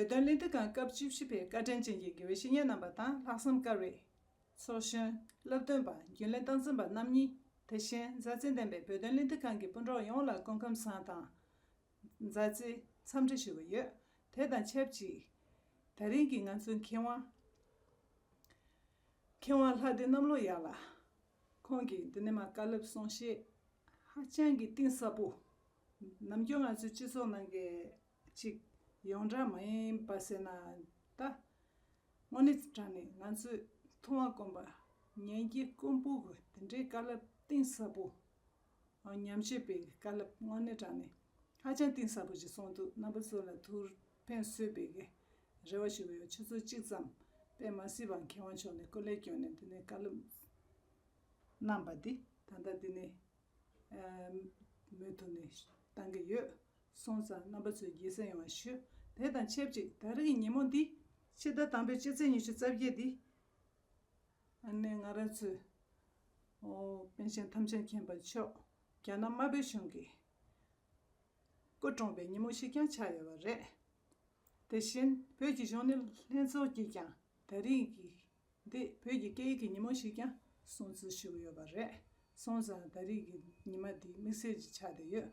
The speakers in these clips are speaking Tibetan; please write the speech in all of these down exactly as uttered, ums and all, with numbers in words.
བོད་དོན་གླེང་སྟེགས་ཁང་སྐབས་བཅུ་བཞི་པའི་བཀའ་དྲིན་ཅན་གྱི་དགེ་བའི་བཤེས་གཉེན་རྣམ་པ་དང་ལྷག་བསམ་དཀར་བའི་ཚོགས་གཞོན་བསླབ་སྟོན་པ་རྒྱུན་ལས་སྟངས་འཛིན་པ་རྣམ་གཉིས། དེ་བཞིན་མཛའ་བརྩེ་ལྡན་པའི་བོད་དོན་གླེང་སྟེགས་ཁང་གི་སྤུན་གྲོགས་ཡོངས་ལ་སྐུ་ཁམས་བཟང་དང་། མཛའ་བརྩེའི་འཚམས་འདྲི་ཞུ་གི་ཡོད། དེ་དང་ཆབས་ཅིག་ད་རིང་གི་ང་ཚོའི་མཁས་དབང་། མཁས་དབང་ལྷ་སྡེ་གནམ་ལོ་ཡག་ལགས། ཁོང་གིས་འདི་ནས་མར་བཀའ་སློབ་གསུང་བཤད་ཧ་ཅང་གི་གཏིང་ཟབ་པོ། ནམ་རྒྱུན་ང་ཚོའི་སྤྱི་ཚོགས་ནང་གི་ཅིག་ཡོངས་གྲགས་མ་ཡིན་པ་ཟེར་ན། ད་དངོས་གནས་དྲང་གནས་ང་ཚོའི་མཐོང་བ་སྒོམ་པ་ཉན་གྱི་དཀོན་པོ་གི་དེ་འདྲའི་བཀའ་སློབ་གཏིང་ཟབ་པོ། ཉམས་ཞིབ་པའི་བཀའ་སློབ་དངོས་གནས་དྲང་གནས་ཧ་ཅང་གཏིང་ཟབ་པོ་ཞིག་གསུངས་འདུག་རྣམ་པ་ཚོ་ལ་ཐུགས་ཕན་གསོས་པའི་གི་རེ་བ་ཞུ་གི་ཡོད། ཆུ་ཚོད་གཅིག་ཙམ་དཔེ་མ་སྲིད་པ་མཁས་དབང་མཆོག་ནས་སྐུ་ལས་བསྐྱོན་ནས་འདི་ནས་བཀའ་སློབ་གནང་པ་འདི་ད་ལྟ་འདི་ནས་མུ་མཐུད་ནས་གཏང་གི་ཡོད། སོང་ཙང་རྣམ་པ་ཚོས་དགྱེས་གསན་ཡོང་བ་ཞུ། དེ་དང་ཆབས་ཅིག་ད་རེས་ཀྱི་ཉིན་མོ་འདི་ཕྱི་ཟླ་དང་པོའི་སྤྱི་ཚེས་ཉི་ཤུ་རྩ་བརྒྱད་འདི། ཨ་ནི་ང་རང་ཚོའི་ཨོ་པཎ་ཆེན་ཐམས་ཅད་མཁྱེན་པ་མཆོག་རྒྱ་ནག་དམར་པོའི་གཞུང་གིས་སྐུ་གྲོངས་པའི་ཉིན་མོ་ཞིག་ཀྱང་ཆགས་ཡོད་པ་རེད། དེ་བཞིན་བོད་ཀྱི་གཞོན་ནུ་ལྷན་ཚོགས་ཀྱིས་ཀྱང་ད་རིང་གི་འདི་བོད་ཀྱི་སྐད་ཡིག་གི་ཉིན་མོ་ཞིག་ཀྱང་སྲུང་བརྩི་ཞུ་གི་ཡོད་པ་རེད། སོང་ཙང་ད་རིང་གི་ཉི་མ་འདི་དམིགས་བསལ་ཅིག་ཆགས་བསྡད་ཡོད།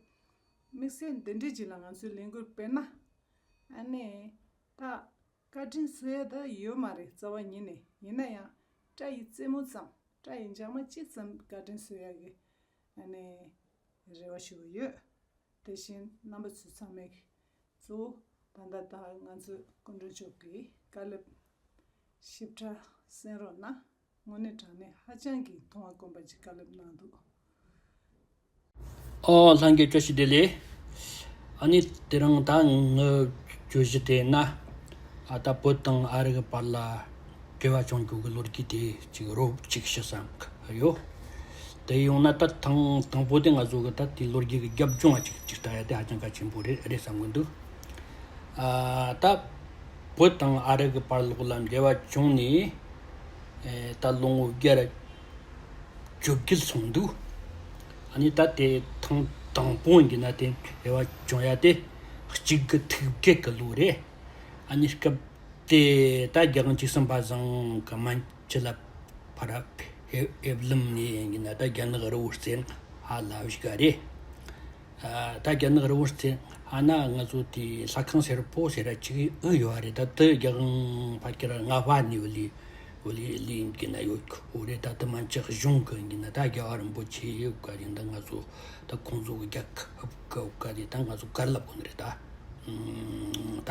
དམིགས་བསལ་འདི་འདྲའི་ཅིག་ལ་ང་ཚོས་ལས་འགུལ་སྤེལ་ན། ཨ་ནི། ད། བཀའ་དྲིན་གསོ་ཡ་ད་ཡོད་མ་རེད་རྩ་བ་ཉིད་ནས། ཡིན་ན་ཡང་སྐྲ་ཡི་རྩེ་མོ་ཙམ་སྐྲ་ཡི་འཇག་མ་གཅིག་ཙམ་བཀའ་དྲིན་གསོ་ཡ་གི་ཨ་ནི་རེ་བ་ཞུ་གི་ཡོད། དེ་བཞིན་རྣམ་པ་ཚོ་ཚང་མས་གཙོ་བོ་ད་ལྟ་ད་ང་ཚོའི་སྐུ་མགྲོན་མཆོག་གི་བཀའ་སློབ་ཞིབ་ཕྲ་གསན་རོགས་གནང་། དངོས་གནས་དྲང་གནས་ཧ་ཅང་གི་མཐོང་བ་སྒོམ་པ་ཅིག་བཀའ་སློབ་གནང་འདུག་ཨོ་ལྷན་རྒྱས་བཀྲ་ཤིས་བདེ་ལེགས། ཨ་ནི་དེ་རིང་ད་ངའི་བརྗོད་གཞི་དེ་ན། ཨ་ད་བོད་དང་ཨ་རི་གི་བར་ལ་འབྲེལ་བ་བྱུང་རྒྱུ་གི་ལོ་རྒྱུས་དེ་ཅིག་རོབ་ཅིག་ཞུ་བསམ་གི་ཡོད། དེ་ཡོང་ན་ད་ཐེངས་དང་པོ་དེ་ང་ཚོ་གི་ད་དེ་ལོ་རྒྱུས་ཀྱི་རྒྱབ་ལྗོངས་ཅིག་ཅིག་ལྟ་ཡ་དེ་ཧ་ཅང་གལ་ཆེན་པོ་རེད་རེད་བསམ་གི་འདུག་ཨ་ད་བོད་དང་ཨ་རི་གི་བར་ལོགས་ལ་འབྲེལ་བ་བྱུང་ནས་ཨེ་ད་ལོ་ངོ་བརྒྱད་བཅོ་བརྒྱད་སོང་འདུག་ཨ་ནི་ད་དེ་ཐེངས་དང་པོ་ཡིན་ན་དེ་འབྲེལ་བ་བྱུང་ཡ་དེ་གཅིག་དགུ་ཐིག་བརྒྱད་གི་ལོ་རེད། ཨ་ནི་སྐབས་དེ་ད་རྒྱལ་དབང་བཅུ་གསུམ་པ་ཟིང་གི་སྨན་བཅུ་ལ་ཕར་ཨེ་ཨེབ་ལིམ་ནས་ཡིན་ན་ད་རྒྱ་ནག་རི་བོ་རྩེ་ལྔ་ལ་བཞུགས་ག་རེད། ཨ་ད་རྒྱ་ནག་རི་བོ་རྩེ་ལྔ་ན་ང་ཚོ་དེ་ལྷ་ཁང་སེར་པོ་ཟེར་ར་ཅིག་ཨེ་ཡོད་རེད། ད་དེ་རྒྱལ་དབང་ཕལ་ཆེར་ལྔ་པ་ནས་བ་ལི་བ་ལི་ལི་ཡིན་གྱི་ན་ཡོད་གི་རེད། ད་དེ་མན་ཆད་གཞུང་གི་ཡིན་གྱི་ན་ད་རྒྱལ་བ་རིན་པོ་ཆེ་ཡོད་ག་རེད། ད་ང་ཚོ་ད་ཁོང་ཚོ་གི་རྒྱལ་ཁབ་གི་ག་རེད། ད་ང་ཚོ་ག་རེ་ལབ་དགོས་ནི་རེད། ད་ད་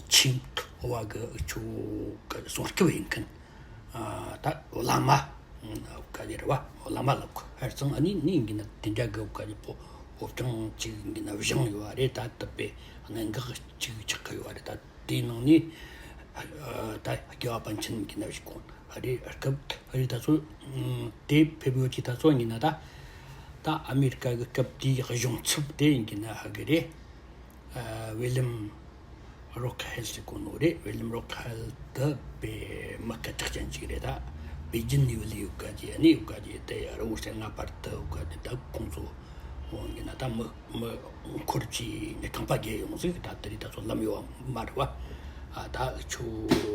ཆེན་པོ་བ་གི་ཆོ་གི་སྲུང་སྐྱོབ་ཡིན་མཁན། ཨ་ད་བླ་མ་ཨ་ག་རེ་རེད་བ། བླ་མ་ལབ་གོ་ཧར་ཙང་ཨ་ནི་ནི་ཡིན་གྱི་ན་དེ་འདྲ་གི་ག་རེ་པོ་ཧོབ་ཀྱང་ཅིག་ཡིན་གྱི་ན་བཞེངས་ཡོད་བ་རེད། ད་དད་པའི་གནད་འགག་ཅིག་ཆགས་ཀྱི་ཡོད་བ་རེད། ད་དེའི་ནང་ནས་ཨ་ད་རྒྱལ་བ་པཎ་ཆེན་གྱི་ན་བཞུགས་གོང་ཨ་རེ་སྐབས་ཨ་རེ་ད་ཚོ་དེ་ཕེབས་ཡོད་ཀྱི་ད་ཚོ་ཡིན་གྱི་ན་ད་ད་ཨ་མེ་རི་ཀ་གི་སྐབས་དེའི་གཞུང་ཚབ་དེ་ཡིན་གྱི་ན་ཧ་གི་རེད། ཨ་ཝི་ལིམ་རོག་ཧེལ་ཟེར་གོ་ནོ་རེད། ཝི་ལིམ་རོག་ཧེལ་དེ་པེ་མི་སྐད་གྲགས་ཅན་ཅིག་རེད། ད་པེ་ཅིན་ནས་བློས་ཡོད་ག་ཅེ་ནས་ཡོད་ག་ཅེ་དེ་རི་བོ་རྩེ་ལྔ་བར་དུ་ཡོད་ག་ཅེ་ད་ཁོང་ཚོ་འོང་གི་ན་ད་མི་མི་འཁོར་གྱིས་ནས་ཁང་པ་བརྒྱབ་ཡོང་ཟིག་ད་དེ་རིང་ད་ཚོ་ལམ་ཡོད་མ་རེད་བ། ཨ་ད་ཆུ་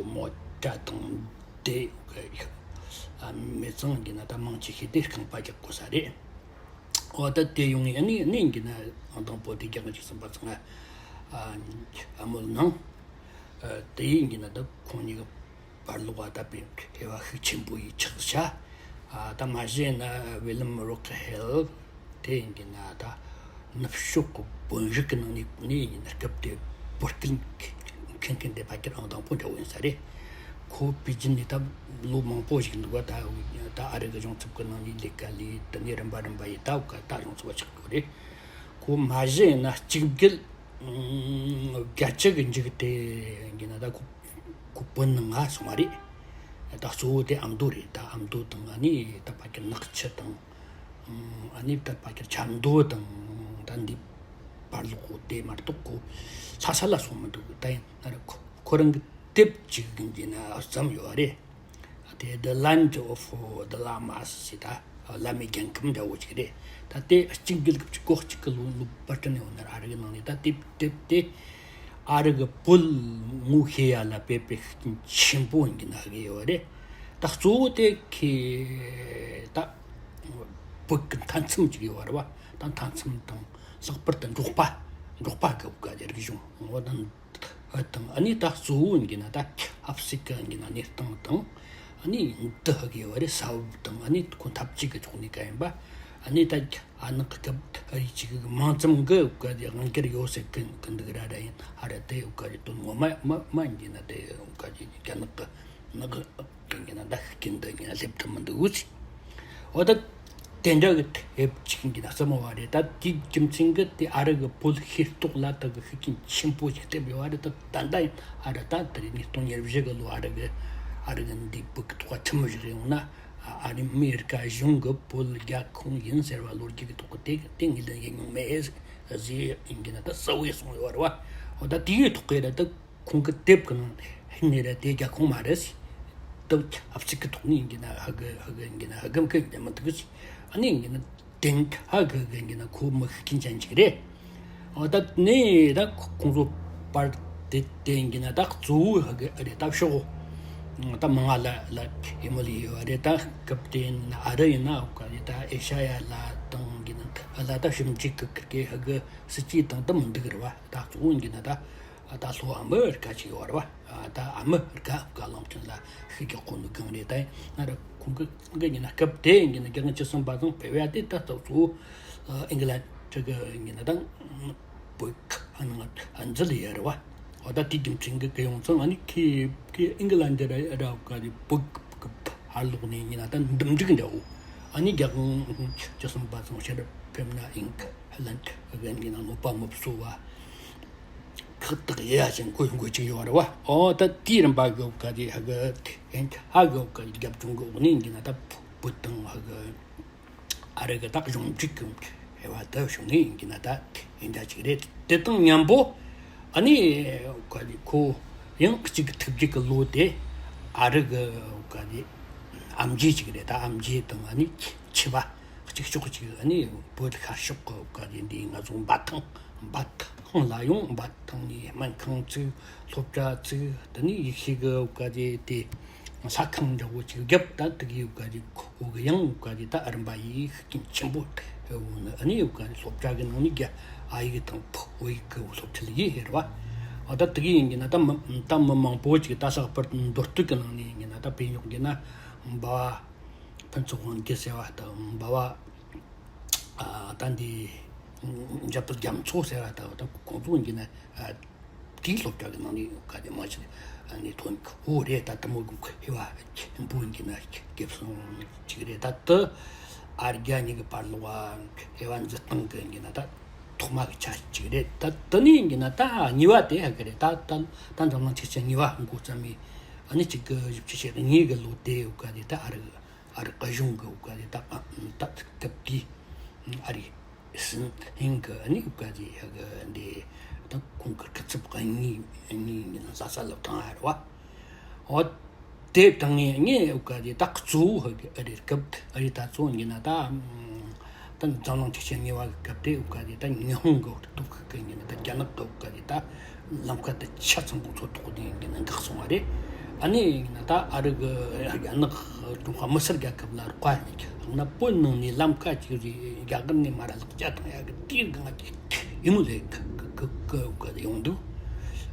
མོ་ཏྲ་དང་དེ་ཡོད་ག་ཨ་མི་ཚང་གི་ན་ད་མང་ཆེ་ཤོས་དེ་ཁང་པ་རྒྱག་དགོས་ས་རེད། འོ་ད་དེ་ཡོང་ངེ་ནི་ནི་ཡིན་གྱི་ན་དང་པོ་དེ་རྒྱ་གར་གྱི་སེམས་པ་ཚང་ཨ་མོལ་ནང་དེ་ཡིན་གྱི་ན་ད་ཁོང་གཉིས་ཀྱི་བར་ལོག་པ་ད་པའི་འབྲེལ་བ་ཤུགས་ཆེན་པོ་ཡིས་ཆགས་ཤ། ད་མ་གཞི་ན་ཝི་ལམ་རོག་ཧེལ་དེ་ཡིན་གྱི་ན་ད་ནུབ་ཕྱོགས་ཀྱི་བོད་རིགས་ཀྱི་ནང་ནས་ནི་ཡིན་ན་སྐབས་དེ་བོད་སྐད་མཁྱེན་མཁན་དེ་ཕལ་ཆེར་ཨང་དང་པོ་འདྲ་བོ་ཡིན་ས་རེད། ཁོ་པེ་ཅིན་ནས་ད་ལོ་མང་པོ་ཞིག་འདུག་ག་ད་ད་ཨ་རི་གི་གཞུང་ཚབ་ཀྱི་ནང་ནས་ལས་ཀ་ལས་དེ་ནས་རིམ་པ་རིམ་པ་ཡིས་ད་ག་ད་གཞུང་ཚབ་པ་ཆགས་དགོས་རེད། ཁོ་མ་གཞི་ཡིན་ན་གཅིག་བརྒྱད་བརྒྱད་ཅུ་གི་མཇུག་དེ་ཡིན་ན་ད་ཁོ་ཁོ་བོད་ནང་ང་སོང་བ་རེད། ད་གཙོ་བོ་དེ་ཨ་མདོ་རེད། ད་ཨ་མདོ་དང་ཨ་ནི་ད་ཕ་གི་ནག་ཆུ་དང་ཨ་ནི་ད་ཕ་གི་ཆབ་མདོ་དང་ད་འདི་བར་ལོག་དེ་མ་གཏོགས་ཁོ་ལྷ་ས་ལ་སོང་མི་འདུག་ད་ཡིན་ན་ར་ཁོ་ཁོ་རང་གི་དེབ་ཅིག་གི་འདི་ན་བརྩམས་ཡོད་རེད། དེ་The Land of the Lamas ཟེར་ད་བླ་མའི་རྒྱལ་ཁམས་འདྲ་བོ་ཅིག་རེད། ད་དེ་གཅིག་དགུ་ལོ་གཅིག་གོ་གཅིག་གི་ལོ་ལོ་པར་ཏི་ནས་འོ་ན་ཨ་རི་གི་ནང་ནས་ད་དེབ་དེབ་དེ་ ཨ་རི་གི་བོད་ངོ་ཤེས་ཡ་ལ་དཔེ་དཔེ་ཤུགས་རྐྱེན་ཆེན་པོ་ཡིན་གྱི་ན་ཧ་གི་ཡོད་རེད། ད་གཙོ་བོ་དེ་ཁེ་ད་བོད་གི་མཐའ་མཚམས་ཅིག་ཡོད་རེད་བ། ད་མཐའ་མཚམས་དང་ལྷག་པར་དུ་འབྲོག་པ་འབྲོག་པ་གི་བཀའ་རྒྱ་རིག་གཞུང་འོ་ད་དང་ཨ་ནི་ད་གཙོ་བོ་ཡིན་གྱི་ན་ད་ཆབ་སྲིད་གི་ཡིན་གྱི་ན་གནས་སྟངས་དང་ཨ་ནི་འདི་ཧ་གི་ཡོད་རེད། ས་བབ་དང་ཨ་ནི་ཁོ་འཐབ་ཇུས་གི་ཕྱོགས་ནས་ག་ཡིན་པ་ཨ་ནི་ད། ཨ་ནི་སྐབས་རེ་ཅིག་མང་ཙམ་གི་བཀའ་དེ་དབང་སྒྱུར་ཡོད་ཟེར་གི་གི་འདུག་ར་ར་ཡིན། ཨ་ར་དེ་བཀའ་དེ་དོན་ངོ་མ་མ་མ་ཡིན་ན་དེ་བཀའ་དེ་རྒྱ་ནག་གི་ནག་གི་ཡིན་ན་ད་ཤུགས་རྐྱེན་འདི་ཡིན་ན་སླེབས་ཐུབ་མི་འདུག་ཟེར། འོ་ད་དེ་འདྲ་གི་དེབ་ཅིག་ཡིན་ན་རྩ་མོ་བ་རེད། ད་དེའི་རྒྱུ་མཚན་གི་དེ་ཨ་རི་གི་བོད་ཤེས་རྟོགས་ལ་ད་གི་ཤུགས་རྐྱེན་ཆེན་པོ་ཞིག་སླེབས་ཡོད་བ་རེད། ད་ད་ལྟ་ཡིན་ཨ་ར་ད་དེ་རིང་ཉིས་སྟོང་ཉེར་བཞི་གི་ལོ་ཨ་རི་གི་ཨ་རི་གི་འདི་བོད་གི་ཐོག་ཁྲིམས་ཞིག་ཡོང་ན། ཨ་རི་མི་རིགས་གཞུང་གི་བོད་རྒྱལ་ཁོངས་ཡིན་ཟེར་བ་ལོ་རྒྱུས་ཀྱི་ཐོག་གི་དེ་དེ་ངོས་ལེན་ཡེ་མྱོང་མེད་ཟེར་ཡིན་གྱི་ན་ད་གསལ་བོ་གསུངས་ཡོད་རེད་བ། འོ་ད་དེའི་ཐོག་གི་རེད་ད་ཁོང་གི་དེབ་ཀྱི་ནང་ཧིན་ནས་རེད་དེ་རྒྱལ་ཁོངས་མ་རེད་ཟེར། ད་ཆབ་སྲིད་ཀྱི་ཐོག་ནས་ཡིན་གྱི་ན་ཧ་གི་ཧ་གི་ཡིན་གྱི་ན་ཧ་གམ་གི་ཡིན་མི་འདུག་ཟེར། ཨ་ནི་ཡིན་གྱི་ན། དེང་ཧ་གི་གི་ཡིན་ན་ཁོ་མི་ཤུགས་རྐྱེན་ཅན་ཅིག་རེད། འོ་ད་ནི་ད་ཁོང་ཚོ་པར་དེ་དེ་ཡིན་ན་ད་གཙོ་བོ་ཧ་གི་རེད་ད་ཤོག་ད་མང་ང་ལ་ལ་ཡི་མོ་ལི་ཡོད་རེད། ད་སྐབས་དེ་ཡིན་ན་ཨ་རི་ཡིན་ན་འོ་ག་རེད་ད་ཨེ་ཤ་ཡ་ལ་དང་ཡིན་ན་ལ་ད་ཞིབ་འཇུག་གི་ཁི་གི་ཧ་གི་སྲིད་ཇུས་དང་ད་མི་འདུག་རེད་བ། ད་གཙོ་བོ་ཡིན་ན་ད། ད་ལྷོ་ཨ་མི་རི་ཀ་ཅིག་ཡོད་རེད་བ། ད་ཨ་མི་རི་ཀ་བཀའ་བློན་ཆེན་ལ་ཤི་རྒྱག་གོ་ནི་གང་རེད། ད་ཡིན་ན་ར་ཁོང་གི་གི་ཡིན་ན་སྐབས་དེ་ཡིན་ན་རྒྱ་གར་བཅུ་གསུམ་པ་དང་བོད་ཡ་དེ་ད་ལྟ་གཙོ་བོ་ཨིང་ལན་ཁྲི་གི་ཡིན་ན་དང་བོད་ཁ་ནང་འཛུལ་ཡོད་རེད་བ། འོ་ད་དེ་རྒྱུ་མཚན་གི་གི་ཡོང་ཚང་ཨ་ནི་ཁི་ཁི་ཨིང་ལན་དེ་ར་ར་ག་རེ་བོད་ཧ་ལོག་ནས་ཡིན་ན་ད་འདུམ་འགྲིག་འདྲ་བོ་ཨ་ནི་རྒྱ་གར་བཅུ་གསུམ་པ་དང་ཕྱིར་ཕེབས་ན་ཨིང་ལན་ཁྲི་གི་ཡིན་ན་གནོད་པ་མི་བཟོ་བ། ཁག་ཐེག་ཡེ་ཡ་ཅན་གོ་གོ་ཅིག་ཡོད་རེད་བ། ཨོ་ད་དེའི་རིམ་པ་གི་འོག་ག་དེ་ཧ་གི་ཧན་ཧ་གི་འོག་ག་རྒྱབ་ལྗོངས་གི་འོག་ནས་ཡིན་ན་ད་བོད་དང་ཧ་གི་ཨ་རི་གི་ད་གཞུང་འབྲེལ་གི་འབྲེལ་བ་དུ་བྱུང་ནས་ཡིན་ན་ད་ཡིན་ད་ཅིག་རེད། དེ་དང་མཉམ་པོ་ཨ་ནི་འོག་ག་དེ་ཁོ་ཡང་གཅིག་གི་ཐུགས་རྗེ་གི་ལོ་དེ་ཨ་རི་གི་འོག་ག་དེ་ཨམ་ཆི་ཅིག་རེད། ད་ཨམ་ཆི་དང་ཨ་ནི་ཆི་བ། གཅིག་ཕྱོགས་གཅིག་ཨ་ནི་བོད་ཤར་ཕྱོགས་ཀྱི་བཀའ་དྲིན་འདི་ང་ཚོ་འབའ་ཐང་འབའ་ཐང་ལ་ཡོང་། འབའ་ཐང་ནས་སྨན་ཁང་བཙུགས། སློབ་གྲྭ་བཙུགས། དེ་ནས་ཡེ་ཤུ་གི་བཀའ་དྲིན་དེ་ལྷ་ཁང་འདྲ་བོ་ཅིག་བརྒྱབ། ད་དེ་གའི་བཀའ་དྲིན་ཁོ་གི་ཡང་བཀའ་དྲིན་ད་ཨ་རི་འབའ་ཡེ་ཤུགས་རྐྱེན་ཆེན་པོ་ཡོད་ནི། ཨ་ནི་བཀའ་དྲིན་སློབ་གྲྭ་གི་ནང་ནས་རྒྱ་ཨ་ཡིག་དང་བོད་ཡིག་གི་སློབ་ཁྲིད་ཡེ་ཧེ་རེད་བ། འོ་ད་དེ་གའི་ཡིན་གྱི་ན་ད་མི་ད་མི་མང་པོ་ཅིག་ད་ལྷག་པར་དུ་མདོ་སྟོད་གི་ནང་ནས་ཡིན་གྱི་ན་ད་བོད་ཡོག་གི་ན་འབའ་བ། ཕུན་ཚོགས་དབང་རྒྱལ་ཟེར་བ་དང་འབའ་བ། ཨ་ད་འདི་འཇམ་དཔལ་རྒྱ་མཚོ་ཟེར་བ་དང་ད་ཁོང་ཚོ་ཡིན་ན་ཨ་དེའི་སློབ་གྲྭ་གི་ནང་ནས་ག་དེ་མ་ཞིག་ནས་ཐོན་འོ་རེད། ད་དེ་མོ་གི་ཧེ་བ་ཆེན་པོ་ཡིན་གྱི་ན་སྐྱེབ་སོང་ཅིག་རེད། ད་དུ་ཨ་རྒྱ་གཉིས་ཀྱི་བར་ལོག་ཧེ་བ་འཛིན་སྟངས་གི་ཡིན་གྱི་ན་ད་ཐོག་མ་གི་ཆ་ཅིག་རེད། ད་དེ་ནས་ཡིན་གྱི་ན་ད་གཉིས་པ་དེ་ཧ་གི་རེད། ད་ད་ད་འཛམ་གླིང་ཆེ་ཆེ་གཉིས་པ་འགོ་བརྩམས་མི་ཨ་ནི་གཅིག་གི་བཞི་བཅུ་ཞེ་གཉིས་གི་ལོ་དེ་ཡོད་ག་དེ་ད་ཨ་རི། ཨ་རི་གཞུང་གི་འོག་ག་དེ་ད་ད་སྐབས་དེའི་ཨ་རི་སྲིད་དབང་གི་ཨ་ནི་འོག་ག་དེ་ཧ་གི་འདི་ད་ཁོང་གི་སྐུ་ཚབ་གཉིས་གཉིས་ལ་ས་ལ་བཏང་ཡ་རེད་བ། འོ་དེ་བཏང་ངེས་ངས་འོག་ག་དེ་ད་གཙོ་བོ་ཧ་གི་ཨ་རི་སྐབས་ཨ་རི་ད་གཙོ་བོ་ཡིན་ན་ད་ད་འཛམ་གླིང་ཆེ་ཆེ་གཉིས་པ་གི་སྐབས་དེ་འོག་ག་དེ་ད་ཉི་ཧོང་གི་འོག་ཏུ་གི་ཡིན་ན་ད་རྒྱ་ནག་གི་འོག་ག་དེ་ད། ལམ་ཁ་དེ་ཆ་ཚང་པོ་ཚོ་ཐོག་ནས་ཡིན་ན་འགག་སོང་བ་རེད། ཨ་ནི་ཡིན་ན་ད་ཨ་རི་གི་རྒྱ་ནག་ཀྲུང་ཧྭ་མི་སེར་རྒྱལ་ཁབ་ལ་རོགས་པ་ཡིན་ན་བོད་ནང་ནས་ལམ་ཁ་ཅིག་རེད། རྒྱ་གར་ནས་མར་ལག་ཆ་བཏང་ཡག་གི་དེའི་སྒང་གི་ཡིན་མོ་ལས་གི་གི་གི་གི་ཡོང་འདུག་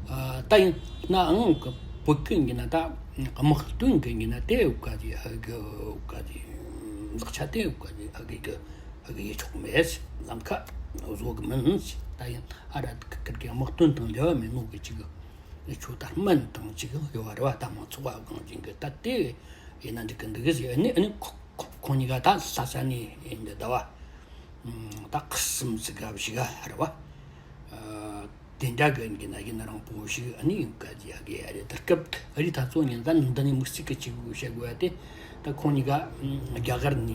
ཨ་ད་ཡིན་ནའང་གི་བོད་གི་ཡིན་ན་ད་དམག་དོན་གི་ཡིན་ན་དེ་གི་གི་གི་ལག་ཆ་དེ་གི་གི་གི་གི་ཡེ་ཆོག་མེད། ལམ་ཁ་བཟོ་གི་མིན། ད་ཡིན་ཨ་ར་ཁིར་གི་དམག་དོན་དང་འབྲེལ་བ་མེད་ནོ་གི་ཅིག་ཁྱོད་ད་སྨན་དང་ཅིག་ཡོད་བ་རེད་བ། ད་མང་ཚོགས་བ་གང་ཅིག་གི་ད་དེ་ཡིན་ན་འགྲིག་གི་འདུག་གི་ཟེར། ཨ་ནི་ཨ་ནི་ཁོ་ཁོ་ཁོ་གཉིས་ཀ་ད་ལྷ་ས་ནས་ཡིན་འདི་ཟླ་བ་ད་ཁ་སུམ་ཙི་ག་བཞི་ག་རེད་བ། དེ་འདྲ་གི་ཡིན་གྱི་ན་ཡིན་རང་པོ་ཞིག་ཨ་ནི་ཡིན་ག་ཅི་ཡ་གི་ཡ་རེད། ད་སྐབས་ཨ་རི་ད་གཙོ་ཉིན་ད་འདི་ནས་དམིགས་བསལ་གི་ཅིག་བཤད་དགོས་ཡ་དེ་ད་ཁོང་གཉིས་ཀ་རྒྱ་གར་ནས་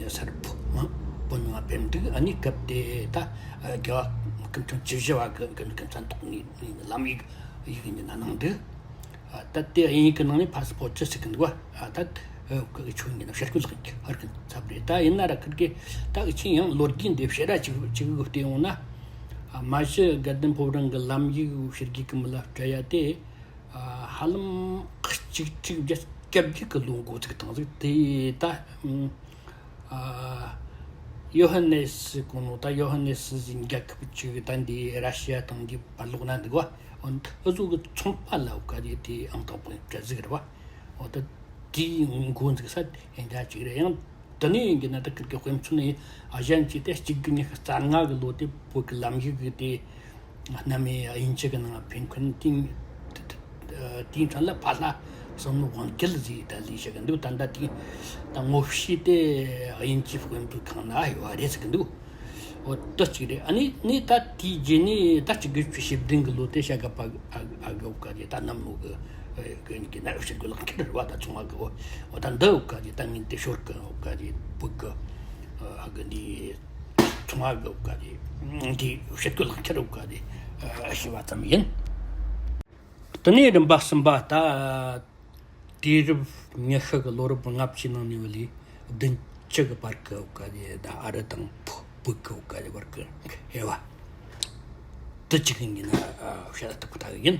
ནས་སར་བུ་མ་བུ་ནང་ཕེབས་འདུག་ཨ་ནི་སྐབས་དེ་ད་རྒྱལ་བ་སྐུ་ཕྲེང་བཅུ་བཞི་བ་གི་གི་གི་མཚན་ཐོག་ནས་ནས་ལམ་ཡིག་ཡིག་ཡིན་གྱི་ན་གནང་འདུག་ད་དེ་དབྱིན་ཡིག་གི་ནང་ནས་ཕ་སི་པོར་ཊི་ཟེར་གི་འདུག་བ། ད་ཁོ་གི་ཆོས་ཉིད་ཕྱིར་སྐྱོད་ལག་གི་ཧར་གི་ཚབ་རེད། ད་ཡིན་ན་ར་ཁིར་གི་ད་གི་ཆིན་ཡང་ལོ་རྒྱུས་འདི་བཤད་ར་ཅིག་ཅིག་གི་བལྟས་ཡོང་ན། ཨ། མ་གཞི་དགའ་ལྡན་ཕོ་བྲང་གི་ལམ་ཡིག་ཕྱི་རྒྱལ་གི་མི་ལ་སྤྲད་ཡ་དེ། ཨ། ཧ་ལམ་གཅིག་དྲུག་བརྒྱ་གྱ་བརྒྱད་གི་ལོ་འགོ་ཚུགས་བཏང་ཟིག། དེ་ད། ཨ། ཡོ་ཧ་ནེ་སི་གོ་ནོ་ད་ཡོ་ཧ་ནེ་སི་ཟིན་རྒྱལ་ཁབ་ཅིག་ད་འདི་ར་ཤི་ཡ་དང་འདི་བར་ལོག་ན་འདུག་བ། འུ་ཚོ་གི་ཚོང་པ་ལ་འོ་ག་དེ་དེ་ཨང་དང་པོ་སྤྲད་ཟིག་རེད་བ། འོ་ད་དེའི་འགོ་འཛུགས་ས་དེ་འདྲ་ཅིག་རེད། ཡང་དེ་ནས་ཡིན་གྱི་ན་ད་ཁིར་གི་དཔེ་མཚོན་ནི་ཨ་གཞན་གྱི་དེ་གཅིག་དགུ་ཉི་ཤུ་རྩ་ལྔ་གི་ལོ་དེ་བོད་ཀྱི་ལམ་ཡིག་གི་དེ་སྣ་མིན་དབྱིན་ཇི་གི་ནང་ཕན་ཁུན་ཏིང་དེའི་འཕྲིན་ལ་ཕ་ལྷ་བསམ་བློ་དབང་རྒྱལ་ཟིག་ད་ལས་བྱེད་གི་འདུག། ད་ད་དེ་ད་ངོ་ཤེས་དེ་དབྱིན་ཇི་དཔེ་མཛོད་ཁང་ན་ཡོད་རེད་ཟེར་གི་འདུག། འོ་ད་གཅིག་རེད། ཨ་ནི་ནི་ད་དེའི་རྗེས་ནས་ད་གཅིག་དགུ་བཅུ་ཞེ་བདུན་གི་ལོ་དེ་ཤ་ག་པ་ཨ་ཨ་གི་འོ་ག་དེ་ད་གནམ་ལོ་གི་གི་གི་ན་ཕྱིར་གི་ལག་ཁྱེར་རེད་བ། ད་ཚོང་བ་གི་འོ་འོ་ད་འདི་འོ་ག་དེ་ད་ངས་དེ་ཞོར་གི་འོ་ག་དེ་བུ་གི་ཨ་གི་འདི་ཚོང་བ་གི་འོ་ག་དེ་འདི་ཕྱིར་གི་ལག་ཁྱེར་འོ་ག་དེ་ཨ་ཤེས་པ་ཙམ་ཡིན། དེ་ནས་རིམ་པ་གསུམ་པ་ད། དུས་རབས་ཉི་ཤུ་གི་ལོ་རབས་ལྔ་བཅུའི་ནང་ནས་བ་ལས་བདུན་ཅུ་གི་བར་གི་འོ་ག་ལས་ད་ཨ་རི་དང་བོད་གི་འོ་ག་ལས་བར་གི་དབྱེ་བ་དེ་གཅིག་ཡིན་ན་བཤད་ཐུབ་ཀི་ད་ཡིན།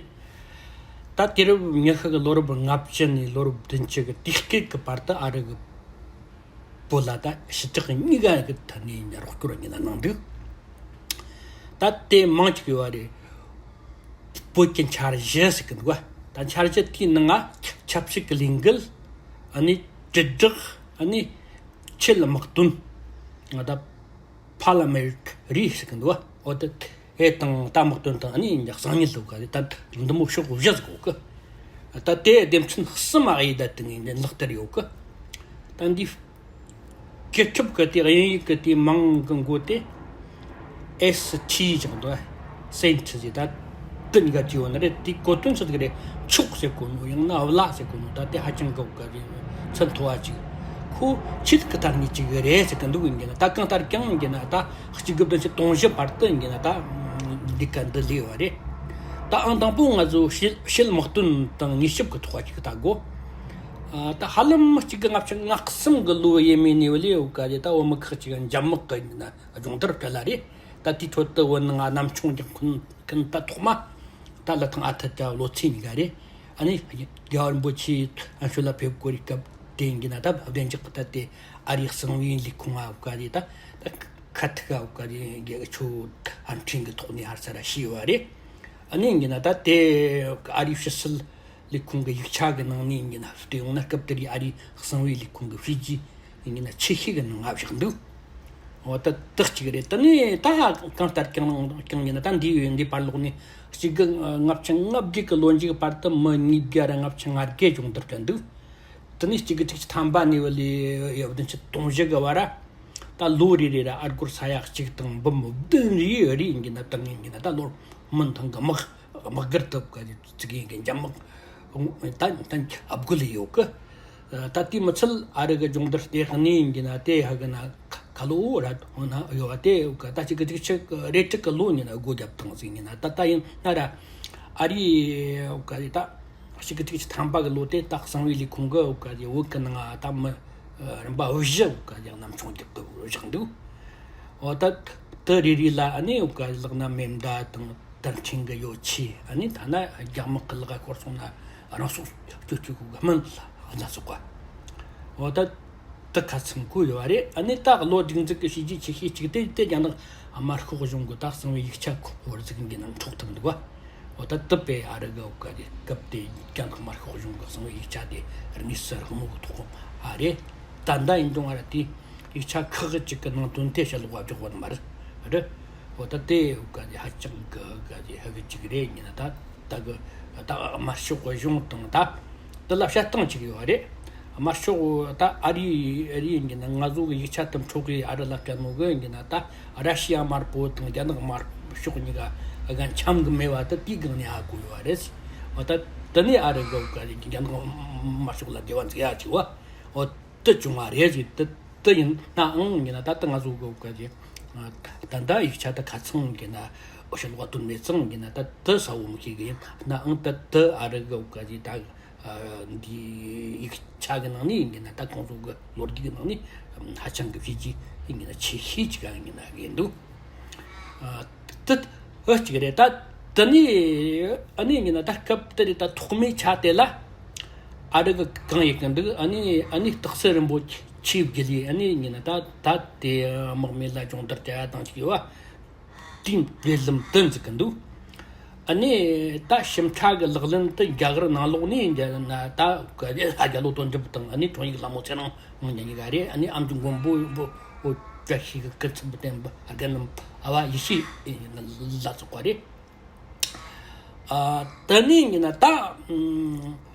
ད་དུས་རབས་ཉི་ཤུ་གི་ལོ་རབས་ལྔ་བཅུ་ནས་ལོ་རབས་བདུན་ཅུ་གི་དུས་སྐབས་ཀྱི་བར་དུ་ཨ་རི་གི་བོད་ལ་ད་ཞི་དྲག་གཉིས་ཀ་གི་ཐད་ནས་རོགས་སྐྱོར་ཡིན་ན་གནང་འདུག། ད་དེ་མང་ཅིག་ཡོད་རེད། བོད་ཀྱི་འཆར་གཞི་ཟེར་གི་འདུག་བ། ད་འཆར་གཞི་དེའི་ནང་ང་ཆབ་སྲིད་ཀྱི་ལས་འགུལ། ཨ་ནི་དྲིལ་བསྒྲགས། ཨ་ནི་ཆེད་དམག་དོན། ང་ད་ཕ་ལ་མེ་རི་ཀ་རེད་ཟེར་གི་འདུག་བ། འོ་ད་ཨེ་དང་ད་དམག་དོན་དང་ཨ་ནི་གསང་ཉུལ་འདུག་ག་རེད། ད་འདི་མོ་ཕྱོགས་བཞི་ཟིག་གོ་གི། ད་དེ་སྡེ་ཚན་གསུམ་ཨ་ཡི་ད་དེ་ངས་འདི་ལག་བསྟར་ཡོད་གི། ད་འདི་གི་ཁྲིབ་གི་དེ་དབྱིན་ཡིག་གི་དེ་མིང་གི་མགོ་དེ་ཨེས་ཊི་ཅིག་འདུག། སེན་ཊི་ཟེར། ད་དེ་གཉིས་ཀ་ཅིག་ཡོད་ནི་རེད། དེ་གོ་དོན་ཚོད་གི་རེད། ཕྱུགས་ཟེར་གོ་ནོ་ཡང་ན་བླ་ཟེར་གོ་ནོ་ད་དེ་ཧ་ཅང་གི་ག་རེ་ཚད་མཐོ་བ་ཅིག། ཁོ་ཆེད་དུ་དར་ནི་ཅིག་རེད་ཟེར་གི་འདུག་ཡིན་གྱི་ན། ད་གང་ལྟར་ཀྱང་ཡིན་གྱི་ན་ད་གཅིག་དགུ་བདུན་ཅུ་དོན་བཞི་བར་དུ་ཡིན་གྱི་ན་ད་འདི་ག་འདི་ལས་བ་རེད། ད་ཨང་དང་པོ་ང་ཚོ་ཕྱེད་ཕྱེད་དམག་དོན་དང་མྱུལ་ཞིབ་གི་ཐོག་ཅིག་ད་གོ། ཨ། ད་ཧ་ལམ་གཅིག་དགུ་ལྔ་བཅུ་ང་གསུམ་གི་ལོ་ཡས་མས་ནས་བ་ལས་འོ་ག་རེད། ད་བོད་མི་ཁག་ཅིག་འཇབ་དམག་གི་ཡིན་ན་སྦྱོང་བརྡར་སྤྲད་ལ་རེད། ད་དེའི་ཁྲོད་དུ་བོད་ནང་གནམ་མཆོང་རྒྱག་མཁན་མཁན་ད་ཐོག་མ་ད་ལ་ཐང་ཨ་ཐི་ད་ལོ་ཚེ་གཉིས་ཀ་རེད། ཨ་ནི་རྒྱལ་བ་རིན་པོ་ཆེ་ཨ་མཆོད་ལ་ཕེབས་དགོས་རིགས་སྐབས་དེ་ཡིན་གྱི་ན་ད་བདེ་འཇགས་ཀྱི་ཐད་དེ་ཨ་རིའི་གསང་བའི་ལས་ཁུངས་ཨ་འོ་ག་རེད། ད་ད་ཁ་ཐུག་ཨ་འོ་ག་རེད། ཆོ་ཨ་འཕྲིན་གི་ཐོག་ནས་ཧར་ཚ་ར་ཤེས་བ་རེད། ཨ་ནི་ཡིན་གྱི་ན་ད་དེ་ཨ་རིའི་ཕྱི་སྲིད་ལས་ཁུངས་ཀྱི་ཡིག་ཆ་གི་ནང་ནས་ཡིན་ན་བལྟས་ཡོང་ན། སྐབས་དེར་ཨ་རིའི་གསང་བའི་ལས་ཁུངས་ཀྱི་བྱས་རྗེས་ཡིན་ན་ཆེ་ཤོས་ཀྱི་ནང་ང་བཞག་འདུག། འོ་ད་དེ་གཅིག་རེད། དེ་ནས་ད་གང་ལྟར་ཀྱང་ཀྱང་ཡིན་ན་ད་འདི་ཡོད། འདི་བར་ལོག་ནས་གཅིག་དགུ་ལྔ་བཅུ་ང་བརྒྱད་ཀྱི་ལོ་མཇུག་བར་དུ་མི་ཉིས་བརྒྱ་ར་ལྔ་བཅུ་ང་བརྒྱད་སྦྱོང་བརྡར་སྤྲད་འདུག། དེ་ནས་གཅིག་དགུ་ཐིག་གཅིག་ཐམ་པ་ནས་བ་ལས་བདུན་ཅུ་དོན་བཞི་གི་བར་ར། ད་ལོ་རེ་རེ་ར་ཨ་སྒོར་ས་ཡ་གཅིག་དང་འབུམ་བདུན་རེ་རེ་ཡིན་གྱི་ན་ད་ངེས་ཀྱི་ན་ད་ལོ་མི་འདང་གི་དམག་དམག་སྒར་དུ་ག་ཅིག་ཡིན་གྱི་འཇབ་དམག་ད་ད་ཨ་སྒོར་ལས་ཡོད་གི། ད་དེ་མི་ཚད་ཨ་རི་གི་སྦྱོང་བརྡར་དེ་གནས་ཡིན་གྱི་ན་དེ་ཧ་གི་ན་ཁ་ལོ་ར་འོ་ན་ཡོད་བ། དེ་ག་ད་གཅིག་གི་གཅིག་ཆིག་རེ་དྲུག་གི་ལོ་ཡིན་ན་སྒོ་བརྒྱབ་བཏང་ཟིན་གྱི་ན་ད་ད་ཡིན་ན་ར་ཨ་རི་ག་ད། གཅིག་གི་ཐིག་གཅིག་ཐམ་པ་གི་ལོ་དེ་ད་གསང་བའི་ལས་ཁུངས་གི་འོ་ག་ཅིག་བོད་གི་ནང་ད་མི་རིམ་པ་འོ་བཞི་འོ་ག་ཅིག་གནམ་མཆོང་རྒྱག་གི་བཞག་འདུག། འོ་ད་དེ་རེ་རེ་ལ་ཨ་ནི་འོ་ག་ལག་ན་མེ་མདའ་དང་དར་འཕྲིན་གི་ཡོ་ཆས། ཨ་ནི་ཐ་ན་རྒྱ་དམག་གི་ལག་ཤོར་སོང་ན་རང་སྲོག་སྐྱོབ་བཅུག་གི་སྨན་ལ་སོགས་པ། འོ་ད། དེ་ཁ་ཚང་གོ་ཡོད་རེད། ཨ་ནི་ད་གློ་སྒྲིག་འཛུགས་ཀྱི་བྱས་རྗེས་ཆེ་ཤོས་གཅིག་དེ་དེ་རྒྱ་ནག་དམར་ཤོག་གཞུང་གི་ད་གསང་བའི་ཡིག་ཆ་ཁོག་བར་ཟིག་གི་ནང་འཕྲོག་ཐུབ་འདུག་བ། འོ་ད་དེ་པས་ཨ་རི་གི་འོ་ག་དེ་སྐབས་དེ་རྒྱ་ནག་དམར་ཤོག་གཞུང་གི་གསང་བའི་ཡིག་ཆ་དེ་དངོས་སུ་རག་མོ་གི་ཐོག་ཨ་རེད། ད་ད་ཡིན་རུང་ཨ་ར་དེ་ཡིག་ཆ་ཁག་གཅིག་གི་ནང་དོན་དེ་ཕྱི་ལོགས་བ་འཇོག་པ་མ་རེད། རེད། འོ་ད་དེ་འོ་ག་དེ་ཧ་ཅང་གི་འོ་ག་དེ་ཧ་གི་གཅིག་རེད། ཡིན་ན་ད། ད་གི་ད་དམར་ཤོག་གཞུང་དང་ད་དེ་ལ་བཤད་སྟངས་གཅིག་ཡོད་རེད། དམར་ཤོག་ད་ཨ་རི་ཨ་རི་ཡིན་གྱི་ན་ང་ཚོ་གི་ཡིག་ཆ་དེ་འཕྲོག་གི་ཨ་རི་ལ་སྤྲད་ནོ་གི་ཡིན་གྱི་ན་ད་ར་ཤི་ཡ་དམར་པོ་དང་རྒྱ་ནག་དམར་ཤོག་གཉིས་ཀ་ཨ་ག་འཆམ་གི་མེད་བ་ད་དེའི་སྒང་ནས་ཧ་གོ་ཡོད་རེད། འོ་ད་དེ་ནས་ཨ་རི་གི་འོ་ག་རྒྱ་ནག་དམར་ཤོག་ལ་འབྲེལ་བ་འཛུགས་ཡ་བྱས་བ། འོ་དེ་བྱུང་བ་རེད་ཟེར། དེ་དེ་ཡིན་ནའང་ཡིན་ན་ད་ལྟ་ང་ཚོ་གི་འོ་ག་ཅིག་ད་ལྟ་ཡིག་ཆ་དེ་ཁ་ཚང་གི་ན་འོ་ཕྱི་ལོགས་དོན་མེད་ཙང་གི་ན་ད་དེ་གསལ་བོ་མི་ཤེས་གི་ཡིན་ནའང་ད་དེ་ཨ་རི་གི་འོ་ག་ཅིག་ད་འདི་ཡིག་ཆ་གི་ནང་ནས་ཡིན་གི་ན་ད་ཁོང་ཚོ་གི་ལོ་རྒྱུས་གི་ནང་ནས་ཧ་ཅང་གི་བྱས་རྗེས་ཡིན་གི་ན་ཆེ་ཤོས་ཅིག་ཡིན་གི་ན་གི་འདུག། དེ་ཨ་གཅིག་རེད། ད་དེ་ནས་ཨ་ནི་ཡིན་ན་ད་སྐབས་དེ་རེད། ད་ཐོག་མའི་ཆ་དེ་ལ་ཨ་རི་གི་གང་ཡིན་གི་འདུག་ཨ་ནི་ཨ་ནི་སྟག་གསེར་རིན་པོ་ཆེའི་དགེ་ལས། ཨ་ནི་ཡིན་ན་ད་ད་དེ་དམག་མི་ལ་སྦྱོང་བརྡར་བྱ་ཡ་དང་གཅིག་ཡོད་བ། དེའི་འབྲེལ་ལམ་དུ་འཛུགས་གི་འདུག་ཨ་ནི་ད་ཞིབ་ཕྲ་གི་ལག་ལེན་དུ་རྒྱ་གར་ནང་ལོགས་ནས་འཇལ་ན་ད་ག་རེ་ལྷ་རྒྱལ་ལོ་དོན་གྲུབ་དང་ཨ་ནི་དྲུང་ཡིག་ལྷ་མོ་ཚེ་རིང་ཉིན་གཉིས་ཀ་རེད། ཨ་ནི་ཨ་མཆོག་མགོན་པོ་པོ་བཀྲ་ཤིས་ཀྱི་སྐུ་ཚབ་བསྟན་པ་རྒན་ཨ་བ་ཡེ་ཤེས་ལ་སོགས་པ་རེད། ཨ་དེ་ནས་ཡིན་ན་ད་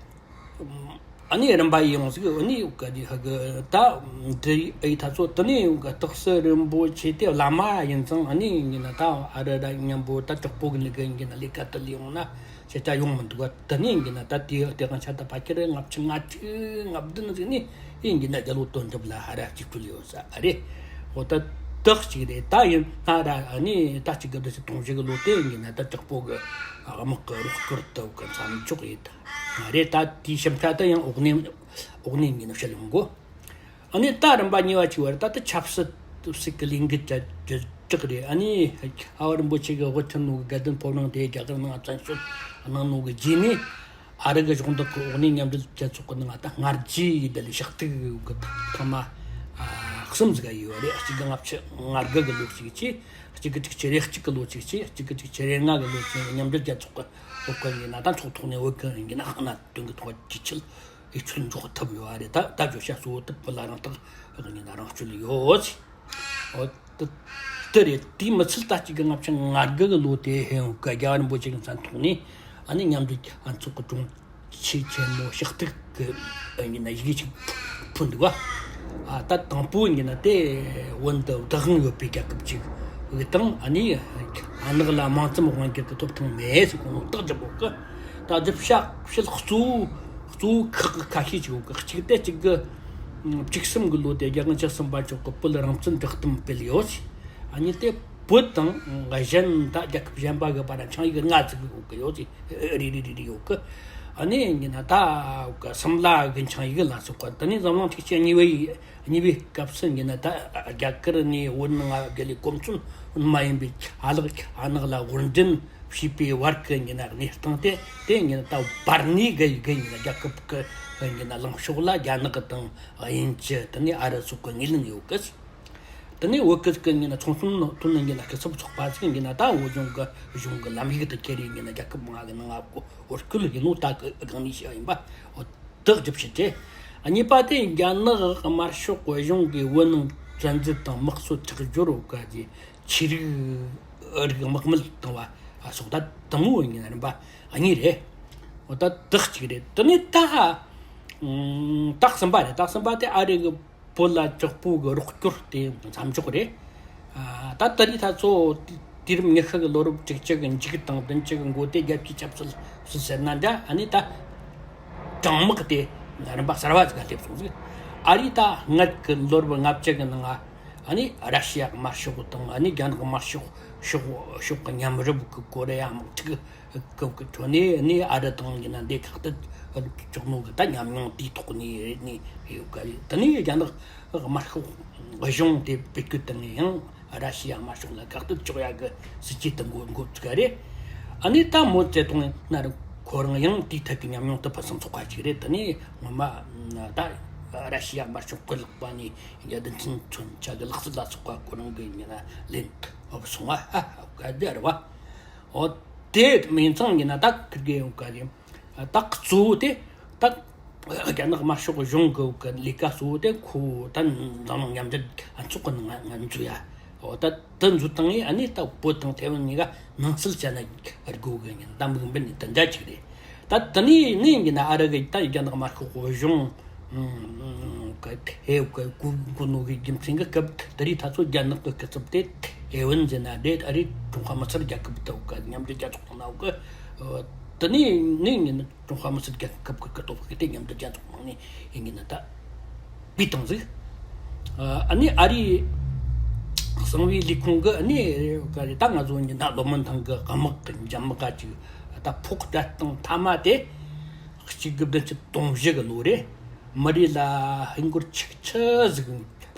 ཨ་ནི་རིམ་པ་ཡིན་ཡོང་ཟིག་ཨ་ནི་ག་ཅི་ཧ་གི་ད་འདི་ཨེ་ད་ཚོ་དེ་ནས་སྟག་གསེར་རིན་པོ་ཆེ་དེ་བླ་མ་ཡིན་ཙང་ཨ་ནི་ཡིན་ན་ད་ཨ་རི་ར་མཉམ་པོ་ད་དྲག་པོ་གི་ནི་གི་ཡིན་ན་ལས་ཀ་དེ་ལས་ཡོང་ན། ཞེ་དྲག་ཡོང་མི་འདུག་བ། དེ་ནས་ཡིན་ན་ད་དེ་དེ་གང་ཆ་ད་ཕ་ཁྱེར་ལྔ་བཅུ་ང་གཅིག་ང་བདུན་ཟིག་ནས་ཡིན་གྱི་ན་རྒྱལ་པོ་དོན་གྲུབ་ལ་ཧ་ར་གཅིག་སྤྲུལ་ཡོད་ས་ཨ་རེད། འོ་ད་དག་ཅིག་རེད། ད་ཡིན་ན་ར་ཨ་ནི་ད་གཅིག་གི་བདུན་ཅུ་དོན་བཞི་གི་ལོ་དེ་ཡིན་གྱི་ན་ད་དྲག་པོ་གི་དམག་གི་རོགས་སྐྱོར་དུ་གི་མཚམས་འཇོག་ཡིན་ད་ང་རེད། ད་དེའི་ཞིབ་ཕྲ་ད་ཡང་འོག་ནས་འོག་ནས་ཡིན་གྱི་ན་བཤད་ཡོང་གོ། ཨ་ནི་ད་རིམ་པ་གཉིས་པ་གཅིག་བར་ད་ལྟ་ཆབ་སྲིད་སྲིད་ཀྱི་ལས་འགུལ་གྱི་གྲགས་རེད། ཨ་ནི་ཨ་བ་རིན་པོ་ཆེ་གི་དབུ་ཁྲིད་ནོ་གི་དགའ་ལྡན་ཕོ་བྲང་དེ་རྒྱ་གར་ནང་བཙན་བྱོལ་གནང་ནོ་གི་རྗེས་ནས་ཨ་རི་གི་གཞོགས་འདེགས་ཀྱི་འོག་ནས་མཉམ་འབྲེལ་རྒྱལ་ཚོགས་ཀྱི་ནང་ད་སྔ་རྗེས་ཡི་དེ་ལས་ཕྱག་ཐུག་གི་ཐེངས་མ་གསུམ་ཟིག་ཡོད་རེད། གཅིག་གི་ལྔ་བཅུ་ང་དགུ་གི་ལོ་གཅིག་ཅིག་གཅིག་གི་དྲུག་ཅུ་རེ་གཅིག་གི་ལོ་གཅིག་ཅིག་གཅིག་གི་དྲུག་ཅུ་རེ་ལྔ་གི་ལོ་གཅིག་མཉམ་འབྲེལ་རྒྱལ་ཚོགས་ཀྱི་ཐོག་གི་ཡིན་ན་ད་ཚོགས་ཐོག་ནས་བོད་གི་ཡིན་ན་ཧ་ན་དོན་གི་ཐོག་ཇེ་ཆེར་ཡིད་ཆེས་འཇོག་ཐུབ་ཡོད་རེད། ད་ད་བརྗོད་བྱ་གཙོ་བོ་དེ་བོད་ལ་རང་རྟགས་ཡིན་ན་རང་སྐྱོན་ཡོད། འོ་དེ་དེ་རེད། དེའི་མི་ཚད་ད་གཅིག་གི་ལྔ་བཅུ་ང་དགུ་གི་ལོ་དེ་ཧེ་ཧུ་ག་རྒྱལ་བ་རིན་པོ་ཆེ་གི་མཚན་ཐོག་ནས་ཨ་ནི་མཉམ་འབྲེལ་ཨ་ཚོགས་ཀྱི་དྲུང་ཆེ་ཆེན་མོ་ཕྱག་ཐུག་གི་ཡིན་ན་ཡི་གེ་ཅིག་ཕུལ་འདུག་བ། ཨ་ད་དང་པོ་ཡིན་ན་དེ་བོད་འདི་བདག་དབང་ཡོད་པའི་རྒྱལ་ཁབ་ཅིག་གི་དང་ཨ་ནི་ཨ་ནག་ལ་དམངས་གཙོ་དབང་སྒྱུར་གྱི་ཐོབ་ཐང་མེད་ཟེར་གོ་ནོ་རྟགས་ཅིག་ཡོད་གི། ད་བསྒྲུབ་བྱ་ཕྱིར་གཙོ་བོ་གཙོ་བོ་ཁག་ཁ་ཤས་ཅིག་ཡོད་གི། གཅིག་དེ་གཅིག་གི་བཅུ་གསུམ་གི་ལོ་དེ་རྒྱལ་དབང་བཅུ་གསུམ་པ་མཆོག་གི་བོད་རང་བཙན་བསྒྲགས་གཏམ་སྤེལ་ཡོད། ཨ་ནི་དེ་བོད་དང་གཞན་ད་རྒྱལ་ཁབ་གཞན་པ་གི་བར་ན་ཆིངས་ཡིག་ལྔ་ཟིག་ཡོད་གི་ཡོད་ཅིག་རེ་རེ་རེ་རེ་ཡོད་གི། ཨ་ནི་ཡིན་ན་ད་གསུམ་ལ་གི་ཆིངས་ཡིག་ལ་སོགས་པ་དེ་ནས་འཛམ་གླིང་ཐེག་ཆེན་གཉིས་པའི་གཉིས་པའི་སྐབས་སུ་ཡིན་ན་ད་རྒྱ་གར་ནས་བོད་ནང་དགེ་ལས་གོམས་ཚུལ་མ་ཡིན་པའི་ཨ་ལགས་ཨ་ནག་ལ་དབོར་འདྲེན་བྱས་པའི་བར་གྱི་ཡིན་ན་གནས་སྟངས་དེ་དེ་ཡིན་ན་ད་བར་ནས་གི་གི་ཡིན་ན་རྒྱལ་ཁབ་གི་ཡིན་ན་ལངས་ཕྱོགས་ལ་རྒྱ་ནག་དང་དབྱིན་ཇི་དེ་ནས་ཨ་རི་སོགས་ཀྱི་ངོས་ལེན་ཡོད་གི། དེ་ནས་བོད་སྐད་ཀྱི་ཡིན་ན་ཚོང་དོན་དོན་ནས་ཡིན་ན་སྐུ་ཚབ་ཚོགས་པ་ཟིག་ཡིན་ན་ད་བོད་ལྗོངས་ཀྱི་གཞུང་གི་ལམ་ཡིག་དེ་ཁྱེར་ཡིན་ན་རྒྱལ་ཁབ་ལྔ་གི་ནང་ང་བོད་སྐད་ཡིན་ནོ་ད་གི་སྒང་ནས་བཤད་ཡིན་པ། འོ་དེ་སྒྲུབ་བྱེད་དེ། གཉིས་པ་དེ་རྒྱ་ནག་དམར་ཤོག་གཞུང་གིས་བོད་ནང་བཙན་འཛུལ་དང་དམག་གསོད་ཁྲག་སྦྱོར་བོད་ཀྱི་ཆོས་རིག་དམག་མེད་བཏང་བ་སོགས་ད་དང་པོ་ཡིན་ན་རིམ་པ་གཉིས་རེད། འོ་ད་དེ་གཅིག་རེད། དེ་ནས་ད་ད་གསུམ་པ་རེད། ད་གསུམ་པ་དེ་ཨ་རི་གི་བོད་ལ་དྲག་པོ་གི་རོགས་སྐྱོར་དེ་མཚམས་འཇོག་རེད། ཨ་ད་ད་རེས་ད་ཚོ་དུས་རིམ་ཉི་ཤུ་གི་ལོ་རབས་དྲུག་ཅུ་གི་མཇུག་དང་བདུན་ཅུ་གི་འགོ་དེ་རྒྱལ་སྤྱིའི་ཆབ་སྲིད་སྲིད་ཟེར་ན་འདྲ། ཨ་ནི་ད་དྲང་དམག་དེ་རིམ་པ་གསར་བ་ཟིག་ག་སླེབས་སོང་ཟིག་ཨ་རིས་ད་སྔར་གི་ལོ་རབས་ལྔ་བཅུ་གི་ནང་ཨ་ནི་ར་ཤི་ཡ་དམར་ཤོག་དང་ཨ་ནི་རྒྱ་ནག་དམར་ཤོག་ཤོག་ཤོག་གི་མཉམ་རུབ་གི་ཀོ་རི་ཡ་དམག་འཁྲུག་སྐབས་ཀྱི་ཁྲོད་ནས་ནི་ཨ་རི་དང་ཡིན་ན་འདི་ཁག་ཏུ་བཅུག་ནོ་གི་ད་ཉམས་མྱོང་དེའི་ཐོག་ནས་རེད་ནི་ཡོད་ག་ལེ། དེ་ནས་རྒྱ་ནག་དམར་ཤོག་གཞུང་དེ་བེད་སྤྱོད་བཏང་ནས་ཡང་ར་ཤི་ཡ་དམར་ཤོག་ལ་ཁག་ཏུ་བཅུག་ཡ་གི་སྲིད་ཇུས་དེ་འགོ་འགོ་བཙུགས་རེད། ཨ་ནི་ད་མའོ་ཙེ་ཏུང་ན་རུ་ཁོ་རང་ཡང་དེའི་ཐད་ཀྱི་ཉམས་མྱོང་དེ་ཕུན་སུམ་ཚོགས་པ་ཞིག་རེད། དེ་ནས་ངོ་མ་ད་ར་ཤི་ཡ་དམར་ཤོག་གི་ལག་པ་ནས་རྒྱལ་བསྟན་ཚུན་ཆད་ཀྱི་ལག་རྩལ་ལ་སོགས་པ་ཁོ་རང་གི་ཡིན་ན་ལེན་ཐུབ་སོང་བ་ཧ་ཧ་ག་དེ་རེད་བ། འོ་དེ་མིན་ཚང་ཡིན་ན་ད་ཁིར་གེ་ཡོང་ག་རེད། ད་གཙོ་བོ་དེ་ད་རྒྱ་ནག་དམར་ཤོག་གཞུང་གི་ལས་ཀ་གཙོ་བོ་དེ་ཁོ་ད་འཛམ་གླིང་མཉམ་འབྲེལ་ཚོགས་ཀྱི་ནང་ང་འཛུལ་ཡ། འོ་ད་དེ་འཛུལ་བཏང་ངས་ཨ་ནི་ད་བོད་དང་ཐའེ་ཝན་གཉིས་ཀ་ནང་སྲིད་བྱས་ན་དགོས་གི་ཡིན་ད་དམིགས་འབེན་ནི་དེ་འདྲ་ཅིག་རེད། ད་དེ་ནས་ནས་ཡིན་ན་ཨ་རི་གི་ད་རྒྱ་ནག་དམར་ཤོག་གཞུང་གི་ཧེ་གི་གུ་གུ་ནོ་གི་རྒྱུ་མཚན་གི་སྐབས་དེ་རིང་ད་ཚོ་རྒྱ་ནག་གི་སྐུ་ཚབ་དེ་ཐའེ་ཝན་ཟེར་ན་དེ་ཨ་རི་ཀྲུང་ཧྭ་མི་སེར་རྒྱལ་ཁབ་དུ་གི་མཉམ་འབྲེལ་རྒྱལ་ཚོགས་དང་ན་གི་དེ་ནས་ནས་ཡིན་ན་ཀྲུང་ཧྭ་མི་སེར་རྒྱལ་ཁབ་ཀྱི་སྐུ་ཚབ་གི་དེ་མཉམ་འབྲེལ་རྒྱལ་ཚོགས་ནང་ནས་ཡིན་གི་ན་ད་པི་དང་ཟིག་ཨ་ནི་ཨ་རིའི་གསང་བའི་ལས་ཁུངས་ཀྱི་ཨ་ནི་ག་རེ་ད་ང་ཚོ་ཡིན་ན་ལོ་མི་ཐང་གི་དམག་གི་འཇམ་མི་ག་ཅིག་ད་ཕོག་བྲལ་སྟངས་མཐའ་མ་དེ་གཅིག་དགུ་བདུན་ཅུ་དོན་བཞི་གི་ལོ་རེད། མི་རེ་ལ་ཧིན་སྒོར་ཆིག་ཁྲི་ཟིག་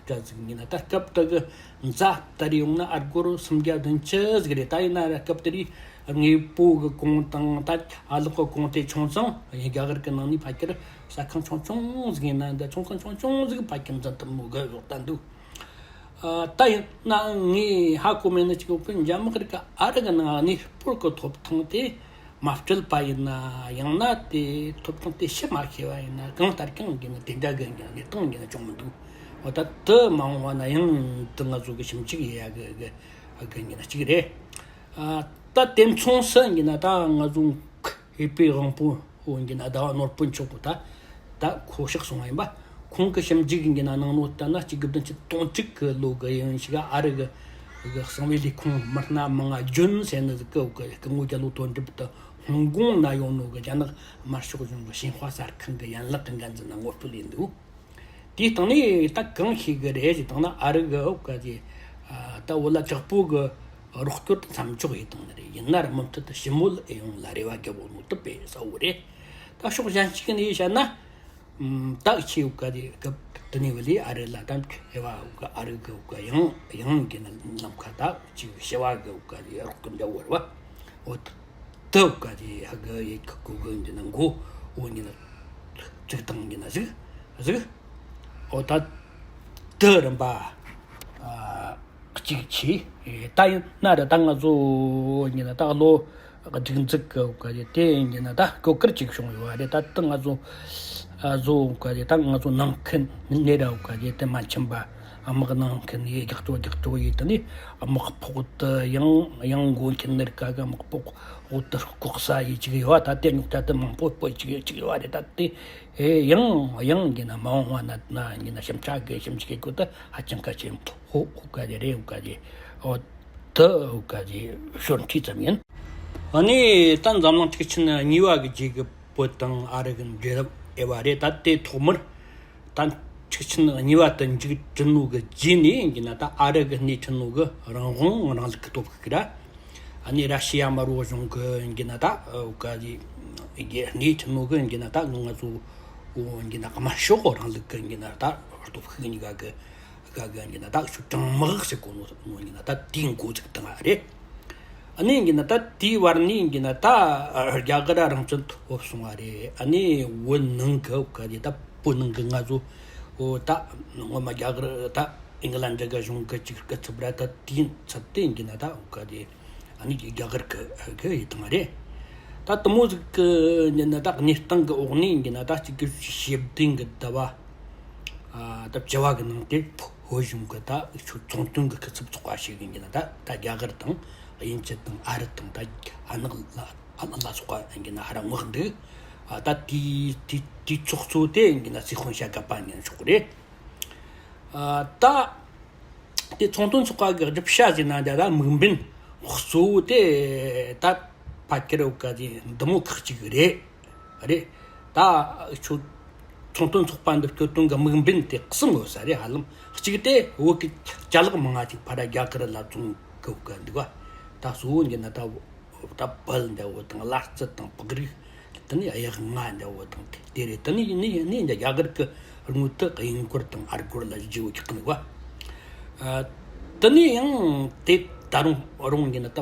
འདྲ་ཟིག་ཡིན་ན། ད་སྐབས་དེ་གི་མཛའ་ལྟར་ཡོང་ན་ཨ་སྒོར་སུམ་བརྒྱ་བདུན་ཅུ་ཟིག་རེད། ད་ཡིན་ན་ར་སྐབས་དེ་རིང་དངོས་པོ་གི་གོང་དང་ད་ཨ་ལགས་གི་གོང་དེ་ཆུང་ཙང་རྒྱ་གར་གི་ནང་ནས་ཕལ་ཆེར་ཟ་ཁང་ཆུང་ཆུང་ཟིག་ཡིན་ན། འདི་ཚོང་ཁང་ཆུང་ཆུང་ཟིག་ཕལ་ཆེར་འཛིན་ཐུབ་ནོ་གི་ཡོད་ད་འདུག་ཨ། ད་ཡིན་ན་ངས་ཧ་གོ་མེད་ནི་ཅིག་ཡོད་པས། འཇམ་དམག་རིགས་ཀ་ཨ་རི་གི་ནང་གནས་སྤོར་གི་ཐོབ་ཐང་དེ་མ་སྤྲད་པ་ཡིན་ན། ཡང་ན་དེ་ཐོབ་ཐང་དེ་ཕྱིར་མ་ཤེས་པ་ཡིན་ན། གང་ལྟར་ཀྱང་ཡིན་ན་དེ་འདྲ་གི་ཡིན་ན་གནས་སྟངས་ཡིན་ན་ཅུང་མི་འདུག་འོ། ད་དེ་མ་འོངས་པ་ན་ཡང་དེ་ང་ཚོ་གི་ཞིབ་འཇུག་ཡེ་ཡ་གི་གི་གི་ཡིན་ན་གཅིག་རེད། ཨ། ད་དེ་མཚུངས་སུ་ཡིན་ན་ད་ང་ཚོ་ཧི་པའི་དབང་པོ་འོ་ཡིན་ན་ཟླ་བ་ནོར་བུ་མཆོག་གི་ད་ད་ཁོ་གཤེགས་སོང་བ་ཡིན་པ། ཁོང་གི་ཞིབ་འཇུག་ཡིན་ན་ནང་ནོ་ལྟ་ན་གཅིག་དགུ་བདུན་ཅུ་དོན་དྲུག་གི་ལོ་གི་ཡིན་ཞིག་ཨ་རི་གི་གི་གསང་བའི་ལས་ཁུངས་མི་སྣ་མང་ང་ཇུན་ཟེར་ནི་ཟིག་གི་འོག་གི་སྐུ་ངོ་རྒྱ་ལོ་དོན་གྲུབ་དེ་ཧོང་ཀོང་ན་ཡོད་ནོ་གི་རྒྱ་ནག་དམར་ཤོག་གཞུང་གི་ཞིན་ཧྭ་གསར་ཁང་གི་ཡན་ལག་གི་འགན་འཛིན་ན་ངོ་སྤྲོད་ཡིན་འདུག་དེའི་སྟེང་ནས་ད་གང་ཤེས་གི་རེད་ཅེས་བཏང་ན། ཨ་རི་གི་འོག་ག་ཅེ་ད་བོད་ལ་དྲག་པོ་གི་རོགས་སྐྱོར་དང་མཚམས་འཇོག་ཡེ་བཏང་ནི་རེད། ཡིན་ན་ར་མུ་མཐུད་དུ་ཞི་མོལ་ཨེ་ཡོང་ལ་རེ་བ་རྒྱབ་འོ་ནོ་དུ་པེ་ས་འོ་རེད། ད་ཕྱོགས་གཞན་གཅིག་ནས་བཤད་ན། ཨམ། ད་ཁྱེད་འོག་ག་ཅེ་སྐབས་དེ་ནས་བ་ལས་ཨ་རི་ལ་ད་ཨེ་བ་འོག་ག་ཨ་རི་གི་འོག་ག་ཡང་ཡང་གི་ན་ནམ་མཁའ་ད་ཅིག་ཞི་བ་གི་འོག་ག་ཅེ་རོགས་སྐྱོར་འདྲ་བོ་རེད་བ། འོ། དེ་འོག་ག་ཅེ་ཧ་གི་ཡེ་གི་གོ་གི་འདི་ན་མགོ་འོ་ཡིན་ན་ཚིག་དང་ཡིན་ན་གཟིགས་གཟིགས། འོ་ད་དེ་རིམ་པ་ཨ་གཅིག་ཆེ། ད་ཡིན་ན་ར་ད་ང་ཚོ་ཡིན་ན་ད་ལོ་སྒྲིག་འཛུགས་གི་འོག་ག་ཅེ་དེ་ཡིན་ན་ད་གོ་སྐར་གཅིག་བྱུང་ཡོད་བ་རེད། ད་ད་ང་ཚོ་ཨ་བཟོ་འོག་ག་ཅེ་ད་ང་ཚོ་ནང་ཁུལ་ནས་ར་འོག་ག་ཅེ་དེ་མ་ཕྱིན་པ། དམག་ནང་ཁུལ་ནས་རྒྱག་སྤྲོད་རྒྱག་སྤྲོད་ཡེ་དེ་ནས་དམག་ཕོགས་དེ་ཡང་ཡང་མགོ་འཁྱེར་ནི་རིགས་ག་གི་དམག་ཕོགས་འོག་ཏུ་ལྐོག་ཟ་ཡེ་ཅིག་ཡོད་བ། ད་དེ་ཉོག་ད་དེ་མང་པོ་པོ་ཅིག་ཅིག་ཡོད་བ་རེད། ད་དེ་ཡང་ཡང་གི་ན་མ་འོངས་བ་ན་ན་གི་ན་ཞིབ་ཆ་གི་ཞིབ་འཇུག་གི་སྐོར་དུ་ཧ་ཅང་གལ་ཆེན་ཧོ་ཧོ་ག་ཅེ་རེད་འོག་ག་ཅེ། འོ་དེ་འོག་ག་ཅེ་ཞོར་འཕྲིས་ཙམ་ཡིན། ཨ་ནི་ད་འཛམ་གླིང་འཁྲུག་ཆེན་གཉིས་པ་གི་རྗེས་ཀྱི་བོད་དང་ཨ་རི་གི་འབྲེལ་ལམ་ཨེ་བ་རེད། ད་དེ་ཐོག་མར་ད་འཁྲུག་ཆེན་གཉིས་པ་དེ་མཇུག་སྒྲིལ་ནོ་གི་རྗེས་ནས་ཡིན་ན། ད་ཨ་རི་གི་སྣེ་ཁྲིད་ནོ་གི་རང་དབང་རང་ལུགས་ཀྱི་སྟོབས་ཤུགས་ར། ཨ་ནི་ར་ཤི་ཡ་དམར་པོ་གཞུང་གི་ཡིན་ན་ད་འོག་ག་ཅེ་སྣེ་ཁྲིད་ནོ་གི་ཡིན་ན་ད་ང་ཚོ་ཡིན་ན་དམར་ཤོག་རང་ལུགས་ཀྱི་ཡིན་ན་ད་སྟོབས་ཤུགས་གཉིས་ཀ་གི་ག་གི་ཡིན་ན་ད་ཆུ་གྲང་དམག་ཟེར་གོ་ནོ་ཡིན་ན་ད་དེའི་འགོ་ཚུགས་བཏང་བ་རེད། ཨ་ནི་ཡིན་ན་ད་དེའི་བར་ནས་ཡིན་ན་ད་རྒྱ་གར་རང་བཙན་ཐོབ་སོང་བ་རེད། ཨ་ནི་བོད་ནང་གི་འོག་ག་ཅེ་ད་བོད་ནང་གི་ང་ཚོ་འོ་ད་ངོ་མ་རྒྱ་གར་ད་ཨིང་ལན་ཌི་གི་གཞུང་གི་ཅིག་སྐུ་ཚབ་ར་ད་དེའི་ཚབ་དེ་ཡིན་ན་ད་འོག་ག་ཅེ་ཨ་ནི་རྒྱ་གར་གི་གི་ཡེ་བཏང་བ་རེད། ད་དེ་མོ་ཟིག་གི་ཡིན་ན་ད་གནས་སྟངས་གི་འོག་ནས་ཡིན་ན་ད་གཅིག་གི་ཤེས་ལྡན་གི་ཟླ་བ་ཨ་ད་བཅུ་བ་གི་ནང་དེ་བོད་གཞུང་གི་ད་ཚོང་དོན་གི་སྐུ་ཚབ་ཚོགས་པ་ཞིག་ཡིན་ན་ད་ད་རྒྱ་གར་དང་དབྱིན་ཇི་དང་ཨ་རི་དང་ད་ཨ་ནག་ལ་ཨ་ནག་ལ་སོགས་པ་ཡིན་ན་ཧ་ར་མངགས་འདུག་ཨ་ད་དེའི་དེའི་དེའི་ཚོགས་གཙོ་དེ་ཡིན་ན་སྲིད་དབང་བྱ་དགའ་པ་ཡིན་ཆོག་གི་རེད། ཨ་ད་དེ་ཚོང་དོན་ཚོགས་པ་གི་སྒྲུབ་བྱ་ཟེར་ན་ད་ད་དམིགས་འབེན་གཙོ་བོ་དེ་ད་ཕལ་ཆེར་འོག་ག་ཅེ་འདི་མོ་ཁག་ཅིག་རེད། རེད། ད་ཁྱོད་ཚོང་དོན་ཚོགས་པ་འདི་སྐྱོད་དོན་གི་དམིགས་འབེན་དེ་གསུམ་ཡོད་ས་རེད། ཧ་ལམ་གཅིག་དེ་བོད་ཀྱི་ཅ་ལག་མང་ང་ཅིག་ཕར་རྒྱ་གར་ལ་བཙོང་གི་འདུག་བ། ད་གཙོ་བོ་འདི་ན་ད་ད་བལ་འདྲ་བོ་དང་གླ་རྩི་དང་པགས་རིགས། དེ་ནས་གཡག་རྔ་འདྲ་བོ་དང་དེ་རེད། དེ་ནས་ནས་ནས་འདི་རྒྱ་གར་གི་དངུལ་དེ་གཡས་སྐོར་དང་ཨ་སྒོར་ལ་བརྗེ་བོ་རྒྱག་གི་འདུག་བ། ཨ། དེ་ནས་ཡང་དེ་ད་རུང་རུང་གི་ན་ད་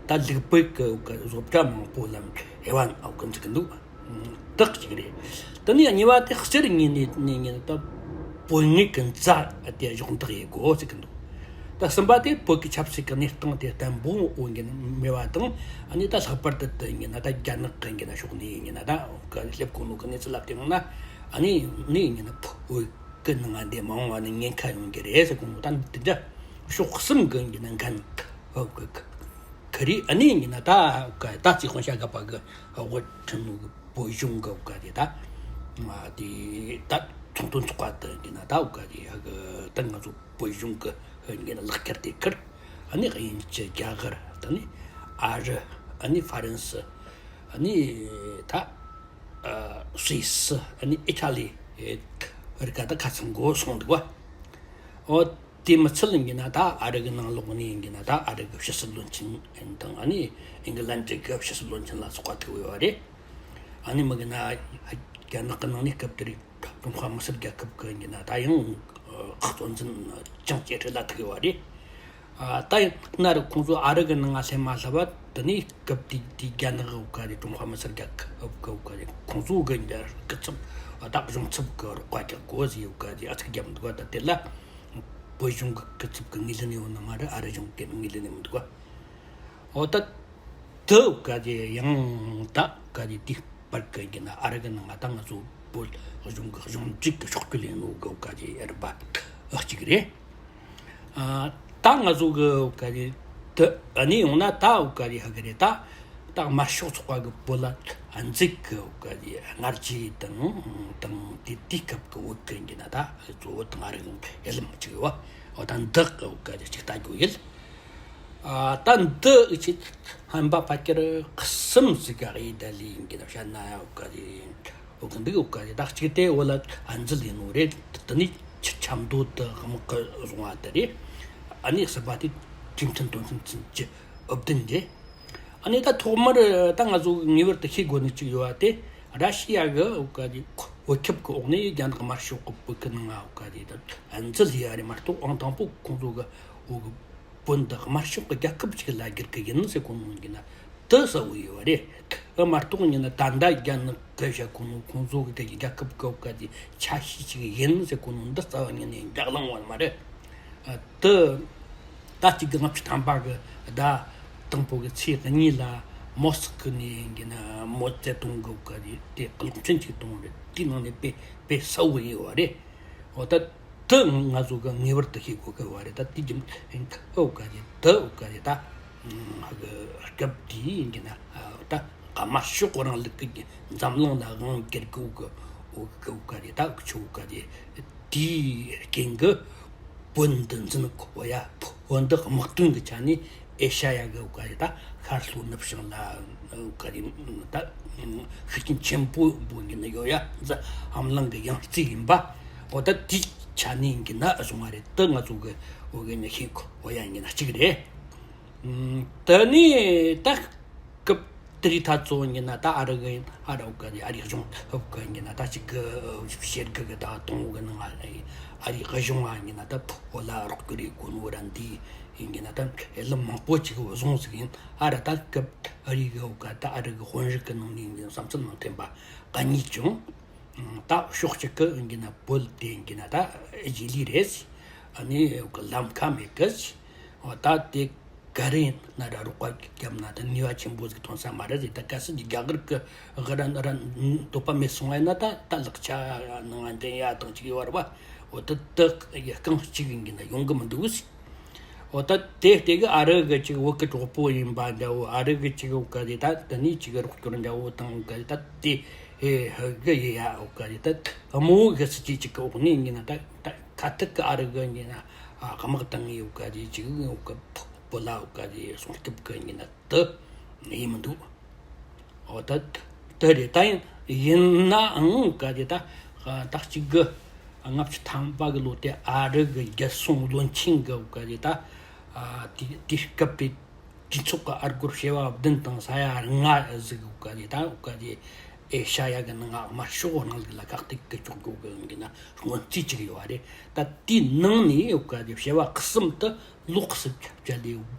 ད་ལུག་པའི་གི་གི་བཟོ་གྲྭ་མང་པོ་ལ་ཨེ་ཝན་ཨོ་གི་འཛུགས་གི་འདུག་དག་ཅིག་རེད། དེ་ནས་གཉིས་པ་དེ་གསེར་དངོས་ནས་ནས་ངས་ད་བོད་དངུལ་གི་རྫ་དེ་གཞོགས་འདེགས་ཡེད་དགོས་ཟེར་གི་འདུག་ད་གསུམ་པ་དེ་བོད་ཀྱི་ཆབ་སྲིད་ཀྱི་གནས་སྟངས་དེ་བརྟན་པོ་འོང་གི་མེད་པ་དང་། ཨ་ནི་ད་ལྷག་པར་དུ་དེ་ཡིན་ན་ད་རྒྱ་ནག་གི་ཡིན་ན་ཕྱོགས་ནས་ཡིན་ན་ད་ག་སླེབས་གོ་ནོ་གི་གནས་ཚུལ་ལ་བལྟས་ན། ཨ་ནི་ནི་ཡིན་ན་བོད་ཀྱི་ནང་ང་འདི་མ་འོངས་པ་ནས་ཉེན་ཁ་ཡོང་གི་རེད་ཟེར་གོ་ནོ། ད་འདི་འདྲ་ཕྱོགས་གསུམ་གི་ཡིན་ན་འགན་ཁུར་རེད། ཨ་ནི་ཡིན་ན་ད་ད་རྩིས་དཔོན་བྱ་དགའ་པ་གི་དབུ་ཁྲིད་ནོ་གི་བོད་གཞུང་གི་འོག་ག་དེ་ད་དེ་ད་ཚོང་དོན་ཚོགས་པ་དེ་ཡིན་ན་ད་འོག་ག་དེ་ཧ་གི་ད་ང་ཚོ་བོད་གཞུང་གི་ཡིན་ན་ལག་ཁྱེར་དེ་ཁུར། ཨ་ནི་དབྱིན་ཇི། རྒྱ་གར། ད་ནི་ཨ་རི། ཨ་ནི་ཧྥ་རན་སི། ཨ་ནི་ད་སུད་སི། ཨ་ནི་ཨི་ཊ་ལི་རིགས་ཀ་ད་ཁ་ཚང་གོ་སོང་འདུག་བ། འོ། དེ་མི་ཚད་ཡིན་ན་ད་ཨ་རི་གི་ནང་ལོགས་ནས་ཡིན་ན་ད་ཨ་རི་གི་ཕྱི་སྲིད་བློན་ཆེན་དང་། ཨ་ནི་ཨིང་ལན་ཌི་གི་ཕྱི་སྲིད་བློན་ཆེན་ལ་སོགས་པ་ཐུག་ཡོད་པ་རེད། ཨ་ནི་མི་གི་ན་རྒྱ་ནག་གི་ནང་ནས་སྐབས་དེར་ཀྲུང་ཧྭ་མི་སེར་རྒྱལ་ཁབ་ཀྱི་ཡིན་ན་ད་ཡང་ གཙོ་འཛིན་ཅང་ཅེ་ཧྲི་ལ་ཐུག་ཡོད་པ་རེད། ཨ། ད་ཡིན་ན་ར་ཁོང་ཚོ་ཨ་རི་གི་ནང་ང་སླེབས་མ་ལྷག་པ་དེ་ནས་སྐབས་དེ་དེའི་རྒྱ་ནག་གི་འོག་ག་རེད། ཀྲུང་ཧྭ་མི་སེར་རྒྱལ་ཁབ་གི་འོག་ག་རེད། ཁོང་ཚོ་གི་འདི་སྐུ་ཚབ་ད་གཞུང་ཚབ་གི་རོགས་པ་རྒྱག་དགོས་ཟེར་འོག་ག་རེད། ཨ་ཚིག་རྒྱབ་འདུག་པ། ད་དེ་ལ་བོད་གཞུང་གི་སྐུ་ཚབ་གི་ངོས་ལེན་ཡོད་ནི་མ་རེད། ཨ་རི་གཞུང་གི་ངོས་ལེན་ཡོད་མི་འདུག་པ། འོ་ད་དེ་འོག་ག་རེད། ཡང་ད་འོག་ག་རེད། དེ་བར་གི་ཡིན་ན་ཨ་རི་གི་ནང་ང་ད་ང་ཚོ་བོད་གཞུང་གི་གཞུང་འཛུགས་ཀྱི་ཕྱོགས་སྐྱོད་ལས་ནོ་གི་འོག་ག་རེད། ཨ་རི་པ་གཅིག་རེད། ཨ། ད་ང་ཚོ་གི་འོག་ག་རེད། དེ་ཨ་ནི་ཡོང་ན་ད་འོག་ག་རེད། ཧ་གི་རེད། ད་ད་དམར་ཤོག་ཚོགས་པ་གི་བོད་ལ་ཨ་འཛུགས་གི་འོག་ག་རེད། སྔ་རྗེས་དང་དང་དེ་དུས་སྐབས་གི་བོད་གི་ཡིན་ན་ད་གཙོ་བོ་དང་ཨ་རི་གི་ཡི་ལམ་གཅིག་ཡོད་པ། འོ་ད་འདི་གི་འོག་ག་རེད། གཅིག་ལྟ་རྒྱུ་ཡིན། ཨ། ད་འདི་ཨི་ཆི་ཧམ་པ་ཕ་ཀེར་གསུམ་ཟིག་ག་ཨི་ད་ལི་ཡིན་གི་ན་བཤད་ན་འོག་ག་རེད། འོག་གི་འདུག་འོག་ག་རེད། ད་གཅིག་དེ་བོད་ལ་ཨ་འཛུལ་ཡིན་ནོ་རེད། དེ་ནས་ཆ་ཆབ་མདོ་དེ་དམག་གི་བཟུང་བ་དེ་རེད། ཨ་ནི་གསུམ་པ་དེ་གྲོས་མཐུན་དོན་ཚན་བཅུ་བདུན་རེད། ཨ་ནི་ད་ཐོག་མར་ད་ང་ཚོ་ངེས་པར་དུ་ཤེས་དགོས་ནི་གཅིག་ཡོད་པ་དེ། ར་ཤི་ཡ་གི་འོག་ག་རེད། འོས་ཁུར་གི་འོག་ནས་རྒྱ་ནག་དམར་ཤོག་གི་བོད་གི་ནང་ང་འོག་ག་རེད། ད་ཨ་འཛུལ་ཡ་རེད་མ་གཏོགས་ཨང་དང་པོ་ཁོང་ཚོ་གི་འོག་གི་བོད་འདི་དམར་ཤོག་གི་རྒྱལ་ཁབ་ཅིག་ལ་སྒེར་གི་ཡིན་ཟེར་གོ་ནོ་ཡིན་ན་དེ་གསལ་བོ་ཡོད་རེད། དེ་མ་གཏོགས་ཡིན་ན་ད་ལྟ་རྒྱ་ནག་གི་བཤད་གོ་ནོ་ཁོང་ཚོ་གི་དེ་རྒྱལ་ཁབ་གི་འོག་ག་དེ་ཆ་ཤས་ཅིག་ཡིན་ཟེར་གོ་ནོ་འདི་རྩ་བ་ཉིད་ནས་འཇགས་བླངས་བ་མ་རེད། ཨ། དེ་ད་གཅིག་གི་ལྔ་བཅུ་ཐམ་པ་གི་ཟླ་དང་པོ་གི་ཚེས་གཉིས་ལ་མོ་སི་ཁི་ནས་ཡིན་གི་ན་མའོ་ཙེ་ཏུང་གི་འོག་ག་དེ་དེ་གློག་འཕྲིན་ཅིག་བཏང་བ་རེད། དེའི་ནང་ནས་དཔེ་དཔེ་གསལ་བོ་ཡོད་པ་རེད། འོ་ད་དེ་ང་ཚོ་གི་ངེས་པར་དུ་ཤེས་དགོས་གི་བ་རེད། ད་དེ་རྒྱུ་མཚན་འོག་ག་རེད། དེ་འོག་ག་རེད། ད་ཧ་གི་སྐབས་དེའི་ཡིན་གྱི་ན་ད་དམར་ཤོག་རིང་ལུགས་ཀྱི་འཛམ་གླིང་ལ་དབང་བསྒྱུར་གི་འོག་གི་འོག་གི་འོག་ག་རེད། ད་འུ་ཆོ་འོག་ག་རེད། དེའི་རྐྱེན་གྱིས་བོད་འདི་འཛིན་གོ་ཡ། བོད་འདི་དམག་དོན་གྱི་ཆ་ནས་ཨེ་ཤ་ཡ་གི་འོག་ག་རེད། ད་ཤར་ལྷོ་ནུབ་བྱང་ལ་འོག་ག་རེད། ད་ཤུགས་རྐྱེན་ཆེན་པོ་འབོད་ཀྱི་ནི་ཡོད་ཡ། འཛམ་གླིང་གི་ཡང་རྩེ་ཡིན་པ། འོ་ད་དེའི་ཆ་ནས་ཡིན་གྱི་ན་བཟུང་བ་རེད། དེ་ང་ཚོ་གི་འོག་གི་ནི་ཤེས་གོ་ཡ་ཡིན་གྱི་ན་གཅིག་རེད། ཨུམ། དེ་ནས་ད་སྐབས་དེ་རིང་ད་གཙོ་བོ་ཡིན་ན་ད་ཨ་རི་གི་ཨ་རི་འོག་གི་ཨ་རིའི་གཞུང་འོག་གི་ཡིན་ན་ད་གཅིག་གི་ཤེས་གི་གི་ད་དང་བོ་གི་ནང་ང་ཨ་རིའི་གཞུང་ང་ཡིན་ན་ད་བོད་ལ་རོགས་སྐྱོར་ཡེད་གོ་ནོ་ར་འདི་ཡིན་གྱི་ན་ད་ཡི་ལམ་མང་པོ་ཅིག་བཟུང་ཟིག་ཡིན། ཨ་ར་ད་སྐབས་ཨ་རི་གི་འོག་ག་ད་ཨ་རི་གི་དཔོན་རིགས་གི་ནང་ནས་ཡིན་གྱི་ན་བསམ་ཚུལ་མི་མཐུན་པ་ག་གཉིས་བྱུང་། ད་ཕྱོགས་གཅིག་གི་ཡིན་གྱི་ན་བོད་དེ་ཡིན་གྱི་ན་ད་རྗེས་ལུས་རེད། ཨ་ནི་ལམ་ཁ་མེད་གི། འོ་ད་དེ་ག་རེ་ཡིན་ན་ར་རོགས་པ་བརྒྱབ་ན་ད་ནུས་པ་ཆེན་པོ་ཟིག་ཐོན་ས་མ་རེད་ཟེར། ད་གལ་སྲིད་ཀྱི་རྒྱ་གར་གི་གི་ར་ར་འདོད་པ་མེད་སོང་བ་ཡིན་ན་ད་ད་ལག་ཆ་ནང་ང་འདྲེན་ཡ་དང་ཅིག་ཡོད་རེད་བ། འོ་ད་དེ་རྐང་གཅིག་ཡིན་གྱི་ན་ཡོང་གི་མི་འདུག་ཟེར། འོ་ད་དེ་ལྟས་གི་ཨ་རི་གི་ཅིག་བོད་གི་གྲོགས་པོ་ཡིན་པ་འདྲ་བོ། ཨ་རི་གི་ཅིག་འོག་ག་དེ་ད་དེ་ནས་ཅིག་རོགས་སྐྱོར་འདྲ་བོ་དང་འོག་ག་དེ་ད་དེ་ཧེ་ཧ་གི་ཡི་ཡ་འོག་ག་དེ་ད་དམོད་བོ་གི་སྲིད་ཇུས་ཅིག་གི་འོག་ནས་ཡིན་ན་ད་ད་ཁ་ཐུག་གི་ཨ་རི་གི་ཡིན་ན་ཨ་དམག་བཏང་ངེ་འོག་ག་དེ་ཅིག་འོག་གི་བོད་ལ་འོག་ག་དེ་སྲུང་སྐྱོབ་གི་ཡིན་ན་དེ་ཡིན་མི་འདུག་འོ་ད་དེ་རེད། ད་ཡིན་ཡིན་ནའང་ག་དེ་ད་ད་གཅིག་གི་ལྔ་བཅུ་ཐམ་པ་གི་ལོ་དེ་ཨ་རི་གི་རྒྱལ་སྲུང་བློན་ཆེན་གི་འོག་ག་དེ་ད་དེ་དེ་སྐབས་དེ་གྲོས་ཚོགས་གི་ཨ་སྒོར་བྱེ་བ་བདུན་དང་ས་ཡ་ལྔ་ཟིག་འོག་ག་དེ་ད་འོག་ག་དེ་ཨེ་ཤ་ཡ་གི་ནང་ང་དམར་ཤོག་རིང་ལུགས་ལ་ཁག་ཐེག་གི་ཆོག་གོ་གི་ཡིན་གྱི་ན་སྔོན་རྩིས་ཅིག་ཡོད་རེད། ད་དེའི་ནང་ནས་འོག་ག་དེ་བྱེ་བ་གསུམ་དུ་ལོགས་སུ་བཅད་དེ་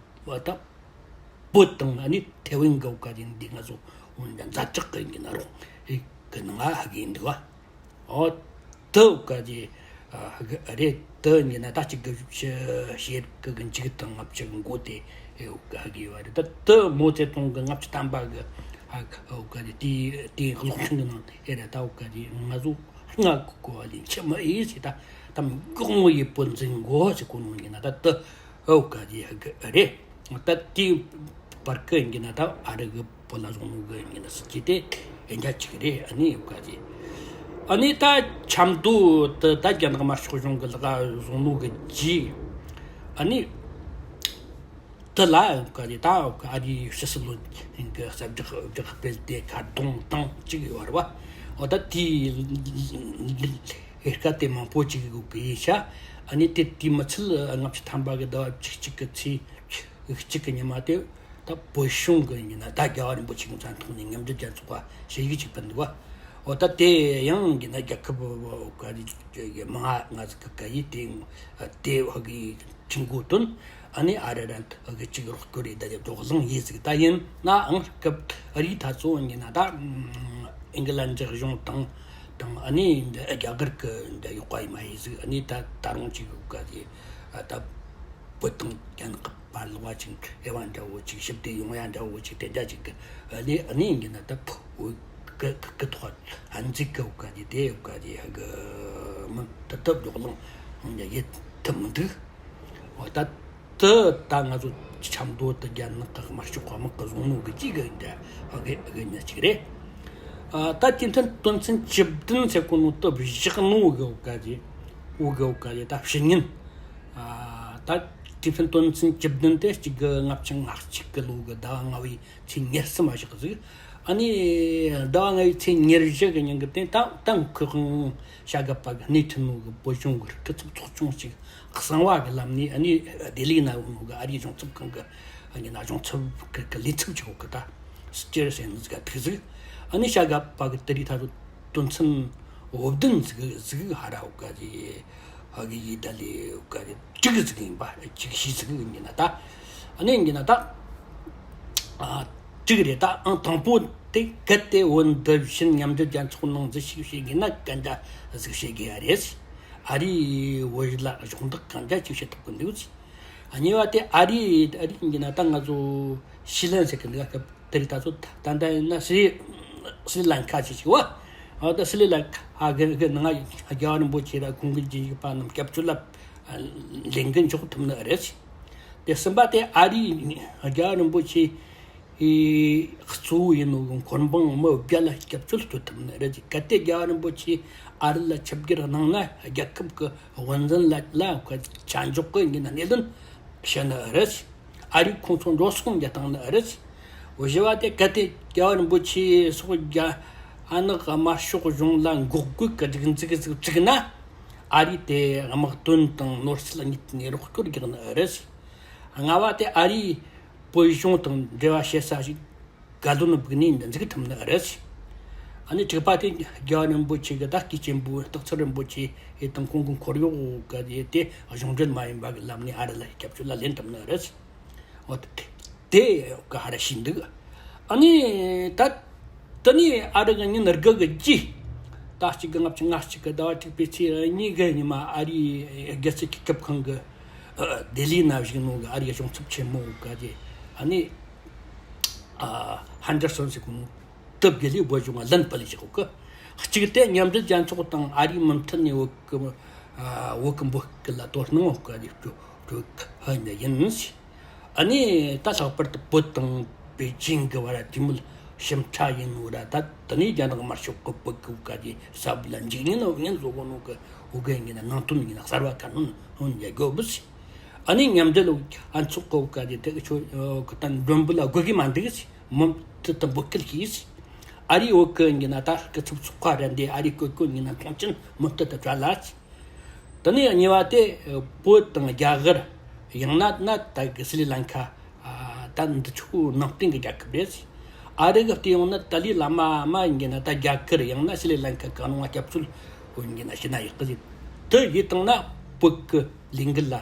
བ་ད། བོད་དང་ཨ་ནི་ཐེ་ཝན་གི་འོག་ག་དེ་འདི་ང་ཚོ་འོན་ཀྱང་མཛའ་བཅག་གི་ཡིན་གྱི་ན་རོགས་ཨེ་གི་ནང་ང་ཧ་གི་ཡིན་འདུག་བ། འོ་དེ་འོག་ག་དེ་ཨ་ཧ་གི་རེད། དེ་ཡིན་གྱི་ན་ད་གཅིག་གི་ཤེར་གི་གི་འཇིག་དང་ལྔ་བཅུ་གི་མགོ་དེ་ཨེ་འོག་ག་ཧ་གི་ཡོད་རེད། ད་དེ་མའོ་ཙེ་ཏུང་གི་ལྔ་བཅུ་ཐམ་པ་གི་ཨ་འོག་ག་དེ་དེའི་དེའི་གློག་འཕྲིན་གི་ནང་དེ་ཨེ་རེད། ད་འོག་ག་དེ་ང་ཚོ་ང་གི་གོ་བ་ལེན་ཆི་མ་ཨེ་ཟེར། ད་ད་འགོག་མོ་ཡི་བོད་འཛིན་མགོ་ཟེར་གོ་ནོ་ཡིན་ན་ད་དེ་འོག་ག་དེ་ཧ་གི་རེད། ད་དེའི་བར་གི་ཡིན་གྱི་ན་ད་ཨ་རི་གི་བོད་ལ་བཟུང་ནོ་གི་ཡིན་གྱི་ན་སྲིད་ཇུས་དེ་ཡིན་རྒྱ་ཆེ་གི་རེད། ཨ་ནི་འོག་ག་དེ་ཨ་ནི་ད་ཆབ་མདོ་དེ་ད་རྒྱ་ནག་དམར་ཤོག་གཞུང་གི་ལག་བཟུང་ནོ་གི་རྗེས་ཨ་ནི་དེ་ལ་འོག་ག་དེ་ད་འོག་ག་ཨ་རིའི་ཕྱི་སྲིད་བློན་ཆེན་གི་གསལ་བསྒྲགས་བསྒྲགས་སྤེལ་དེ་ཁ་རྡུང་བཏང་གཅིག་ཡོད་རེད་བ། འོ་ད་དེའི་ལས་ཀ་དེ་མང་པོ་ཅིག་གི་འོག་གི་ཡིན་ཤག་ཨ་ནི་དེ་དེ་མི་ཚད་ལྔ་བཅུ་ཐམ་པ་གི་ཟླ་བ་བཅུ་གཅིག་གི་ཚེས་གཅིག་གི་ཉི་མ་དེ་ད་བོད་གཞུང་གི་ཡིན་ན་ད་རྒྱལ་བ་རིན་པོ་ཆེ་གི་མཚན་ཐོག་ནས་མཉམ་འབྲེལ་རྒྱལ་ཚོགས་པ་ཞུ་ཡིག་ཅིག་ཕུལ་འདུག་བ། འོ་ད་དེ་ཡང་གི་ན་རྒྱལ་ཁབ་ག་རེ་མང་ང་ཟིག་གི་ག་ཡི་དེ་དེ་ཧ་གི་ཆིང་གོ་དོན། ཨ་ནི་ཨ་རི་རན་ཧ་གི་གཅིག་རོགས་སྐྱོར་རེ་ད་རྒྱབ་རོགས་གླང་ཡི་ཟིག་ད་ཡིན་ནའང་སྐབས་རི་ཐ་ཚོ་ཡིན་ན་ད་ཨིང་གི་ལན་འཇག་གཞུང་དང་དང་ཨ་ནི་རྒྱ་གར་གི་འདི་ཡོག་པ་ཡི་མ་ཡི་ཟིག་ཨ་ནི་ད་ད་རུང་གཅིག་ཡོད་ག་དེ་ད་བོད་དང་རྒྱ་ནག་བར་ལོག་བ་ཅིག་དབྱེ་བ་འདྲ་བོ་ཅིག་ཞིབ་དེ་ཡོང་ཡ་འདྲ་བོ་ཅིག་དེ་འདྲ་ཅིག་གི་ཨ་ནི་ཨ་ནི་ཡིན་ན་ད་བོད་གི་གི་ཐོག་ཧན་ཙི་གི་ཡོད་ག་དེ་དེ་ཡོད་ག་དེ་ཧ་གི་མི་ད་ད་རྒྱོག་ལང་ཡེ་ཐུབ་མི་འདུག་འོ་ད་དེ་ད་ང་ཚོ་ཆབ་མདོ་དུ་རྒྱ་ནག་གི་དམར་ཤོག་དམག་གི་བཟུང་ནོ་གི་ཅིག་གི་འདྲ་ཧ་གི་ཧ་གི་ཉ་ཅིག་རེད། ཨ་ད་དེ་མཐུན་དོན་ཚན་བཅུ་བདུན་ཚེ་གོ་ནོ་དུ་བཞག་ནོ་གི་ཡོད་ག་དེ་འོ་གི་ཡོད་ག་དེ་ད་ཕྱི་ཉིན། ཨ་ད་དེ་ཕན་དོན་ཚན་བཅུ་བདུན་དེ་གཅིག་གི་ལྔ་བཅུ་ང་གཅིག་གི་ལོ་གི་ཟླ་བ་ལྔ་བའི་ཚེས་ཉེར་གསུམ་མ་བཞག་ཟིག་ཨ་ནི་ཟླ་བ་ལྔ་བའི་ཚེས་ཉེར་བཞི་གི་ཉིན་གི་སྟེང་ད་ད་ཁོས་ཁང་བྱ་དགའ་པ་གི་གནས་ཐུན་ནོ་གི་བོད་གཞུང་གི་སྐུ་ཚབ་ཚོགས་ཆུང་ཞིག་གསང་བ་གི་ལམ་ནས་ཨ་ནི་ལྡི་ལི་ན་ཡོད་ནོ་གི་ཨ་རིའི་གཞུང་ཚབ་ཁང་གི་ཨ་ནི་ན་གཞུང་ཚབ་གི་གི་ལས་ཚབ་ཅིག་ཡོད་གི་ད་སྤྱིར་ཟེར་ནི་ཟིག་ག་ཐུག་ཟིག་ཨ་ནི་བྱ་དགའ་པ་གི་དེ་རིགས་ད་དུང་དོན་ཚན་འོ་བདུན་ཟིག་ཟིག་ཧ་ར་འོ་ག་ཟིག་ཧ་གི་ཡི་ད་ལི་འོ་ག་ཟིག་གཅིག་ཟིག་ཡིན་པ་གཅིག་ཤི་ཟིག་ཡིན་ན་ད་ཨ་ནི་ཡིན་ན་ད་ཨ་གཅིག་རེད། ད་ཨང་དང་པོ་དེ་གལ་ཏེ་བོད་འདི་བཞིན་མཉམ་འབྲེལ་རྒྱལ་ཚོགས་ནང་འཛུལ་ཞུགས་བྱེད་དགོས་ན་གན་རྒྱ་ཟིག་བྱེད་དགོས་ཡ་རེད། ཨ་རིའི་བོད་ལ་གཞོགས་འདེགས་གན་རྒྱ་ཅིག་བྱེད་ཐུབ་གི་འདུག་གཉིས་པ་དེ་ཨ་རི་ཨ་རི་ཡིན་ན་ད་ང་ཚོ་ཤི་ལན་ཟེར་གི་འདུག་སྐབས་དེ་རིང་ད་ཚོ་ད་ལྟ་ཡིན་ན་སི་སི་ལན་ཁ་ཅིག་ཅིག་བ། ཨ་ད་སི་ལན་ཁ་གི་གི་ནང་རྒྱལ་བ་རིན་པོ་ཆེ་ར་ཁོང་གི་རྗེས་འཇུག་པ་རྣམས་སྐྱབས་བཅོལ་ལ་ལེན་གི་འཇོག་ཐུབ་ནི་རེད། དེ་གསུམ་པ་དེ་ཨ་རི་རྒྱལ་བ་རིན་པོ་ཆེ་གཙོ་བོ་ཡིན་ནོ་གི་འཁོར་འབངས་མི་བརྒྱ་ལ་སྐྱབས་བཅོལ་སྤྲོད་ཐུབ་ནི་རེད། གལ་ཏེ་རྒྱལ་བ་རིན་པོ་ཆེ་ཨ་རི་ལ་ཆིབས་བསྒྱུར་གནང་ན་རྒྱལ་ཁབ་ཀྱི་དབུ་འཛིན་ལ་ལ་ཆ་འཇོག་གི་ཡིན་ན་གནད་དོན་བཤད་ནི་རེད། ཨ་རིས་ཁོང་ཚོ་འགྲོ་སོང་རྒྱག་སྟངས་ནི་རེད། བཞི་བ་དེ་གལ་ཏེ་རྒྱལ་བ་རིན་པོ་ཆེ་སོགས་རྒྱ་ཨ་ནག་དམར་ཤོག་གཞུང་ལ་འགོག་རྒོལ་གྱི་སྒྲིག་འཛུགས་ཟིག་བཙུགས་ན་ཨ་རིས་དེ་དམག་དོན་དང་ནོར་སྲིད་གཉིས་ནས་རོགས་སྐྱོར་རྒྱག་ནི་རེད། ལྔ་བ་དེ་ཨ་རིས་བོད་གཞུང་དང་འབྲེལ་བ་བྱེད་ས་ཞིག་བཀའ་བློན་སྦུག་ནས་འཛུགས་ཐུབ་ནི་རེད། ཨ་ནི་དྲུག་པ་དེ་རྒྱལ་བ་རིན་པོ་ཆེ་གི་ད་སྐུའི་གཅེན་པོ་སྟག་ཚང་རིན་པོ་ཆེ་ཡི་དང་ཁོང་གི་འཁོར་གཡོག་གི་དེ་གཞུང་འབྲེལ་མ་ཡིན་པ་གི་ལམ་ནས་ཨ་རི་ལ་སྐྱབས་བཅོལ་ལ་ལེན་ཐུབ་ནི་རེད། འོ་དེ་དེ་ག་ཧ་ར་ཤི་འདུག་ཨ་ནི་ད་དེ་ནས་ཨ་རི་གི་ཉིན་དགུ་གི་རྗེས་ད་གཅིག་གི་ལྔ་བཅུ་ང་གཅིག་གི་ཟླ་བ་དྲུག་པའི་ཚེས་གཉིས་གི་ཉི་མ་ཨ་རིའི་རྒྱལ་སྲིད་ཀྱི་ཁེ་ཕན་གི་ལྡི་ལི་ན་བཞུགས་ནོ་གི་ཨ་རིའི་གཞུང་ཚབ་ཆེན་མོ་ག་དེ་ཨ་ནི། ཧན་ཌར་སོན་ཟེར་གོ་ནོ་དེབ་དགེ་ལས་བོད་གཞུང་ལ་ལན་ཕུལ་ཞིག་གོ་གི། གཅིག་དེ་མཉམ་འབྲེལ་རྒྱལ་ཚོགས་དང་ཨ་རིའི་མུ་མཐུད་ནས་བོད་ཀྱི་བོད་ཀྱི་འབོད་སྐུལ་ལ་དོ་སྣང་བོད་ཀྱི་སྤྲོད་སྤྲོད་ཁུལ་ཡིན། ཨ་ནི་ད་ལྷག་པར་དུ་བོད་དང་པེ་ཅིང་གི་བར་གྲོས་མོལ་ཞིབ་ཕྲ་ཡིན་ནོ་ར་ད་དེ་ནས་རྒྱ་ནག་དམར་ཤོག་གི་བོད་ཀྱི་བཀའ་རྒྱའི་ས་བབ་ལ་འཇིགས་ཉེན་ཉེན་བཟོ་གོ་ནོ་གི་བོད་ཀྱི་ཡིན་ན་ནང་དོན་ཡིན་ན་གསར་བ་ཁ་སྣོན་ཡོང་རྒྱུ་དགོས་བུ། ཨ་ནི་མཉམ་འབྲེལ་ཨ་ཚོགས་ཀྱི་བཀའ་རྒྱ་དེ་ཁྱོད་ཀྱི་ད་མགྲོན་འབོད་ལ་དགོས་ཀྱི་མ་འདུག་མུ་མཐུད་དུ་འབོད་སྐུལ་གྱིས། ཨ་རིའི་བོད་ཀྱི་ཡིན་ན་ད་སྐུ་ཚབ་ཚོགས་ཁག་རེ་འདི་ཨ་རིའི་བཀོད་སྒྲིག་ཡིན་ན་མཐོང་ཆེན་མུ་མཐུད་དུ་བྱ་ལ། དེ་ནས་གཉིས་པ་དེ་བོད་དང་རྒྱ་གར་ཡང་ན་ན་ད་གི་སི་རི་ལང་ཀ་ད་འདི་ཆོ་ནང་བསྟན་གྱི་རྒྱལ་ཁབ་རེད། ཨ་རི་གི་བལྟས་ཡོང་ན་ཏཱ་ལའི་བླ་མ་མ་ཡིན་ན་ད་རྒྱ་གར་ཡང་ན་སི་རི་ལང་ཀ་གང་རུང་བ་སྐྱབས་བཅོལ་ཡིན་ན་ཤི་ན་ཡག་གི་ཟིག་དེ་ཡིན་བཏང་ན་བོད་ཀྱི་ལས་འགུལ་ལ་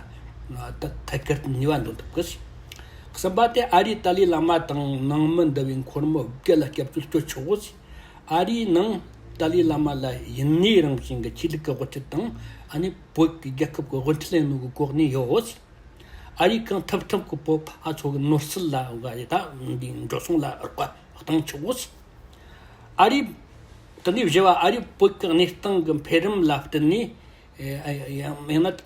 ད་ཐད་ཀར་ནུས་པ་འདོན་ཐུབ་གི། གསུམ་པ་དེ་ཨ་རིས་ཏཱ་ལའི་བླ་མ་དང་ནང་མི་འདི་བའི་འཁོར་མི་བརྒྱ་ལ་སྐྱབས་བཅོལ་སྤྲོད་ཆོག་གི། ཨ་རིའི་ནང་ཏཱ་ལའི་བླ་མ་ལ་ཡིན་ནའི་རང་བཞིན་གྱི་ཆོས་ལུགས་ཀྱི་དབུ་ཁྲིད་དང་ཨ་ནི་བོད་ཀྱི་རྒྱལ་ཁབ་ཀྱི་དབུ་ཁྲིད་ལེན་ནོ་གི་གོ་གནས་ཡོད། ཨ་རིས་གང་ཐུབ་ཐུབ་ཀྱི་བོད་པ་ཚོ་གི་ནོར་སྲིད་ལ་འགའ་རེ་ད་འདི་འགྲོ་སོང་ལ་རོགས་པ་གཏང་ཆོག་གོ། ཨ་རིས་དེ་ནས་བཞི་བ་ཨ་རིས་བོད་ཀྱི་གནས་སྟངས་ཀྱི་འཕེལ་རིམ་ལ་བརྟེན་ནས་ཡང་ཡང་ན་ད་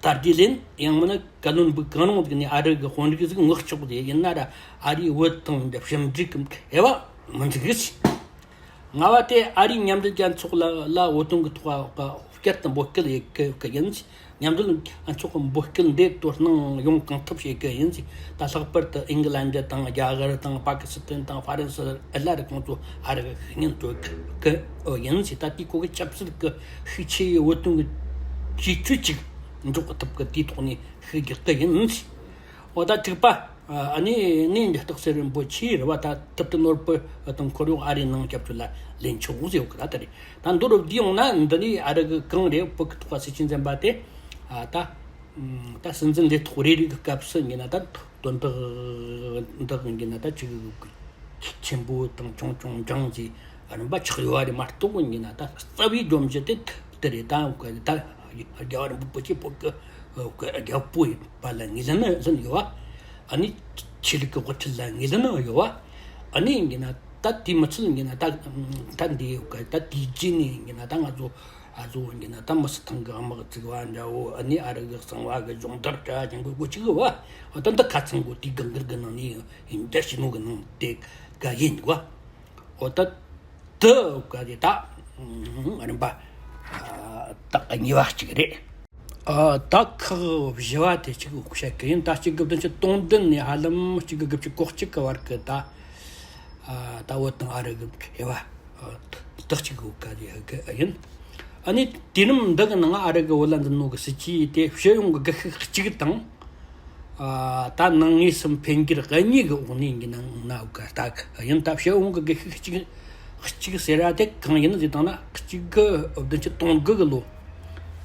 དར་རྒྱས་ལེན་ཡང་མིན་ན་བཀའ་བློན་སྦུག་གང་རུང་ཟིག་ནས་ཨ་རི་གི་དཔོན་རིགས་ཟིག་མངགས་ཆོག་དེ་ཡིན་ན་ར་ཨ་རིས་བོད་དང་འདི་ཕྱི་འབྲེལ་གྱི་འབྲེལ་བ་མི་འཛུགས་གི། ལྔ་བ་དེ་ཨ་རིས་མཉམ་འབྲེལ་རྒྱལ་ཚོགས་ལ་ལ་བོད་དོན་གྱི་ཐོག་བསྐྱར་དུ་འབོད་སྐུལ་ཡེད་གི་གི་ཡིན། མཉམ་འབྲེལ་རྒྱལ་ཚོགས་ཀྱི་འབོད་སྐུལ་འདི་དོ་སྣང་ཡོང་གང་ཐུབ་བྱེད་གི་ཡིན། ད་ལྷག་པར་དུ་ཨིང་གི་ལན་ཌི་དང་རྒྱ་གར་དང་པ་ཀི་སི་ཐན་དང་ཧྥ་རན་སི་ཨ་ལ་རི་ཁོང་ཚོ་ཨ་རི་གི་ཤུགས་སྣོན་སྤྲོད་གི་ཡིན། ད་དེ་ཁོ་གི་ཆབ་སྲིད་ཀྱི་ཤུགས་ཆེ་བའི་བོད་དོན་གྱི་གྲོས་ཆོད་ཅིག་འཇོག་ཐུབ་གི་དེའི་ཐོག་ནས་ཤུགས་རྒྱག་གི་ཡིན། འོ་ད་དྲུག་པ། ཨ་ནི་ནི་འདི་སྟག་སེར་རིན་པོ་ཆེ་རེད་བ། ད་ཐུབ་བསྟན་ནོར་བུ་དང་ཁོར་ཡུག་ཨ་རིའི་ནང་སྐྱབས་བཅོལ་ལ་ལེན་ཆོག་ཟེར་ཡོད་གི། ད་ད་རེད། ད་མདོར་བསྡུས་ཡོང་ན་འདི་ནི་ཨ་རི་གི་གང་རེད། བོད་ཀྱི་ཐོག་ལ་སྲིད་ཇུས་འཛིན་པ་དེ། ཨ་ད་ད་སྲིད་འཛིན་ལས་ཐོག་རེ་རེ་གི་སྐབས་སུ་ཡིན་ན། ད་དོན་དག་འདི་ཡིན་ན་ད་ཅིག་ཆེན་པོ་དང་ཆུང་ཆུང་འབྲིང་ཅིག་རིམ་པ་ཆགས་ཡོད་བ་རེད་མ་གཏོགས། ཡིན་ན་ད་རྩ་བའི་སྒྲོམ་གཞི་དེ་དེ་རེད། ད་ད་རྒྱལ་བ་རིན་པོ་ཆེ་བོད་ཀྱི་རྒྱལ་པོ་ཡིན་པ་ལ་ངོས་ལེན་ལེན་ཡོད་བ། ཨ་ནི་ཆོས་ལུགས་ཀྱི་དབུ་ཁྲིད་ལ་ངོས་ལེན་ཡོད་བ། ཨ་ནི་ཡིན་ན་ད་དེ་མི་ཚད་ཡིན་ན་ད་ད་འདི་ཡོད་ག་ད་དེའི་རྗེས་ནས་ཡིན་ན་ད་ང་ཚོ་ཨ་ཚོ་ཡིན་ན་ད་མི་སི་ཐང་གི་དམག་བཙུགས་པ་འདྲ་བོ། ཨ་ནི་ཨ་རི་གི་གསང་བ་གི་སྦྱོང་བརྡར་གྲྭ་ཅན་གི་སྒོ་ཅིག་བ། ཨ་ད་འདི་ཁ་ཚང་གོ་དེའི་སྒང་གི་ནང་ནས་ཡིན་འདྲ་ཞིག་ནོ་གི་ནང་དེ་ག་ཡིན་འདུག་བ། ཨོ་ད་དུ་ག་དེ་ད་རིམ་པ་ད་གཉིས་པ་གཅིག་རེད། ཨ་ད་ཁག་བཞི་བ་དེ་གཅིག་བཤད་གི་ཡིན། ད་གཅིག་དགུ་བདུན་ཅུ་དོན་བདུན་ནས་ཧ་ལམ་གཅིག་དགུ་བཅུ་གོ་གཅིག་གི་བར་གི་ད་ཨ་ད་བོད་དང་ཨ་རི་གི་དབྱེ་བ་ད་གཅིག་གི་ག་དེ་ཡིན། ཨ་ནི་དུས་རིམ་འདི་གི་ནང་ཨ་རི་གི་འོས་ལ་འཛུལ་ནོ་གི་སྲིད་ཇུས་དེ་སྤྱི་ཡོངས་གི་སྒུལ་ཤུགས་གཅིག་དང་། ཨ་ད་ནང་ངོས་སུ་འཕེལ་འགྱུར་གཉིས་ཀྱི་འོག་ནས་ཡིན་ན་ན་ག་ད་ཡིན། ད་སྤྱི་ཡོངས་ཀྱི་སྒུལ་ཤུགས་གཅིག་གཅིག་ཟེར་ར་དེ་གང་ཡིན་ཟེར་བཏང་ན། གཅིག་གི་བདུན་ཅུ་དོན་དགུ་གི་ལོ་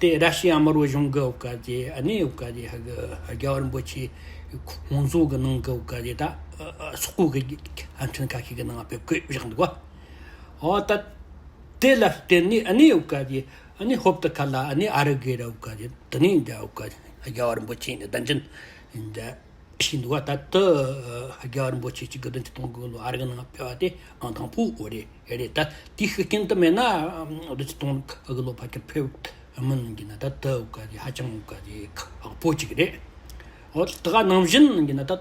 དེ་ར་ཤི་ཡ་དམར་པོ་གཞུང་གི་འོག་ག་དེ་ཨ་ནི་འོག་ག་དེ་ཧ་གི་རྒྱལ་བ་རིན་པོ་ཆེ་ཁོང་ཚོ་གི་ནང་གི་འོག་ག་དེ་ད་སོག་པོ་གི་ཨ་འཕྲིན་ཁ་ཤས་ཀྱི་ནང་ཕེབས་གི་བཞག་འདུག་བ། ཨོ་ད་དེ་ལ་བརྟེན་ནས་ཨ་ནི་འོག་ག་དེ་ཨ་ནི་ཧོབ་ཏེ་ཁ་ལ་ཨ་ནི་ཨ་རི་གི་ར་འོག་ག་དེ་དེ་ནས་འདྲ་འོག་ག་དེ་རྒྱལ་བ་རིན་པོ་ཆེ་ནས་གདན་འདྲེན་འདྲ་ཞིག་འདུག་བ། ད་དུ་རྒྱལ་བ་རིན་པོ་ཆེ་གཅིག་དགུ་བདུན་ཅུ་དོན་དགུ་ལོ་ཨ་རི་གི་ནང་ཕེབས་པ་དེ་ཨང་དང་པོ་འོ་རེད། རེད། ད་དེའི་ཤུགས་རྐྱེན་དུ་མེད་ན་བདུན་ཅུ་དོན་དགུ་ལོ་ཕ་གིར་ཕེབས་མིན་གྱི་ན། ད་དུ་འོག་ག་དེ་ཧ་ཅང་འོག་ག་དེ་ཁག་པོ་གཅིག་རེད། འོ་ད་ག་ནང་བཞིན་གྱི་ན་ད་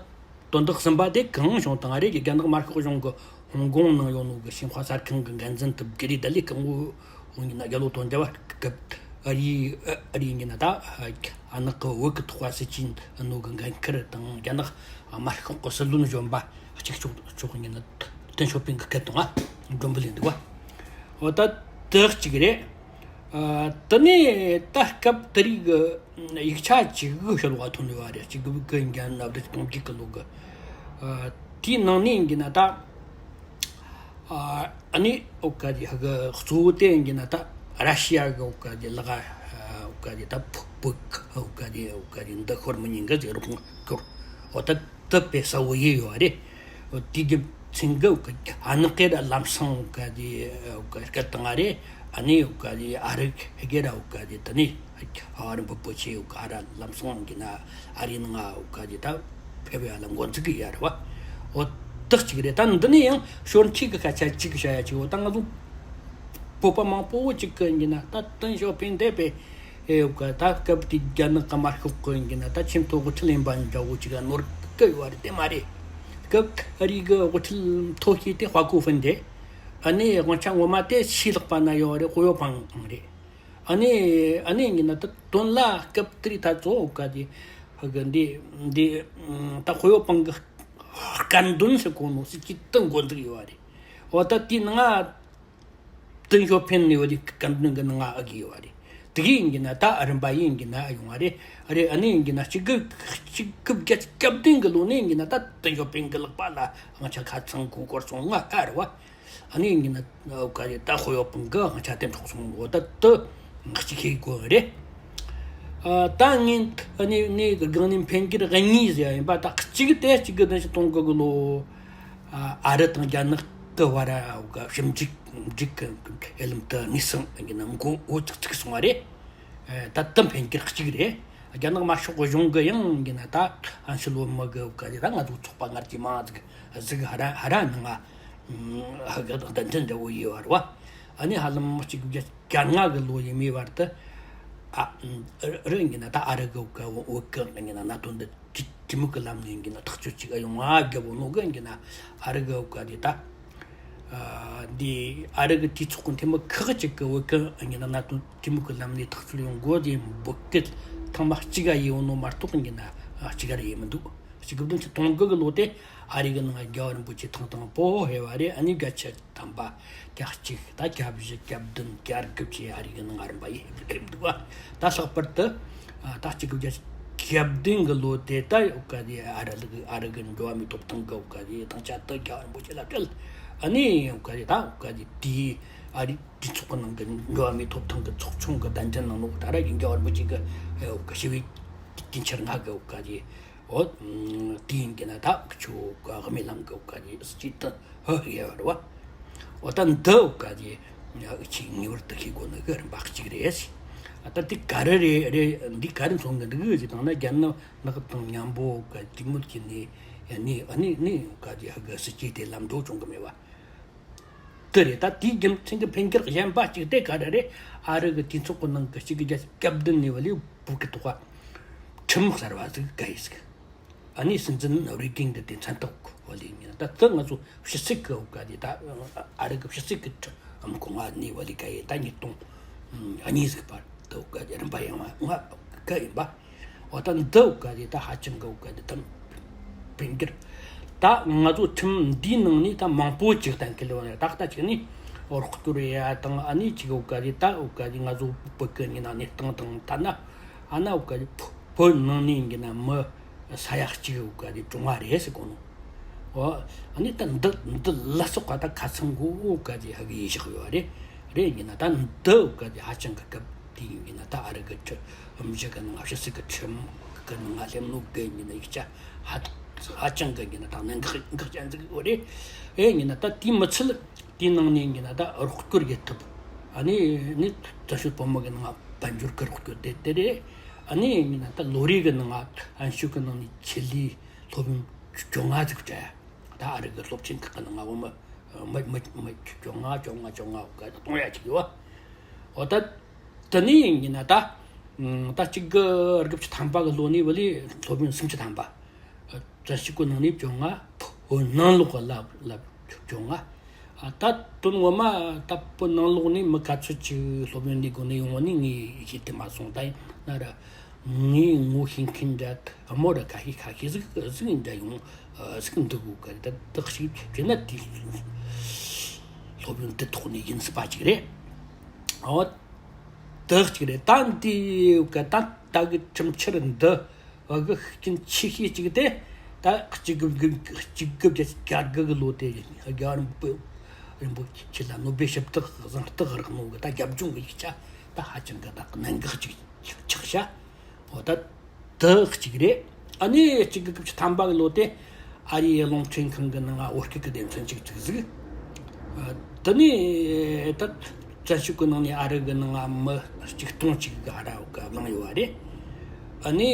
དོན་དག་གསུམ་པ་དེ་གང་བྱུང་དང་རེད། རྒྱ་ནག་དམར་ཤོག་གཞུང་གི་ཧོང་ཀོང་ནང་ཡོད་ནོ་གི་ཞིན་ཧྭ་གསར་ཁང་གི་འགན་འཛིན་དུ་བགེ་རེ་ད་ལས་སྐུ་ངོ་འོང་ཡིན་ན་རྒྱལ་ལོ་དོན་རྒྱལ་བ་སྐབས་ཨ་རི་ཨ་རི་ཡིན་ན་ད་ཨ་ནག་གི་བོད་ཀྱི་ཐོག་བ་སྲིད་ཇུས་ནོ་གི་འགན་འཁུར་དང་རྒྱ་ནག་དམར་ཤོག་གི་སྲིད་བློན་གཞོན་པ་གཅིག་ཆོག་ཆོག་ཡིན་ན་ཏེང་ཞའོ་ཕིང་གི་སྐད་དང་ཨ་མགྲོན་འབོད་ལས་འདུག་བ། འོ་ད་དེ་གཅིག་རེད། ཨ་དེ་ནས་ད་སྐབས་དེ་རིགས་ཀྱི་ཡིག་ཆ་གཅིག་གི་ཤོད་བ་ཐོན་ཡོད་བ་རེད། གཅིག་དགུ་བརྒྱ་ལྔ་བཅུ་དོན་གཅིག་གི་ལོ་གི། ཨ་དེའི་ནང་ནས་ཡིན་གྱི་ན་ད། ཨ་ཨ་ནི་འོག་ག་དེ་ཧ་གི་གཙོ་བོ་དེ་ཡིན་གྱི་ན་ད་ར་ཤི་ཡ་གི་འོག་ག་དེ་ལག་འོག་ག་དེ་ད་བོད་འོག་ག་དེ་འོག་ག་དེ་འདི་ཤོར་མི་ཉན་གི་ཟེར་རོགས་སྐོར། འོ་ད་དེ་དཔེ་གསལ་བོ་ཡིན་ཡོད་རེད། འོ་དེ་རྒྱུ་མཚན་གི་འོག་ག་ཨ་ནི་སྐད་ལམ་སང་འོག་ག་དེ་འོག་ག་སྐད་བཏང་ང་རེད། ཨ་ནི་འོག་ག་དེ་ཨ་རི་ཧི་གེ་ར་འོག་ག་དེ་དེ་ནས་ཨ་རི་འབུ་པོ་ཆེ་འོག་ག་ར་ལམ་སང་གི་ན་ཨ་རི་ནང་འོག་ག་དེ་ད་ཕེབས་ཡ་ལ་འགོ་འཛུགས་གི་ཡ་རེད་བ། འོ་དེ་གཅིག་རེད། ད་འདི་ནས་ཡང་ཞོར་མཁས་གི་སྐད་ཆ་གཅིག་བཤད་ཡ་གཅིག་འོ་ད་ང་ཚོ་བོད་པ་མང་པོ་གཅིག་གི་ཡིན་ན་ད་ཏེང་ཞའོ་ཕིང་དེ་པས་ཨེ་ཡོད་ག་ད་སྐབས་དེ་རྒྱ་ནག་གི་དམར་ཤོག་གི་ཡིན་ན་ད་ཆེས་མཐོ་དབུ་ཁྲིད་ལེན་པ་འདྲ་བོ་ཅིག་ག་ནོར་གི་ཡོད་རེད་དེ་མ་རེད། སྐབས་ཨ་རི་གི་དབུ་ཁྲིད་མཐོ་ཤོས་དེ་ཧྭ་ཀོ་ཧྥིན་རེད། ཨ་ནི་དབང་ཆ་ངོ་མ་དེ་ཕྱིའི་ལག་པ་ན་ཡོད་རེད། ཧོ་ཡོ་ཕང་རེད། ཨ་ནི་ཨ་ནི་ཡིན་ན་ད་དོན་ལ་སྐབས་དེ་རིགས་ད་གཙོ་བོ་ག་དེ་ཧ་གི་འདི་འདི་ད་ཧོ་ཡོ་ཕང་གི་དཀར་འདོན་ཟེར་གོ་ནོ་སྲིད་ཇུས་དེ་འགོ་འཛུགས་ཡོད་རེད། འོ་ད་དེའི་ནང་ཏེང་ཞའོ་ཕིང་ནས་འོ་དེ་སྐད་འདོན་གི་ནང་ཨ་གི་ཡོད་རེད། དེ་གི་ཡིན་གྱི་ན་ད་རིམ་པ་ཡིན་གྱི་ན་ཨ་ཡོང་བ་རེད། ཨ་རེད། ཨ་ནི་ཡིན་གྱི་ན་གཅིག་དགུ་གཅིག་དགུ་བརྒྱ་སྐྱབས་ལྡན་གི་ལོ་ནས་ཡིན་གྱི་ན་ད་ཏེང་ཞའོ་ཕིང་གི་ལག་པ་ལ་དབང་ཆ་ཁ་ཚང་གོ་སྐོར་སོང་ང་ཨ་རེད་བ། ཨ་ནི་ཡིན་གྱི་ན་ག་རེ་ད་ཧོ་ཡོ་ཕང་གི་དབང་ཆ་དེ་འཕྲོག་སོང་འོ་ད་དུ་གཅིག་ཤེས་དགོས་རེད། ཨ་ད་ངས་ནི་ནི་གི་སྒང་ནས་འཕེལ་འགྱུར་གཉིས་ཟེར་ཡ་ཡིན་པ། ད་གཅིག་དེ་གཅིག་གི་བདུན་ཅུ་དོན་དགུ་གི་ལོ་ཨ་རི་དང་རྒྱ་ནག་གི་བར་ཞིབ་འཇུག་འཇུག་གི་ཨེ་ལམ་དུ་དངོས་སུ་ཡིན་ན་མགོ་འོ་ཚིག་ཚིག་སོང་བ་རེད། ད་དུ་འཕེལ་འགྱུར་གཅིག་རེད། རྒྱ་ནག་དམར་ཤོག་གི་གཞུང་གི་ཡང་ཡིན་ན་ད་ཨན་ཤི་ལོ་མི་གི་ག་རེ་ད་ང་ཚོ་ཚོགས་པ་སྔར་གྱི་མང་ཟིག་ཟིག་ཧ་ར་ཧ་ར་ནང་ང་ཧ་གི་གདན་འདྲེན་འདྲ་བོ་ཡོད་བ་རེད་བ། ཨ་ནི་ཧ་ལམ་གཅིག་བརྒྱ་གྱ་ལྔ་གི་ལོ་ཡིན་མེད་བར་དུ། ཨ་རི་ཡིན་ན་ད་ཨ་རི་གི་བོད་གི་ཡིན་ན་གནད་དོན་འདི་གྲོས་མོལ་གི་ལམ་ནས་ཡིན་ན་ཐག་གཅོད་ཅིག་ཡོང་བ་རྒྱབ་བོ་ནོ་གི་ཡིན་ན་ཨ་རི་གི་བོད་གི་དེ་ད་འདི་ཨ་རི་གི་དུས་ཚོགས་གི་འཐུས་མི་ཁག་ཅིག་གི་བོད་གི་ཡིན་ན་གནད་དོན་གྲོས་མོལ་གི་ལམ་ནས་ཐག་གཅོད་ཡོང་དགོས་དེ་འབོད་སྐུལ་ཐེངས་མ་གཅིག་ག་ཡིན་བོ་ནོ་མ་གཏོགས་ཡིན་ན་གཅིག་ག་རེ་ཡིན་མི་འདུག་གཅིག་དགུ་བདུན་ཅུ་དོན་དགུ་གི་ལོ་དེ་ཨ་རི་གི་ནང་རྒྱལ་བ་རིན་པོ་ཆེ་ཐེངས་དང་པོ་ཕེབས་པ་རེད། ཨ་ནི་བརྒྱ་ཆ་ཐམ་པ་གྱ་གཅིག་ད་གྱ་བཞི་གྱ་བདུན་གྱ་དགུ་བཅས་ཨ་རི་གི་ནང་ཨ་རི་འབའ་ཡི་ཕེབས་འདུག་བ། ད་ལྷག་པར་དུ་ད་གཅིག་དགུ་བརྒྱ་ གྱ་བདུན་གི་ལོ་དེ་ད་ཡོད་ག་དེ། ཨ་རི་ལུག་ཨ་རི་གི་འགྲོ་བ་མིའི་ཐོབ་ཐང་གི་ཡོད་ག་དེ་དང་ཆ་དུ་རྒྱལ་བ་རིན་པོ་ཆེ་ལ་སྤྲད། ཨ་ནི་ཡོད་ག་དེ་ད་ཡོད་ག་དེ་དེའི་ཨ་རིའི་གྲོས་ཚོགས་གི་ནང་གི་འགྲོ་བ་མིའི་ཐོབ་ཐང་གི་ཚོགས་ཆུང་གི་གདན་འདྲེན་གནང་ནོ་ད་ར་ཡིན་རྒྱལ་བ་རིན་པོ་ཆེ་གི་ཡོད་ག་ཞི་བའི་དུས་ཆེན་ལྔ་གི་ཡོད་ག་དེ། འོ། དེ་ཡིན་གྱི་ན་ད་ཁྱོད་གི་དབུ་མའི་ལམ་གི་ཡོད་ག་དེ་སྲིད་ཇུས་དེ་ཧ་ཧི་ཡ་རེད་བ། འོ་ད་འདི་ཡོད་ག་དེ་ཨུ་ཆོས་ངེས་པར་དུ་ཤེས་དགོས་ནི་གི་རིམ་པ་གཅིག་རེད། ད་འདི་ག་རེ་རེད་རེད། འདི་ག་རེ་མཚོན་གི་འདུག་གི་ཟེར་བཏང་ན། རྒྱ་ནག་ནག་དང་མཉམ་པོ་གི་དེ་མོ་གི་ནི་ནི་ཨ་ནི་ནི་ཡོད་ག་དེ་ཧ་གི་སྲིད་ཇུས་དེ་ལམ་འགྲོ་བྱུང་གི་མེད་བ། དེ་རེད། ད་དེའི་རྒྱུ་མཚན་གྱི་འཕེལ་འགྱུར་གཞན་པ་གཅིག་དེ་ག་རེ་རེད། ཨ་རི་གི་དུས་ཚོགས་ཀྱི་ནང་གི་གཅིག་གི་རྒྱ་སྐྱབས་བདུན་ནས་བ་ལས་བོད་ཀྱི་ཐོག་ཁྲིམས་གསར་བ་ཟིག་བཀལ་ཡིན་ཟིག་ཨ་ནི་སྲིད་འཛིན་རེ་གིན་གྱི་དེ་མཚན་རྟགས་བ་ལས་ཡིན། ད་དེ་ང་ཚོ་ཕྱི་སྲིད་ཀྱི་འོག་ག་དེ། ད་ཨ་རི་གི་ཕྱི་སྲིད་ཀྱི་ཁྲིམས་ཁོ་ང་ནས་བ་ལས་བཀལ་ཡིན། ད་ཉིས་སྟོང་གཉིས་ཟིག་བར་དུ་འོག་ག་དེ་རིམ་པ་ཡང་ང་བཀལ་ཡིན་པ། འོ་ད་འདི་འོག་ག་དེ་ད་ཧ་ཅང་གི་འོག་ག་དེ་ད་འཕེལ་འགྱུར། ད་ང་ཚོ་ཁྲིམས་འདིའི་ནང་ནས་ད་མང་པོ་ཅིག་གཏན་འཁེལ་ཡོད་རེད། ད་ལྟ་ཅིག་ནི་རོགས་སྐྱོར་ཡ་དང་། ཨ་ནི་ཅིག་འོག་ག་དེ་ད་འོག་ག་དེ་ང་ཚོ་བོད་གི་ནི་ན་གནས་སྟངས་དང་། ཐ་ན་ཨ་ན་འོག་ག་དེ་བོད་ནང་ནས་ཡིན་གྱི་ན་མི་ས་ཡ་གཅིག་འོག་ག་དེ་བྲོ་བ་རེད་ཟེར་གོ་ནོ། འོ། ཨ་ནི་ད་འདི་འདི་ལ་སོགས་པ་ད་ཁ་ཚང་གོ་འོག་ག་དེ་ཧ་གི་ཡིད་བཞག་ཡོད་རེད། རེད་ཡིན་ན་ད་འདི་འོག་ག་དེ་ཧ་ཅང་གི་སྐབས་དེ་ཡིན་ན་ད་ཨ་རི་གི་ཁྲིམས་གཞི་གི་ནང་། ཕྱི་སྲིད་གི་ཁྲིམས་གི་ནང་སླེབས་ནོ་གི་ཡིན་ན་ཡིག་ཆ་ཧ་ཧ་ཅང་གི་ཡིན་ན་ད་གནད་འགག་འགག་ཅན་ཟིག་ཡོད་རེད། ཨེ་ཡིན་ན་ད་དེའི་མི་ཚད་དེའི་ནང་ནས་ཡིན་ན་ད་རོགས་སྐྱོར་ཡེད་ཐུབ། ཨ་ནི་ནི་བཙན་བྱོལ་བོད་མི་གི་ནང་དཔལ་འབྱོར་གི་རོགས་སྐྱོར་དེ་དེ་རེད། ཨ་ནི་ཡིན་ན་ད་ལོ་རེ་གི་ནང་ཨན་ཤུ་གི་ནང་ནས་ཆེད་ལས་སློབ་ཡོན་བཅོ་ལྔ་ཟིག་སྤྲད། ད་ཨ་རི་གི་སློབ་ཆེན་ཁག་གི་ནང་ང་བོ་མི་མི་མི་མི་བཅོ་ལྔ་བཅོ་ལྔ་བཅོ་ལྔ་ག་གཏོང་ཡ་ཅིག་ཡོད། འོ་ད་དེ་ནས་ཡིན་ན་ད་ད་གཅིག་དགུ་དགུ་བཅུ་ཐམ་པ་གི་ལོ་ནས་བ་ལས་སློབ་ཡོན་སུམ་ཅུ་ཐམ་པ། བཙན་ཤེད་གི་ནང་ནས་བཅོ་ལྔ། བོད་ནང་ལོགས་ལ་ལ་བཅོ་ལྔ། ད་དོན་ངོ་མ་ད་བོད་ནང་ལོགས་ནས་མི་ག་ཚོད་ཅིག་སློབ་ཡོན་ལས་སྒོ་ནས་ཡོང་བ་ནི་ངས་ཤེས་དེ་མ་སོང་། ད་ཡིན་ན་ར་ངས་ངོ་ཤེས་མཁན་འདྲ་དམོ་ར་ཁ་ཤས་ཁ་ཤས་ཟིག་ཟིག་འདྲ་ཡོང་ཟིག་འདུག་གི། ད་དག་ཞིག་བྱས་ན་དེ་སློབ་ཡོན་དེ་ཐོག་ནས་ཡིན་སྲིད་པ་ཅིག་རེད། འོ། དག་ཅིག་རེད། ད་འདི་ག་ད་ད་གི་ཁྲིམས་འཆར་འདི་བ་གི་ཤུགས་རྐྱེན་ཆེ་ཤོས་གཅིག་དེ་ད་གཅིག་དགུ་གཅིག་དགུ་བརྒྱད་ཅུ་གྱ་དགུ་གི་ལོ་དེ་རྒྱལ་བ་རིན་པོ་རིན་པོ་ཆེ་ལ་ནོ་སྦེལ་ཞི་བདེ་གཟེངས་རྟགས་རག་ནོ་གི་ད་རྒྱབ་ལྗོངས་གི་ཡིག་ཆ་ད་ཧ་ཅང་གི་ད་གནད་འགག་ཅིག་ཆགས་ཤག་འོ་ད་དེ་གཅིག་རེད། ཨ་ནི་གཅིག་དགུ་དགུ་བཅུ་ཐམ་པ་གི་ལོ་དེ་ཨ་རིའི་རླུང་འཕྲིན་ཁང་གི་ནང་ང་བོད་སྐད་ཀྱི་སྡེ་ཚན་གཅིག་བཙུགས་ཟིག་དེ་ནས་ད་བཙན་བྱོལ་གི་ནང་ནས་ཨ་རི་གི་ནང་ང་མི་ཆིག་སྟོང་གཅིག་གི་ཨ་ར་ག་བླངས་ཡོད་པ་རེད། ཨ་ནི་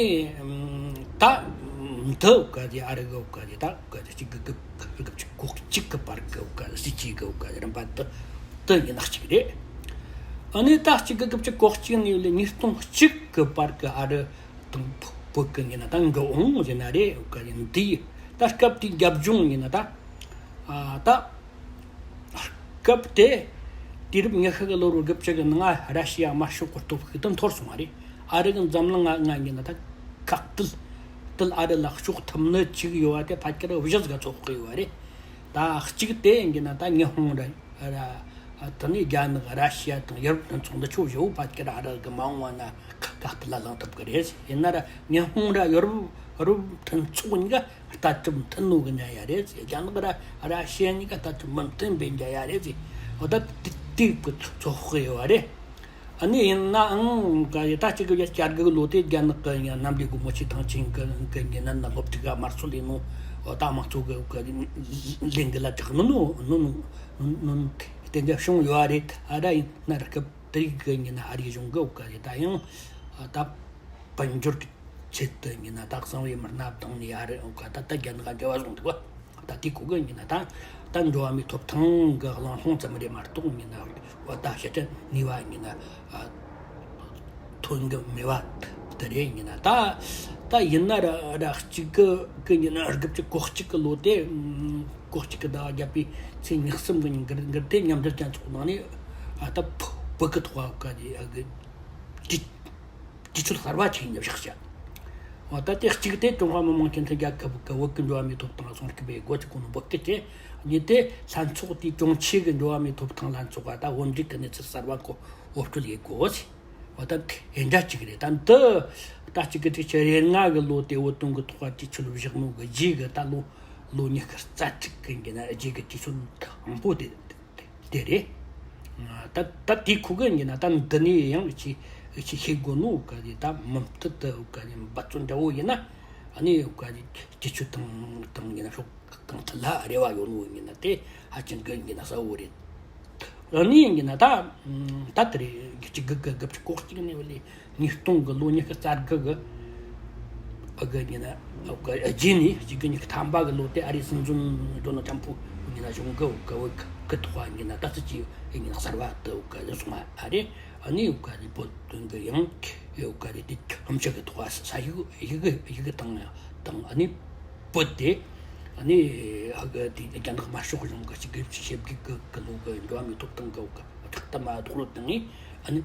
ད་འདི་འོག་ག་དེ་ཨ་རི་གི་འོག་ག་དེ་ད་འོག་ག་དེ་གཅིག་དགུ་དགུ་དགུ་བཅུ་གོ་གཅིག་གི་བར་གི་འོག་ག་སྲིད་ཇུས་གི་འོག་ག་རིམ་པ་དེ་དེ་ཡིན་ན་གཅིག་རེད། ཨ་ནི་ད་གཅིག་དགུ་དགུ་བཅུ་གོ་གཅིག་ནས་ལས་ཉིས་སྟོང་གཅིག་གི་བར་གི་ཨ་རི་དང་བོད་གི་ཡིན་ན་ད་འགྲོ་འོང་ཡིན་ན་རེད། འོག་ག་ཡིན་འདི་ད་སྐབས་དེའི་རྒྱབ་ལྗོངས་ཡིན་ན་ད་ཨ་ད། སྐབས་དེ་དུས་རབས་ཉི་ཤུ་གི་ལོ་རུ་དགུ་བཅུ་གི་ནང་ང་ར་ཤི་ཡ་དམར་ཤོག་གི་སྟོབས་ཤུགས་དེ་འཐོར་སོང་བ་རེད། ཨ་རི་གི་འཛམ་གླིང་ང་ང་ཡིན་ན་ད་ཁག་དེ་དེ་ཨ་རི་ལ་གཅོག་ཐུབ་ནི་ཅིག་ཡོད་པ་དེ་ཕལ་ཆེར་བཞི་ཟིག་ག་ཚོད་དཔག་ཡོད་པ་རེད། ད་གཅིག་དེ་ཡིན་ན་ད་ཉི་ཧོང་ར་ར་དེ་ནས་རྒྱ་ནག་ར་ཤི་ཡ་དང་ཡུ་རོབ་དེ་ཚོ་འདི་ཕྱོགས་བཞི་བོ་ཕལ་ཆེར་ཨ་རི་གི་མ་འོངས་པ་ན་ཁག་དེ་ལ་ལངས་ཐུབ་གི་རེད། ཡིན་ན་ར་ཉི་ཧོང་ར་ཡུ་རོབ་ཡུ་རོབ་མཐུན་ཚོགས་གཉིས་ཀ་ལྟ་གྲུབ་མཐུན་ནོ་གི་ཉན་ཡ་རེད་ཟེར། རྒྱ་ནག་ར་ར་ཤི་ཡ་གཉིས་ཀ་ལྟ་གྲུབ་མི་མཐུན་པའི་འཇལ་ཡ་རེད་ཟེར། འོ་ད་དེ་དེ་གི་ཚོད་དཔག་ཡོད་པ་རེད། ཨ་ནི་ཡིན་ནའང་ག་ཡི་ད་གཅིག་གི་བརྒྱད་ཅུ་གྱ་དགུ་གི་ལོ་དེ་རྒྱ་ནག་གི་ཡང་གནམ་བདེ་སྒོ་མོ་ཆེ་ཐང་ཆེན་གི་གི་ཉི་ནན་ན་སློབ་ཕྲུག་ག་དམར་གསོད་ལས་ནོ། འོ་ད་དམངས་གཙོ་གི་གི་ལས་འགུལ་ལ་དྲག་ནོ་ནོ་ནོ་ནོ་དེ་འདྲ་བྱུང་ཡོད་པ་རེད། ཨ་ར་ཡིན་ན་ར་སྐབས་དེ་གི་ཉི་ན་ཨ་རིའི་གཞུང་གི་འོག་ག་ཡི་ད་ཡང་ད་དཔལ་འབྱོར་གི་ཆེད་དུ་ཡིན་ན་ད་གསང་བའི་མི་སྣ་བཏང་ནས་ཨ་རི་ད་ལྟ་རྒྱ་ནག་འབྲེལ་བ་བཟུང་འདུག་བ། ད་དེ་གོ་གི་ཡིན་ན་ད་ད་འགྲོ་བ་མིའི་ཐོབ་ཐང་གི་གླེང་སློང་ཙམ་རེད་མ་གཏོགས་ཡིན་ན་བ་ད་ཞེ་དྲག་ནུས་པ་ཡིན་ན་ཐོན་གི་མེད་པ་དེ་རེད། ཡིན་ན་ད་ད་ཡིན་ན་ར་ར་གཅིག་གི་གི་ཡིན་ན་དགུ་བཅུ་གོ་གཅིག་གི་ལོ་དེ་གོ་གཅིག་གི་ཟླ་བ་བརྒྱད་པའི་ཚེས་ཉེར་གསུམ་གི་ཉིན་འགར་འགར་དེ་མཉམ་འབྲེལ་རྒྱལ་ཚོགས་ནང་ནས་ད་བོད་ཀྱི་ཐོག་གི་གི་དྲིལ། དུས་ཚོད་གསར་བ་ཅིག་ཡིན་ན་བཞག་བྱ། འོ་ད་དེ་གཅིག་དེ་ཀྲུང་ཧྭ་མི་དམངས་སྤྱི་མཐུན་རྒྱལ་ཁབ་ཀྱི་བོད་ཀྱི་འགྲོ་བ་མིའི་ཐོབ་ཐང་སྲུང་སྐྱོབ་པའི་འགོ་ཚུགས་གོ་ནོ་བོད་སྐད་ཅེས། གཉིས་དེ་ལྷན་ཚོགས་དེའི་དྲུང་ཆེ་གི་འགྲོ་བ་མིའི་ཐོབ་ཐང་ལྷན་ཚོགས་པ་ད་བོད་འབྲེལ་གྱི་གནས་ཚུལ་གསར་བ་ཁོ་འོ་སྤྲོད་ཡེད་དགོས་ཟེར། འོ་ད་དེ་འདྲ་ཅིག་རེད། ད་འདི་ ད་གཅིག་དགུ་ཐིག་གཅིག་རེ་ལྔ་གི་ལོ་དེ་བོད་དོན་གི་ཐོག་ག་དུས་ཚོད་བཞག་ནོ་གི་རྗེས་གི་ད་ལོ་ལོ་ཉི་ཤུ་རྩ་གཅིག་གི་ཡིན་གྱི་ན་རྗེས་གི་དུས་ཚོད་དང་པོ་དེ་དེ་རེད། ད་ད་དེ་ཁུ་གི་ཡིན་གྱི་ན་ད་འདི་ནས་ཡང་ཅི་ཅི་ཤེས་དགོས་ནོ་ག་དེ་ད་མུ་མཐུད་དུ་ག་དེ་འབད་བརྩོན་འདྲ་བོ་ཡིན་ན་ཨ་ནི་ག་དེ་དུས་ཚོད་དང་དང་ཡིན་ན་ཤོག་གང་ཐད་ལ་རེ་བ་ཡོད་ནོ་ཡིན་ན་དེ་ཧ་ཅང་གི་ཡིན་ན་གསལ་བོ་རེད། རང་ནི་ཡིན་གྱི་ན་ད་ད་དེ་རེད་གཅིག་དགུ་དགུ་དགུ་བཅུ་གོ་གཅིག་ནས་བ་ལས་ཉིས་སྟོང་གི་ལོ་ཉི་ཤུ་རྩ་དགུ་གི་ཨ་གི་ཡིན་ན་ཨ་གི་རྗེས་ནས་གཅིག་དགུ་ཉི་ཤུ་ཐམ་པ་གི་ལོ་དེ་ཨ་རིའི་སྲིད་འཛིན་ཌོ་ནལ་ཊམ་ཕུ་ཡིན་ན་གཞུང་གི་གི་གི་ཐོག་ཡིན་ན་ད་ཚིག་གཅིག་ཡིན་ན་གསར་བ་དུ་གི་སོང་བ་ཨ་རེད། ཨ་ནི་ག་རེ་བོད་དོན་གི་ཡང་ག་རེ་དེ་ཁམས་ཕྱོགས་གི་ཐོག་ས་ཡིག་ཡིག་ཡིག་དང་དང་ཨ་ནི་བོད་དེ་ཨ་ནི་ཧ་གི་དེ་རྒྱ་ནག་དམར་ཤོག་གཞུང་གི་ཅིག་དགེ་བཅུ་ཞེ་བརྒྱད་གི་གི་ལོ་གི་འགྲོ་བ་མིའི་ཐོབ་ཐང་གི་ཐག་དམ་རྡོག་རོལ་བཏང་ངས་ཨ་ནི་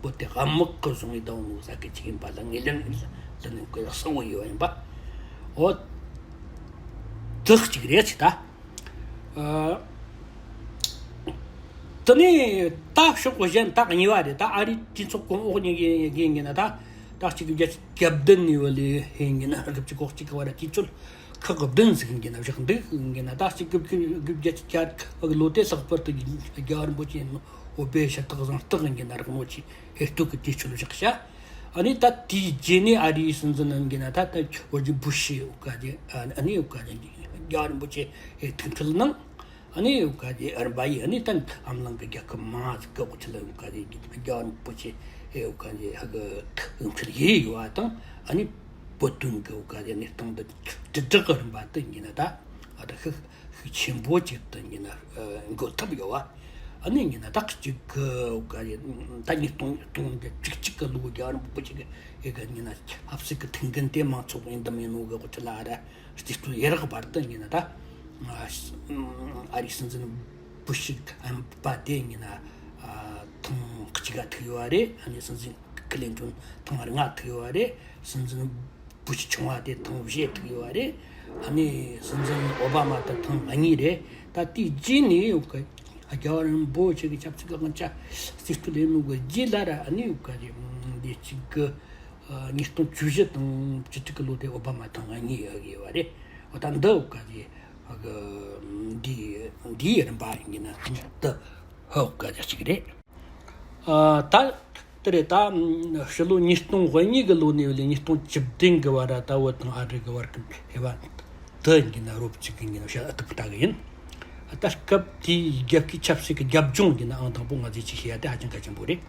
བོད་དེ་དམག་གི་བཟུང་ངས་བཏང་ནོ་ས་གི་ཅིག་ཡིན་པ་ལ་ངས་ལན་ལན་གི་གསལ་བོ་ཡོད་ཡིན་པ། འོ་དེ་གཅིག་རེད་ཅི་ད། ཨ། དེ་ནས་ད་ཕྱོགས་གཞན་ད་གཉིས་པ་རེད། ད་ཨ་རིའི་གྲོས་ཚོགས་གོང་འོག་གཉིས་ཀྱི་ཡིན་གྱི་ན་ད་ད་གཅིག་གི་བརྒྱ་ཆ་བརྒྱ་བདུན་ནས་བ་ལས་ཡིན་གྱི་ན་དགུ་བཅུ་གོ་གཅིག་གི་བར་དུས་ཚོད་ཁག་བདུན་ཟིག་ཡིན་གྱི་ན་བཞག་འདུག་ཡིན་གྱི་ན་ད་གཅིག་གི་བརྒྱ་ཆ་བརྒྱད་གི་ལོ་དེ་ལྷག་པར་དུ་རྒྱལ་བ་རིན་པོ་ཆེ་འོ་བའི་ཞལ་ཏག་བཟང་ཏག་ཡིན་གྱི་ན་རག་ནོ་ཆེ་ཧེ་སྟོད་ཀྱི་དུས་ཚོད་བཞག་བྱ། ཨ་ནི་ད་དེའི་རྗེས་ནས་ཨ་རིའི་སྲིད་འཛིན་ཡིན་གྱི་ན་ད་ད་འོ་ཇི་བུ་ཤི་འོ་ག་ཅེ་ཨ་ནི་འོ་ག་ཅེ་རྒྱལ་བ་རིན་པོ་ཆེ་ཐུག་འཕྲད་གནང་། ཨ་ནི་འོ་ག་ཅེ་རིམ་པ་ཡིས་ཨ་ནི་ད་ཨམ་ལང་གི་རྒྱལ་ཁབ་མང་ཟིག་གི་འོ་ཆེ་ལ་འོ་ག་ཅེ་རྒྱལ་བ་རིན་པོ་ཆེ་འོ་ག་ཅེ་ཧ་གི་ཐུག་འཕྲད་ཡས་ཡོད་པ་དང་ཨ་ནི་བོད་དོན་གི་འོ་ག་ཅེ་གནས་སྟངས་འདི་དྲིལ་བསྒྲགས་གི་རིམ་པ་དེ་ཡིན་གྱི་ན་ད་ཨ་ད་ཤི། ཤུགས་ཆེན་པོ་ཅིག་ཏུ་ཡིན་ན་འགོད་ཐུབ་ཡོད་བ། ཨ་ནི་ཡིན་ན་ད་གཅིག་གི་ག་ཡིན་ད་ཉིས་སྟོང་སྟོང་གི་གཅིག་གཅིག་གི་ལོ་རྒྱལ་བ་རིན་པོ་ཆེ་གི་ཡི་གི་ཡིན་ན་ཆབ་སྲིད་ཀྱི་ཐུགས་འགན་དེ་མང་ཚོགས་ཡིན་དམ་ཡིན་ནོ་གི་གོ་ཆ་ལ་ཨ་ར་རྩིས་སྤྲོད་ཡེ་རག་བར་དུ་ཡིན་ན་ད་ཨ་རིའི་སྲིད་འཛིན་བུ་ཤི་ཨམ་པ་དེ་ཡིན་ན་ཐེངས་གཅིག་ག་ཐུག་ཡོད་བ་རེད། ཨ་ནི་སྲིད་འཛིན་ཀི་ལིན་ཏོན་ཐེངས་ལྔ་ཐུག་ཡོད་བ་རེད། སྲིད་འཛིན་བུ་ཤི་ཆུང་བ་དེ་ཐེངས་བཞི་ཐུག་ཡོད་པ་རེད། ཨ་ནི་སྲིད་འཛིན་ཨོ་བྷ་མ་དེ་ཐེངས་གཉིས་རེད། ད་དེའི་རྗེས་ནས་ཡོད་གི་རྒྱལ་བ་རིན་པོ་ཆེ་གི་ཆབ་སྲིད་ཀྱི་དབང་ཆ་རྩིས་སྤྲོད་ལས་ནོ་གི་རྗེས་ལ་ར་ཨ་ནི་ཡོད་ག་རེད། འདི་གཅིག་གི་ཉིས་སྟོང་བཅུ་བཞི་དང་བཅུ་དྲུག་གི་ལོ་དེ་ཨོ་བྷ་མ་ཐེངས་གཉིས་ཡོད་གི་ཡོད་པ་རེད། འོ་ད་འདི་ཡོད་ག་རེད། འདི་འདིའི་རིམ་པ་ཡིན་གྱི་ན་འདི་ཧོ་ག་རེད་གཅིག་རེད། ཨ། ད་དེ་རེད། ད་ཕྱི་ལོ་ཉིས་སྟོང་གཉིས་གི་ལོ་ནས་བ་ལས་ཉིས་སྟོང་བཅུ་བདུན་གི་བར་ད་བོད་དང་ཨ་རི་གི་བར་གི་འབྲེལ་བ་དེ་ཡིན་གྱི་ན་རོབ་ཅིག་གི་ཡིན་ན་བཤད་ཨ་ཐུབ་ལྟ་གི་ཡིན། ད་སྐབས་དེའི་རྒྱལ་ཁའི་ཆབ་སྲིད་ཀྱི་རྒྱབ་ལྗོངས་ཡིན་ན་ཨང་དང་པོ་ང་ཚོས་ཅིག་ཤེས་ཡ་དེ་ཧ་ཅང་གལ་ཆེན་པོ་རེད།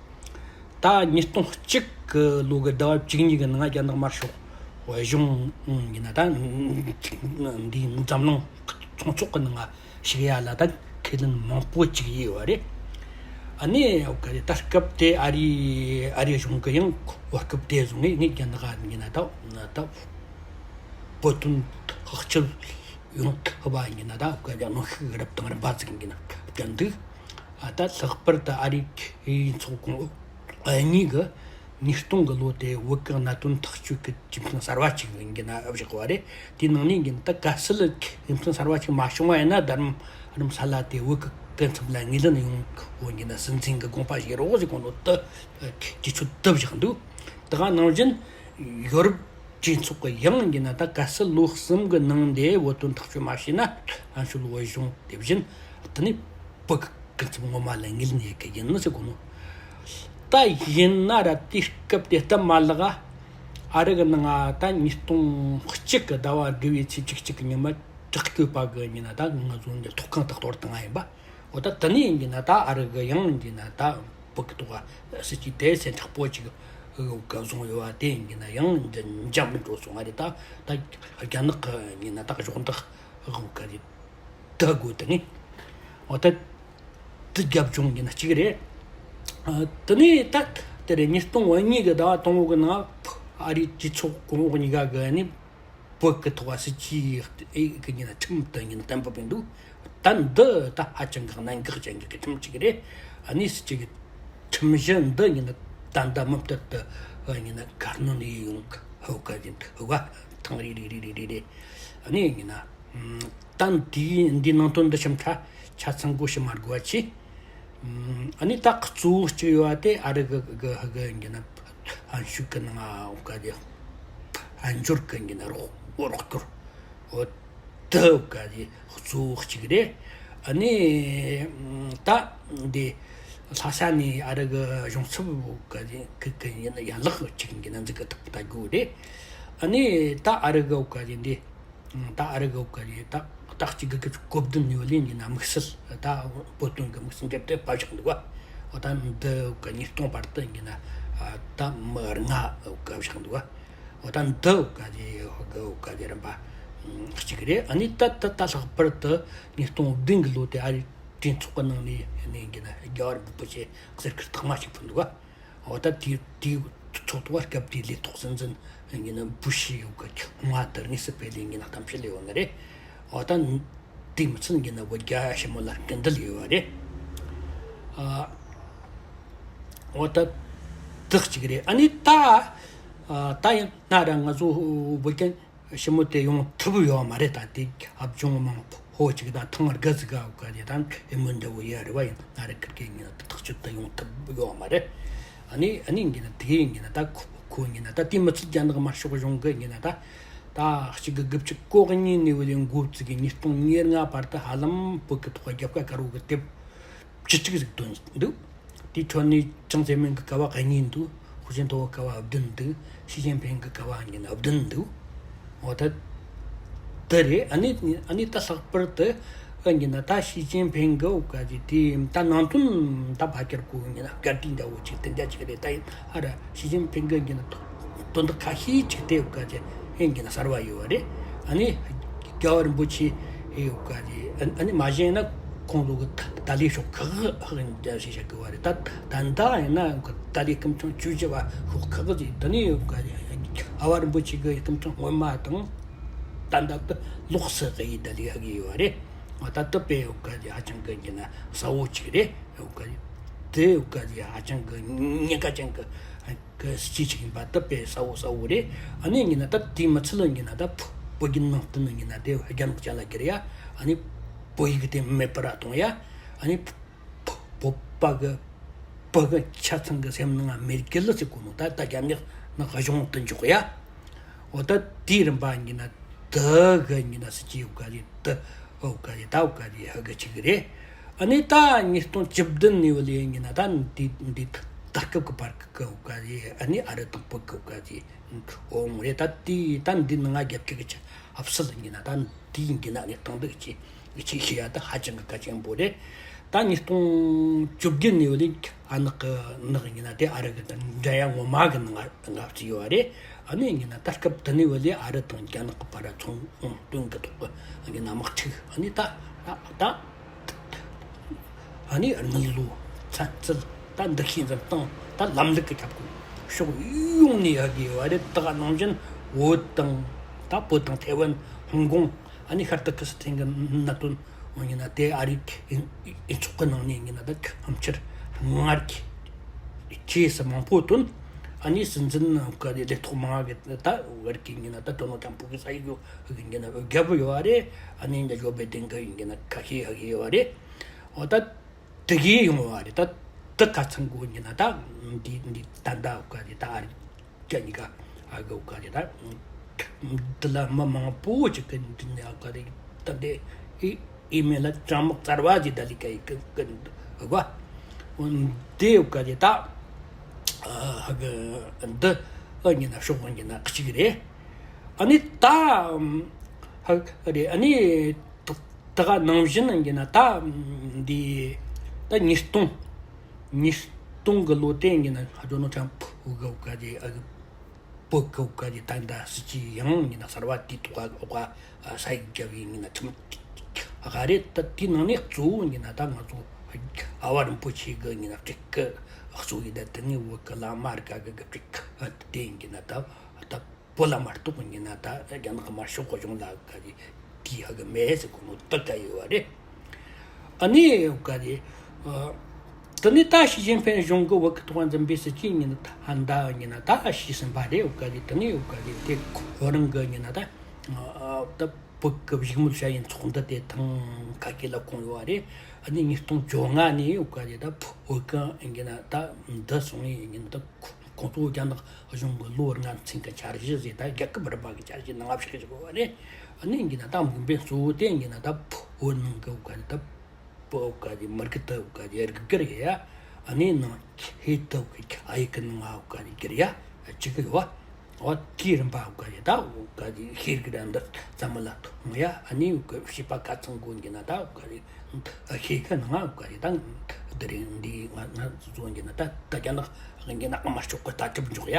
ད་ཉིས་སྟོང་གཅིག་གི་ལོ་གི་ཟླ་བ་བཅུ་གཉིས་གི་ནང་རྒྱ་ནག་དམར་ཤོག་གཞུང་ཡིན་ན་ད་འདིའི་འཛམ་གླིང་ཚོང་ཚོགས་ཀྱི་ནང་ཞུགས་ཡ་ལ་ད་ཁས་ལེན་མང་པོ་ཅིག་ཡོད་པ་རེད། ཨ་ནི་ག་རེ་ད་སྐབས་དེ་ཨ་རི་ཨ་རི་གཞུང་གི་ཡང་གོ་སྐབས་དེ་བཟུང་ནས་ངས་རྒྱ་ནག་ཡིན་ན་ད་ད་བོད་དོན་ཐག་གཅོད་ཡོང་ཐུབ་པ་ཡིན་ན་ད་ག་རེ་གནོན་ཤུགས་རབ་དང་རིམ་པ་ཟིག་ཡིན་ན་བསྐྱལ་འདུག་ད་ལྷག་པར་དུ་ཨ་རིའི་ཚོགས་ཁོངས་གཉིས་ཀྱི་ཉིས་སྟོང་གི་ལོ་དེ་བོད་ཀྱི་གནད་དོན་ཐག་གཅོད་ཀྱི་ཁྲིམས་མཐུན་གསར་བ་ཅིག་ཡིན་གྱི་ན་བཞག་པ་རེད། དེའི་ནང་ནས་ཡིན་ད་གལ་སྲིད་ཁྲིམས་མཐུན་གསར་བ་ཅིག་མ་བྱུང་བ་ཡིན་ན་རྡ་རམ་རྡ་རམ་ས་ལ་དེ་བོད་ཀྱི་སྐུ་ཚབ་ལ་ངོས་ལེན་ཡོང་གི་ཡིན་གྱི་ན་སྲིད་འཛིན་གྱི་དགོངས་པ་བཞེས་རོགས་ཟེར་གོ་ནོ་དེ་དུས་ཚོད་དུ་བཞག་འདུག་དེ་ག་ནང་བཞིན་ཡོ་རོབ་གྲོས་ཚོགས་ཀྱི་ཡང་ཡིན་ན་ད་གལ་སྲིད་ལོ་གསུམ་གྱི་ནང་དེ་བོད་དོན་ཐག་གཅོད་མ་བྱས་ན་ཨན་ཤུལ་བོད་གཞུང་དེ་བཞིན་དེ་ནི་བོད་ཀྱི་སྐུ་ཚབ་ངོ་མ་ལ་ངོས་ལེན་ཡེད་གི་ཡིན་ཟེར་གོ་ནོ། ད་ཡིན་ན་ར་དེའི་སྐབས་དེ་སྟབས་མ་ལེགས་ཨ་རི་གི་ནང་ང་ད་ཉིས་སྟོང་གཅིག་གི་ཟླ་བ་དགུ་བའི་ཚེས་བཅུ་གཅིག་གི་ཉི་མ་དྲག་སྐྱོད་པ་གི་ཡིན་ན་ད་ང་ཚོ་འདི་ཐོག་ཁང་དག་གཏོར་བཏང་ང་ཡིན་པ། འོ་ད་དེ་ནས་ཡིན་གྱི་ན་ད་ཨ་རི་གི་ཡང་ཡིན་གྱི་ན་ད་བོད་ཀྱི་ཐོག་སྲིད་ཇུས་དེ་སེ་མཁྲེགས་པོ་ཅིག་ག་བཟུང་ཡོད་པ་དེ་ཡིན་གྱི་ན་ཡང་འདི་འཇམ་འགྲོ་སོང་བ་རེད། ད་ད་རྒྱ་ནག་གི་ཡིན་ན་ད་གཞོགས་འདེགས་ག་རེ་ད་དགོས་དེ་ནི་འོ་ད་དེ་རྒྱབ་ལྗོངས་ཡིན་ན་གཅིག་རེད། ཨ། དེ་ནས་ད་དེ་རེད། ཉིས་སྟོང་གཉིས་གི་ཟླ་བ་དང་པོ་གི་ནང་ཨ་རིའི་གྲོས་ཚོགས་གོང་འོག་གཉིས་ཀ་གི་ནི་བོད་ཀྱི་ཐོག་སྲིད་ཇུས་ཨེ་གི་ཉིན་ཁྲིམས་དུ་ཉིན་གཏན་འབེབས་ཡིན་འདུག་ད་འདི་ད་ཧ་ཅང་གི་གནད་འགག་ཅན་གྱི་ཁྲིམས་གཅིག་རེད། ཨ་ནི་སྲིད་ཇུས་ཀྱི་ཁྲིམས་གཞི་འདི་ཉིན་ད་ལྟ་མུ་མཐུད་དུ་ཉིན་ག་སྣོན་ཡིན་ཡོང་ཧོ་ག་ཡིན་ཧོ་ག་ཐེངས་རེ་རེ་རེ་རེ་རེ་རེ། ཨ་ནི་ཉིན་ད་འདིའི་འདིའི་ནང་དོན་འདི་ཞིབ་ཕྲ་ཆ་ཚང་གོ་ཞིབ་མ་དགོས་པ་ཆེ། ཨ་ནི་ད་གཙོ་བོ་གཅིག་ཡོད་པ་དེ་ཨ་རི་གི་གི་གི་ཡིན་གྱི་ན་ ཨན་ཤུག་གི་ནང་ང་འོ་ག་དེ་ཨན་འབྱོར་གི་ཡིན་ན་རོགས་རོགས་སྐྱོར། འོ་དེ་འོ་ག་དེ་གཙོ་བོ་གཅིག་རེད། ཨ་ནི་ད་འདི་ལྷ་ས་ནས་ཨ་རི་གི་གཞུང་ཚབ་འོ་ག་དེ་གི་གི་ཡིན་ན་ཡན་ལག་གཅིག་ཡིན་ན་འཛུགས་གི་ཐུབ་ད་དགོས་རེད། ཨ་ནི་ད་ཨ་རི་གི་འོ་ག་དེ་འདི། ད་ཨ་རི་གི་འོ་ག་ལི་ད་ད་གཅིག་གི་གི་གོ་བདུན་ནི་བ་ལི་ཡིན་ན་དམིགས་བསལ་ད་བོད་དོན་གི་དམིགས་བསལ་འབྲེལ་དེ་པ་བཞག་འདུག་བ། འོ་ད་འདི་གི་ཉིས་སྟོང་བར་དུ་ཡིན་ན་ད་མི་ལྔ་འོ་ག་བཞག་འདུག་བ། འོ་ད་འདི་འོ་ག་ལི་འོ་ག་འོ་ག་ལི་རིམ་པ་གཅིག་རེད། ཨ་ནི་ད་ད་ད་ལྷག་པར་དུ་ཉིས་སྟོང་བདུན་གི་ལོ་དེ་ཨ་རི་གྲོས་ཚོགས་གི་ནང་ནས་ནས་ཡིན་ན་རྒྱལ་བ་རིན་པོ་ཆེ་གསེར་ཁུར་ཐོག་མ་ཞིག་ཕུལ་འདུག་བ། འོ་ད་དེ་དེའི་ཚོགས་ཐོག་སྐབས་དེའི་ལས་ཐོག་སྲིད་འཛིན་ཡིན་ན་བུ་ཤི་ཡོད་གི་ང་དར་ངེས་སུ་སྤེལ་ལས་ཡིན་ན་གཏམ་བཤད་ལས་ཡོད་ནི་རེད། འོ་ད་དེ་མི་ཚད་ཡིན་ན་བོད་རྒྱ་ཞི་མོལ་ལ་སྐུལ་འདེད་ཡོད་བ་རེད། ཨ། འོ་ད་དག་ཅིག་རེད། ཨ་ནི་ད་ཨ་ད་ཡང་ན་ར་ང་ཚོ་བོད་རྒྱ་ཞི་མོལ་དེ་ཡོང་ཐུབ་ཡོད་མ་རེད། ད་དེ་ཨབ་ཅུང་མང་ཧོ་ཅིག་ད་ཐང་དགའ་ཟིག་ག་ག་དེ་ད་ཨེ་མོན་འདྲ་བོ་ཡ་རེད་བ། ཡིན་ན་རེ་ཁིར་ཀེ་ཡིན་ན་ཐག་ཆོད་ད་ཡོང་ཐུབ་ཡོད་མ་རེད། ཨ་ནི་ཨ་ནི་ཡིན་ན་དེ་ཡིན་ན་ད་ཁོ་ཁོ་ཡིན་ན་ད་དེ་མི་ཚད་རྒྱ་ནག་དམར་ཤོག་གཞུང་གི་ཡིན་ན་ད་ད་གཅིག་གི་དགུ་བཅུ་གོ་གཉིས་ནས་བ་ལས་འགོ་བཙུགས་གི་ཉིས་སྟོང་ཉེར་ལྔ་བར་དུ་ཧ་ལམ་བོད་ཀྱི་ཐོག་རྒྱབ་ཁ་དཀར་བོ་གི་དེབ་བཅུ་གཅིག་ཟིག་བཏོན་འདུག་དེའི་ཁྲོད་ནས་ཅང་ཙེ་མིན་གྱི་སྐབས་བ་གཉིས་འདུག་ཧུའུ་ཅིན་ཐའོ་གི་སྐབས་བ་བདུན་འདུག་ཞི་ཅིན་ཕིང་གི་སྐབས་བ་ཡིན་ན་བདུན་འདུག་འོ་ད་དེ་རེད། ཨ་ནི་ཨ་ནི་ད་ལྷག་པར་དུ་ཨ་ཡིན་ན་ད་ཞི་ཅིན་ཕིང་གི་འོ་ག་ཅིག་དེ་ད་ནང་དོན་ད་ཕ་ཁྱར་གོ་ཡིན་ན་དགའ་སྤྲོ་འདྲ་བོ་ཅིག་དེ་འདྲ་ཅིག་རེད། ད་ཡིན་ཨ་ར་ཞི་ཅིན་ཕིང་གི་ཡིན་ན་དོན་དག་ཁ་ཤས་ཅིག་དེ་འོ་ག་ཅིག་ཨེ་ཡིན་ན་གསར་བ་ཡོད་བ་རེད། ཨ་ནི། རྒྱལ་བ་རིན་པོ་ཆེ་ཡོད་ག་རེད། ཨ་ནི་མ་གཞི་ཡིན་ན་ཁོང་ཚོ་གི་ད་ལྟའི་ཤོག་ཁག་ཧ་ཅང་ཞིག་བཤད་གི་བ་རེད། ད་ད་ལྟ་ཡིན་ན་ད་ལྟའི་སྐུ་ཕྲེང་བཅུ་བཞི་བ་ཤོག་ཁག་ཅིག་ད་ནི་ཡོད་ག་རེད། ཨ་བ་རིན་པོ་ཆེ་གི་སྐུ་ཕྲེང་སྔོན་མ་དང་ད་ལྟ་ད་ལོགས་སུ་གི་ཡི་ད་ལི་ཧ་གི་ཡོད་བ་རེད། ད་ལྟ་དཔེ་ཡོད་ག་རེད། ཧ་ཅང་གི་ཡིན་ན་གསལ་བོ་ཅིག་རེད། ཡོད་ག་རེད། དེ་ཡོད་ག་རེད། ཧ་ཅང་གི་ཉེན་ཁ་ཅན་གི་གི་སྤྱི་ཅིག་ཡིན་པ་ད་དཔེ་གསལ་བོ་གསལ་བོ་རེད། ཨ་ནི་ཡིན་ན་ད་དེའི་མི་ཚད་ལ་ཡིན་ན་ད་བོད་ཀྱི་ནང་བསྟན་ཡིན་ན་དེ་རྒྱ་ནག་ཅན་ལ་སྒྱུར་ཡ། ཨ་ནི་བོད་ཡིག་དེ་མེད་པར་གཏོང་ཡ། ཨ་ནི་བོད་པ་གི་བོད་གི་ཆ་ཚང་གི་སེམས་ནང་མེར་གི་ལ་ཚིག་གོ་ནོ་ད་ད་རྒྱ་ནག་ནང་གཞུང་དུ་འཇོག་ཡ། འོ་ད་དེའི་རིམ་པ་ཡིན་ན་ད་གི་ཡིན་ན་སྲིད་ཇུས་ཡོད་ག་རེད། ད་འོ་ག་རེད། ད་འོ་ག་རེད། ཧ་གི་ཅིག་རེད། ཨ་ནི་ད་ཉིས་སྟོང་བཅུ་བདུན་ནས་བ་ལས་ཡིན་ན་ད་འདི་འདི་ད་སྐབས་ཀྱི་བར་གི་འོ་ག་རེད། ཨ་ནི་ཨ་རི་དང་བོད་ཀྱི་འོ་ག་རེད། འོང་རེད། ད་དེ་ད་འདི་ནང་ང་རྒྱབ་ཀྱི་གི་ཆ་ཧབ་སྲིད་ཡིན་ན་ད་དེ་ཡིན་གྱི་ན་ནི་དང་འདི་ཅི་ཅི་ཤེས་ཡ་ད་ཧ་ཅང་གི་གལ་ཆེན་པོ་རེད། ད་ཉིས་སྟོང་བཅུ་བརྒྱད་ནས་བ་ལས་ཨ་ནག་གི་ནག་ཡིན་ན་དེ་ཨ་རི་གི་ད་འདྲ་ཡ་ངོ་མ་གི་ནང་ང་བརྩིས་ཡོད་རེད། ཨ་ནི་ཡིན་ན་ད་སྐབས་དེ་ནས་བ་ལས་ཨ་རི་དང་རྒྱ་ནག་གི་བར་ཚོང་དོན་གི་ཐོག་གི་ཡིན་ན་དམག་འཁྲུག་ཨ་ནི་ད་ད། ཨ་ནི་དངུལ་ལོ་ཚན་རྩལ་ད་འདུ་ཤེས་འཛིན་སྟངས་ད་ལམ་ལུགས་ཀྱི་ཁྱབ་ཁོངས་ཕྱོགས་ཡོངས་ནས་ཡག་གི་ཡོད་རེད། ད་ག་ནང་བཞིན་བོད་དང་ད་བོད་དང་ཐའེ་ཝན་ཧོང་ཀོང་ཨ་ནི་ཤར་ཏུར་ཀི་སི་ཐན་གྱི་གནད་དོན་འོང་ཡིན་ན་དེ་ཨ་རིའི་ཨི་ཚོགས་ཀྱི་ནང་ནས་ཡིན་ན་ད་ཕམ་ཆེར་སྔར་གྱི་ཆེས་སུ་མང་པོ་བཏོན། ཨ་ནི་སྲིད་འཛིན་ག་རེ་ལས་ཐོག་མང་གི་ད་བར་གྱི་ཡིན་ན་ད་ཏོ་ནོ་ཀྲམ་པུ་གི་ས་ཡིག་ཡོད་ཡིན་ན་རྒྱབ་ཡོད་རེད། ཨ་ནི་འདི་ཇོ་བེ་ཏན་གི་ཡིན་ན་ཁ་ཤས་ཧ་གི་ཡོད་རེད། འོ་ད་དེ་གའི་ཡོང་བ་རེད། ད་དེ་ཁ་ཚང་གོ་ཉི་ན་ད་འདི་འདི་ད་ད་འོ་ག་རེ་ད་ཨ་རི་ཅ་ཉི་ག་ཨ་གི་འོ་ག་རེ་ད་འདི་ལ་མི་མང་པོ་ཅིག་གི་འདི་ནས་འོ་ག་རེ་ད་འདི་ཨི་ཨི་མེ་ལ་ཀྲང་མག་ཙར་བ་ཅིག་ད་ལི་ཀ་ཡི་ཀི་ཀི་འོ་ག་འདི་འོ་ག་རེ་ད་ཨ་གི་འདི་ཨ་ཉི་ན་ཤོག་གོ་ཉི་ན་གཅིག་རེད། ཨ་ནི་ད་ཧ་རེད། ཨ་ནི་ད་ག་ནང་བཞིན་ཡིན་ན་ད་འདི་ད་ཉིས་སྟོང་ཉིས་སྟོང་གི་ལོ་དེ་ཡིན་ན་ཧ་ཇོ་ནོ་ཀྲམ་པུ་གི་འོ་ག་རེ་ཨ་གི་བོད་གི་འོ་ག་རེ་ད་ད་སྲིད་ཇུས་ཡང་ཡིན་ན་གསར་བ་དེའི་ཐོག་ག་འོ་ག་ས་ཡིག་རྒྱབ་ཡིན་ན་ཁྲིམས་ག་རེ་ད་དེའི་ནང་ནས་གཙོ་བོ་ཡིན་ན་ད་ང་ཚོ་ཨ་བ་རིན་པོ་ཆེ་གི་ཡིན་ན་སྤྲུལ་སྐུ་གཙོ་ཡིན། ད་དེ་ནས་བོད་གི་བླ་མ་རིགས་ག་གི་གི་སྤྲུལ་སྐུ་དེ་ཡིན་ན་ད་ད། བོད་ལ་མ་གཏོགས་ཡིན་ན་ད་རྒྱ་ནག་གི་དམར་ཤོག་གཞུང་ལ་ག་རེ་དེའི་ཧ་གི་མེད་ཟེར་གོ་ནོ་ད་ག་ཡོད་བ་རེད། ཨ་ནི་ག་རེ་ཨ་དེ་ནི་ད་ཞི་ཅིན་ཕིང་གཞུང་གི་བོད་ཀྱི་ཐོག་འཛིན་པའི་སྲིད་ཇུས་ཡིན་ན་ད་ཧ་ད་ཡིན་ན་ད་ཤེས་ཟིན་པ་རེད། འོ་ག་རེ་དེ་ནི་འོ་ག་རེ་དེ་ཁོ་རང་གི་ཡིན་ན་ད་ཨ་ད་བོད་ཀྱི་བཞུགས་མོལ་བྱ་ཡིན་ཚོགས་འདུ་དེ་ཐེངས་ཁ་ཤས་ལ་ཁོང་ཡོད་བ་རེད། ཨ་ནི་ཉིས་སྟོང་བཅོ་ལྔ་ནས་འོ་ག་རེ་ད་བོད་གི་ཡིན་ན་ད་འདི་སོང་ཡིན་ན་ད་ཁོ་ཁོང་ཚོ་རྒྱ་ནག་གཞུང་གི་ལོ་ལྔ་ཚན་གྱི་འཆར་གཞི་ཟེར། ད་རྒྱལ་ཁབ་རིམ་པ་གི་འཆར་གཞི་ནང་ང་ཞུགས་བཞག་པ་རེད། ཨ་ནི་ཡིན་གྱི་ན་ད་དམིགས་འབེན་གཙོ་བོ་དེ་ཡིན་གྱི་ན་ད་བོད་ནང་གི་འོ་ག་རེ་ད། བོད་འོ་ག་རེ་མི་རིགས་དེ་འོ་ག་རེ་རིག་གི་རེད་ཡ། ཨ་ནི་ནང་ཧེ་དེ་འོ་ག་རེ་ཨ་ཡིག་གི་ནང་ང་འོ་ག་རེ་གི་རེད་ཡ། ཅིག་གི་ཡོད་བ། འོ་དེའི་རིམ་པ་འོ་ག་རེ་ད་འོ་ག་རེ་ཤེས་རིག་ར་འདི་ཙམ་ལ་ཐོག་ཡ། ཨ་ནི་འོ་ག་བྱིས་པ་ཁ་ཚང་གོ་ཡིན་གྱི་ན་ད་འོ་ག་རེ་ཤེས་གི་ནང་ང་འོ་ག་རེ་ད་འདི་རེད། འདི་ང་ང་ཚོ་ཡིན་གྱི་ན་ད་ད་རྒྱ་ནག་ཡིན་གྱི་ན་ཨ་མ་ལྕོག་གི་ལྟ་གྲུབ་འཇོག་ཡ།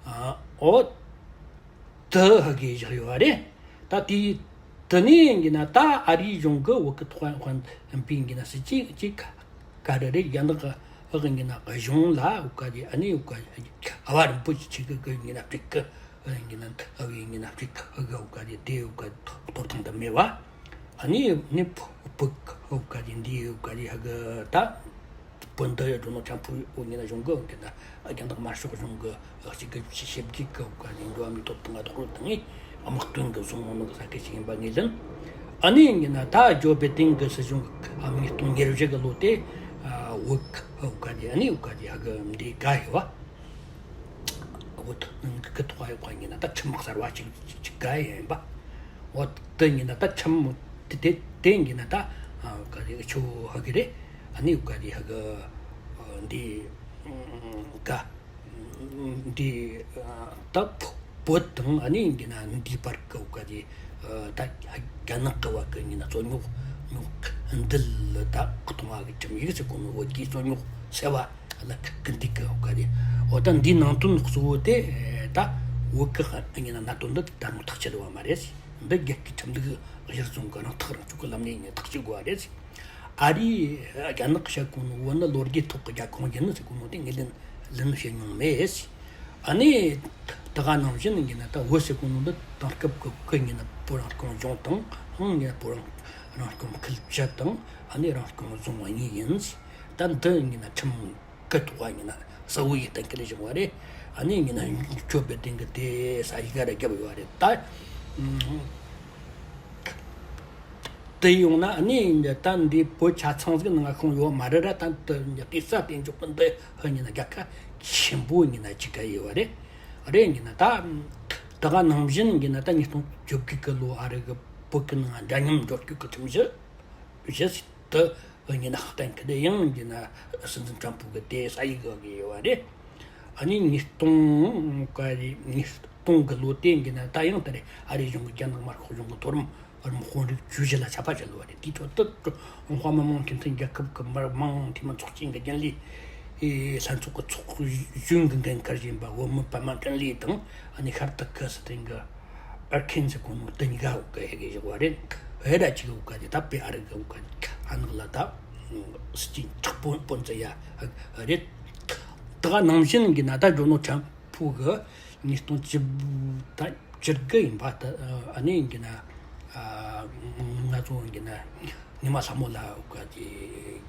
ཨ་འོ། དུ་ཧ་གི་བཞག་ཡོད་རེད། ད་དེ་དུ་ནས་ཡིན་ན་ད་ཨ་རིའི་གཞུང་གི་བོད་ཀྱི་ཐོག་དཔོན་པོ་ཡིན་ན་སྲིད་ཇུས་ཅིག་ག་རེ་རེད། ཡང་ན་ཨ་ཡིན་ན་གཞུང་ལ་འོ་ག་རེ་ཨ་ནི་འོ་ག་རེ་ཨ་བ་རིན་པོ་ཆེ་གི་གི་ཡིན་ན་ཕྲུ་གུ་ཡིན་ན་ཨ་བའི་ཡིན་ན་ཕྲུ་གུ་གི་འོ་ག་རེ་དེ་འོ་ག་ཐོབ་ཐང་དུ་མེད་བ། ཨ་ནི་ནི་བོད་འོ་ག་རེ་འདི་འོ་ག་རེ་ཧ་གི་ད། བོད་འདི་ཡ་འགྲོ་ནོ་ཆང་ཕུ་འོ་ཡིན་ན་གཞུང་གི་འོ་གི་ན་རྒྱ་ནག་དམར་ཤོག་གཞུང་གི་གཅིག་གི་ཞིབ་རྒྱས་ཀྱི་འོ་ག་ནས་འགྲོ་བ་མིའི་ཐོབ་ཐང་ལ་རྡོག་རོལ་བཏང་ངས་དམག་དོན་གྱི་བཟུང་ནོ་གི་ས་ཁུལ་ཞིག་ཡིན་པ་ངས་ལན། ཨ་ནི་ཡིན་ན་ད་ཇོ་བེ་ཏིན་གྱི་སྲིད་གཞུང་གི་ཉིས་སྟོང་ཉེར་བཞི་གི་ལོ་དེ་བོད་ཀྱི་འོ་ག་ནས་ཨ་ནི་འོ་ག་ནས་ཧ་གི་འདི་དགའ་ཡོད་བ། བོད་གི་ཐོག་ཡོད་པ་ཡིན་ན་ད་ཁྲིམས་གསར་བ་ཅིག་ཅིག་ག་ཡིན་པ། འོ་དེ་ཡིན་ན་ད་ཁྲིམས་དེ་དེ་དེ་ཡིན་ན་ད་ག་རེ་ཆོ་ཧ་གི་རེད། ཨ་ནི་ག་རེ་ཧ་གི་འདི་ག་འདི་ད་བོད་དང་ཨ་ནི་ཡིན་ན་འདི་བར་གི་ག་རེ་ད་རྒྱ་ནག་གི་བར་གི་ཡིན་ན་རྩོད་རྙོག་རྙོག་འདི་ལ་ད་གཏོང་བ་གི་ཁྲིམས་ཡིག་ཟེར་གོ་ནོ་བོད་ཀྱི་རྩོད་རྙོག་སེལ་བ། ལ་ཀི་འདི་གི་འོ་ག་རེ། འོ་ད་འདིའི་ནང་དོན་གཙོ་བོ་དེ་ད་བོད་ཀྱི་ཨ་ནི་ན་གནད་དོན་འདི་ད་ནི་ཐག་བཅད་པ་མ་རེད། འདི་རྒྱལ་ཁའི་ཁྲིམས་ལུགས་གཞིར་བཟུང་གི་རང་ཐག་རང་གཅོད་ཀྱི་ལམ་ནས་ནི་ཐག་གཅོད་དགོས་པ་རེད། ཨ་རིས་རྒྱ་ནག་བཤད་གོ་ནོ་བོད་ནི་ལོ་རྒྱུས་ཐོག་གི་རྒྱལ་ཁོངས་ཡིན་ནི་ཟེར་གོ་ནོ་དེ་ངས་ལན་ལན་བྱེད་མྱོང་མེད། ཨ་ནི་ད་ག་ནང་བཞིན་ཡིན་ན་ད་བོད་ཟེར་གོ་ནོ་འདི་དེང་སྐབས་ཀྱི་ཀི་ཡིན་ན་བོད་རང་སྐྱོང་ལྗོངས་དང་ཧང་ཡིན་ན་བོད་རང་རང་སྐྱོང་ཁུལ་བཅུ་དང་ཨ་ནི་རང་སྐྱོང་རྫོང་གཉིས་ཡིན། ད་འདི་ཡིན་ན་ཁྲིམས་ཀྱི་ཐོག་ཡིན་ན་གསལ་བོ་ཡིས་གཏན་འཁེལ་བཞག་པ་རེད། ཨ་ནི་ཡིན་ན་ཇོ་བེ་ཏིན་གྱིས་དེ་ས་ཡི་ག་རེ་བརྒྱབ་ཡོད་རེད་ད། དེ་ཡོང་ན་ཨ་ནི་ཡིན་ད་འདི་བོད་ཆ་ཚང་ཟིག་ནང་ཤོང་ཡོད་མ་རེད་ར། ད་འདི་སྐྱེ་ས་དེ་འཇོག་གི་འདི་ཧི་ཡིན་ན་རྒྱལ་ཁ་ཆེན་པོ་ཡིན་ན་ཅིག་ག་ཡོད་རེད། རེད་ཡིན་ན་ད་ད་ག་ནང་བཞིན་ཡིན་ན་ད་ཉིས་སྟོང་བཅོ་བརྒྱད་གི་ལོ་ཨ་རི་གི་བོད་ཀྱི་ནང་འདྲ་མཉམ་འགྲོ་རྒྱུ་གི་ཁྲིམས་གཞི་བཞི་ཟིག་ཏུ་ཡིན་ན་གཏན་འཁེལ་ཡང་ཡིན་ན་སྲིད་འཛིན་ཀྲམ་ཕུ་གི་དེ་ས་ཡིག་གི་ཡོད་པ་རེད། ཨ་ནི་ཉིས་སྟོང་ག་རེ་ཉིས་སྟོང་གི་ལོ་དེ་ཡིན་ན་ད་ཡང་དེ་རེད། ཨ་རིའི་གཞུང་གི་རྒྱ་ནག་དམར་ཤོག་གཞུང་གི་མཐོ་རིམ་དཔོན་རིགས་བཅུ་བཞི་ལ་ཆད་པ་བཅད་ཡོད་པ་རེད། དེའི་ཁྲོད་དུ་ཀྲུང་ཧྭ་མི་དམངས་སྤྱི་མཐུན་རྒྱལ་ཁབ་ཀྱི་མི་དམངས་འཐུས་མི་ཚོགས་ཆེན་གྱི་རྒྱུན་ལས་ལྷན་ཚོགས་ཀྱི་ཚོགས་གཞོན་གྱི་འགན་འཁུར་བཞིན་པ་བོད་མི་པད་མ་ཀུན་ལེགས་དང་། ཨ་ནི་ཤར་ཏུར་ཀི་སི་ཐན་གྱི་ཨར་ཁན་ཟེར་གོ་ནོ་དེ་གཉིས་ཀ་འོ་ག་ཧེ་གི་བཞག་པ་རེད། ཧེ་ར་གཅིག་འོ་ག་དེ་ད་པེ་ཨ་རི་གི་འོ་ག་ཨ་ནག་ལ་ད་སྲིད་ཇུས་མཁྲེགས་པོ་སྤོ་འཛིན་ཡ་རེད། ད་ག་ནང་བཞིན་གྱི་ན་ད་ཇོ་ནོ་ཁྲམ་ཕུ་གི་ཉིས་སྟོང་བཅུ་ད་བཅུ་དགུ་ཡིན་པ་ད། ཨ་ནི་ཡིན་གྱི་ན་ང་ཚོ་ཡིན་གྱི་ན་ཉི་མ་ལྷ་མོ་ལ་འོ་ག་དེ་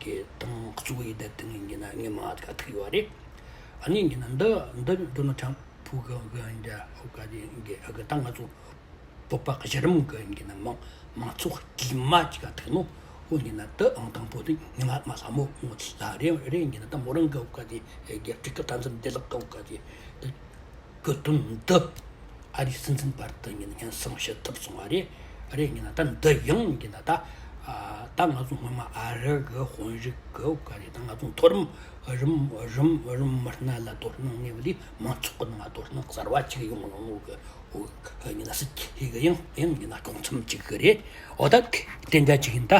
གི་དང་གཙོ་བོ་ཡི་ད་དེ་ཡིན་གྱི་ན་ཉི་མ་ཨ་ཐུག་ཡོད་རེད། ཨ་ནི་ཡིན་གྱི་ན་འདི་འདི་ཇོ་ནོ་ཁྲམ་ཕུ་གི་གི་འདི་འོ་ག་དེ་གི་ཨ་གི་ད་ང་ཚོ་བོད་པ་གཞི་རིམ་གི་ཡིན་གྱི་ན་མང་མང་ཚོགས་དཀྱུས་མ་ཅིག་ག་ཐུག་ནོ། འོ་ཡིན་ན་དུ་ཨང་དང་པོ་དེ་ཉི་མ་མ་ལྷ་མོ་ངོ་ལ་རེ་རེ་ཡིན་གྱི་ན་ད་མོ་རང་གི་འོ་ག་དེ་རྒྱལ་སྤྱི་གི་ད་འཛིན་བདེ་ལེགས་གི་འོ་ག་དེ་དེ་གི་དོན་འདི་ཨ་རིའི་སྲིད་འཛིན་བར་དུ་ཡིན་ན་སྙན་སེང་ཞུ་ཐུབ་སོང་བ་རེད། རེད་ཡིན་ན་ད་འདི་ཡང་ཡིན་ན་ད་ད་ང་ཚོ་སྔོན་མ་ཨ་རི་གི་དཔོན་རིགས་གི་འོ་ག་རེ་ད་ང་ཚོ་མཐོ་རིམ་རིམ་རིམ་རིམ་མི་སྣ་ལ་དོ་སྣང་ནས་བ་དེ་མང་ཚོགས་ཀྱི་ནང་དོ་སྣང་གསར་བ་ཅིག་ཡོང་ཡོང་ནོ་གི་འོ་ཡིན་ན་སྲིད་ཀྱི་གི་ཡང་ཡང་ཡིན་ན་གོང་འཚམ་ཅིག་གི་རེད། འོ་ད་དེ་འདྲ་ཅིག་ཡིན་ད།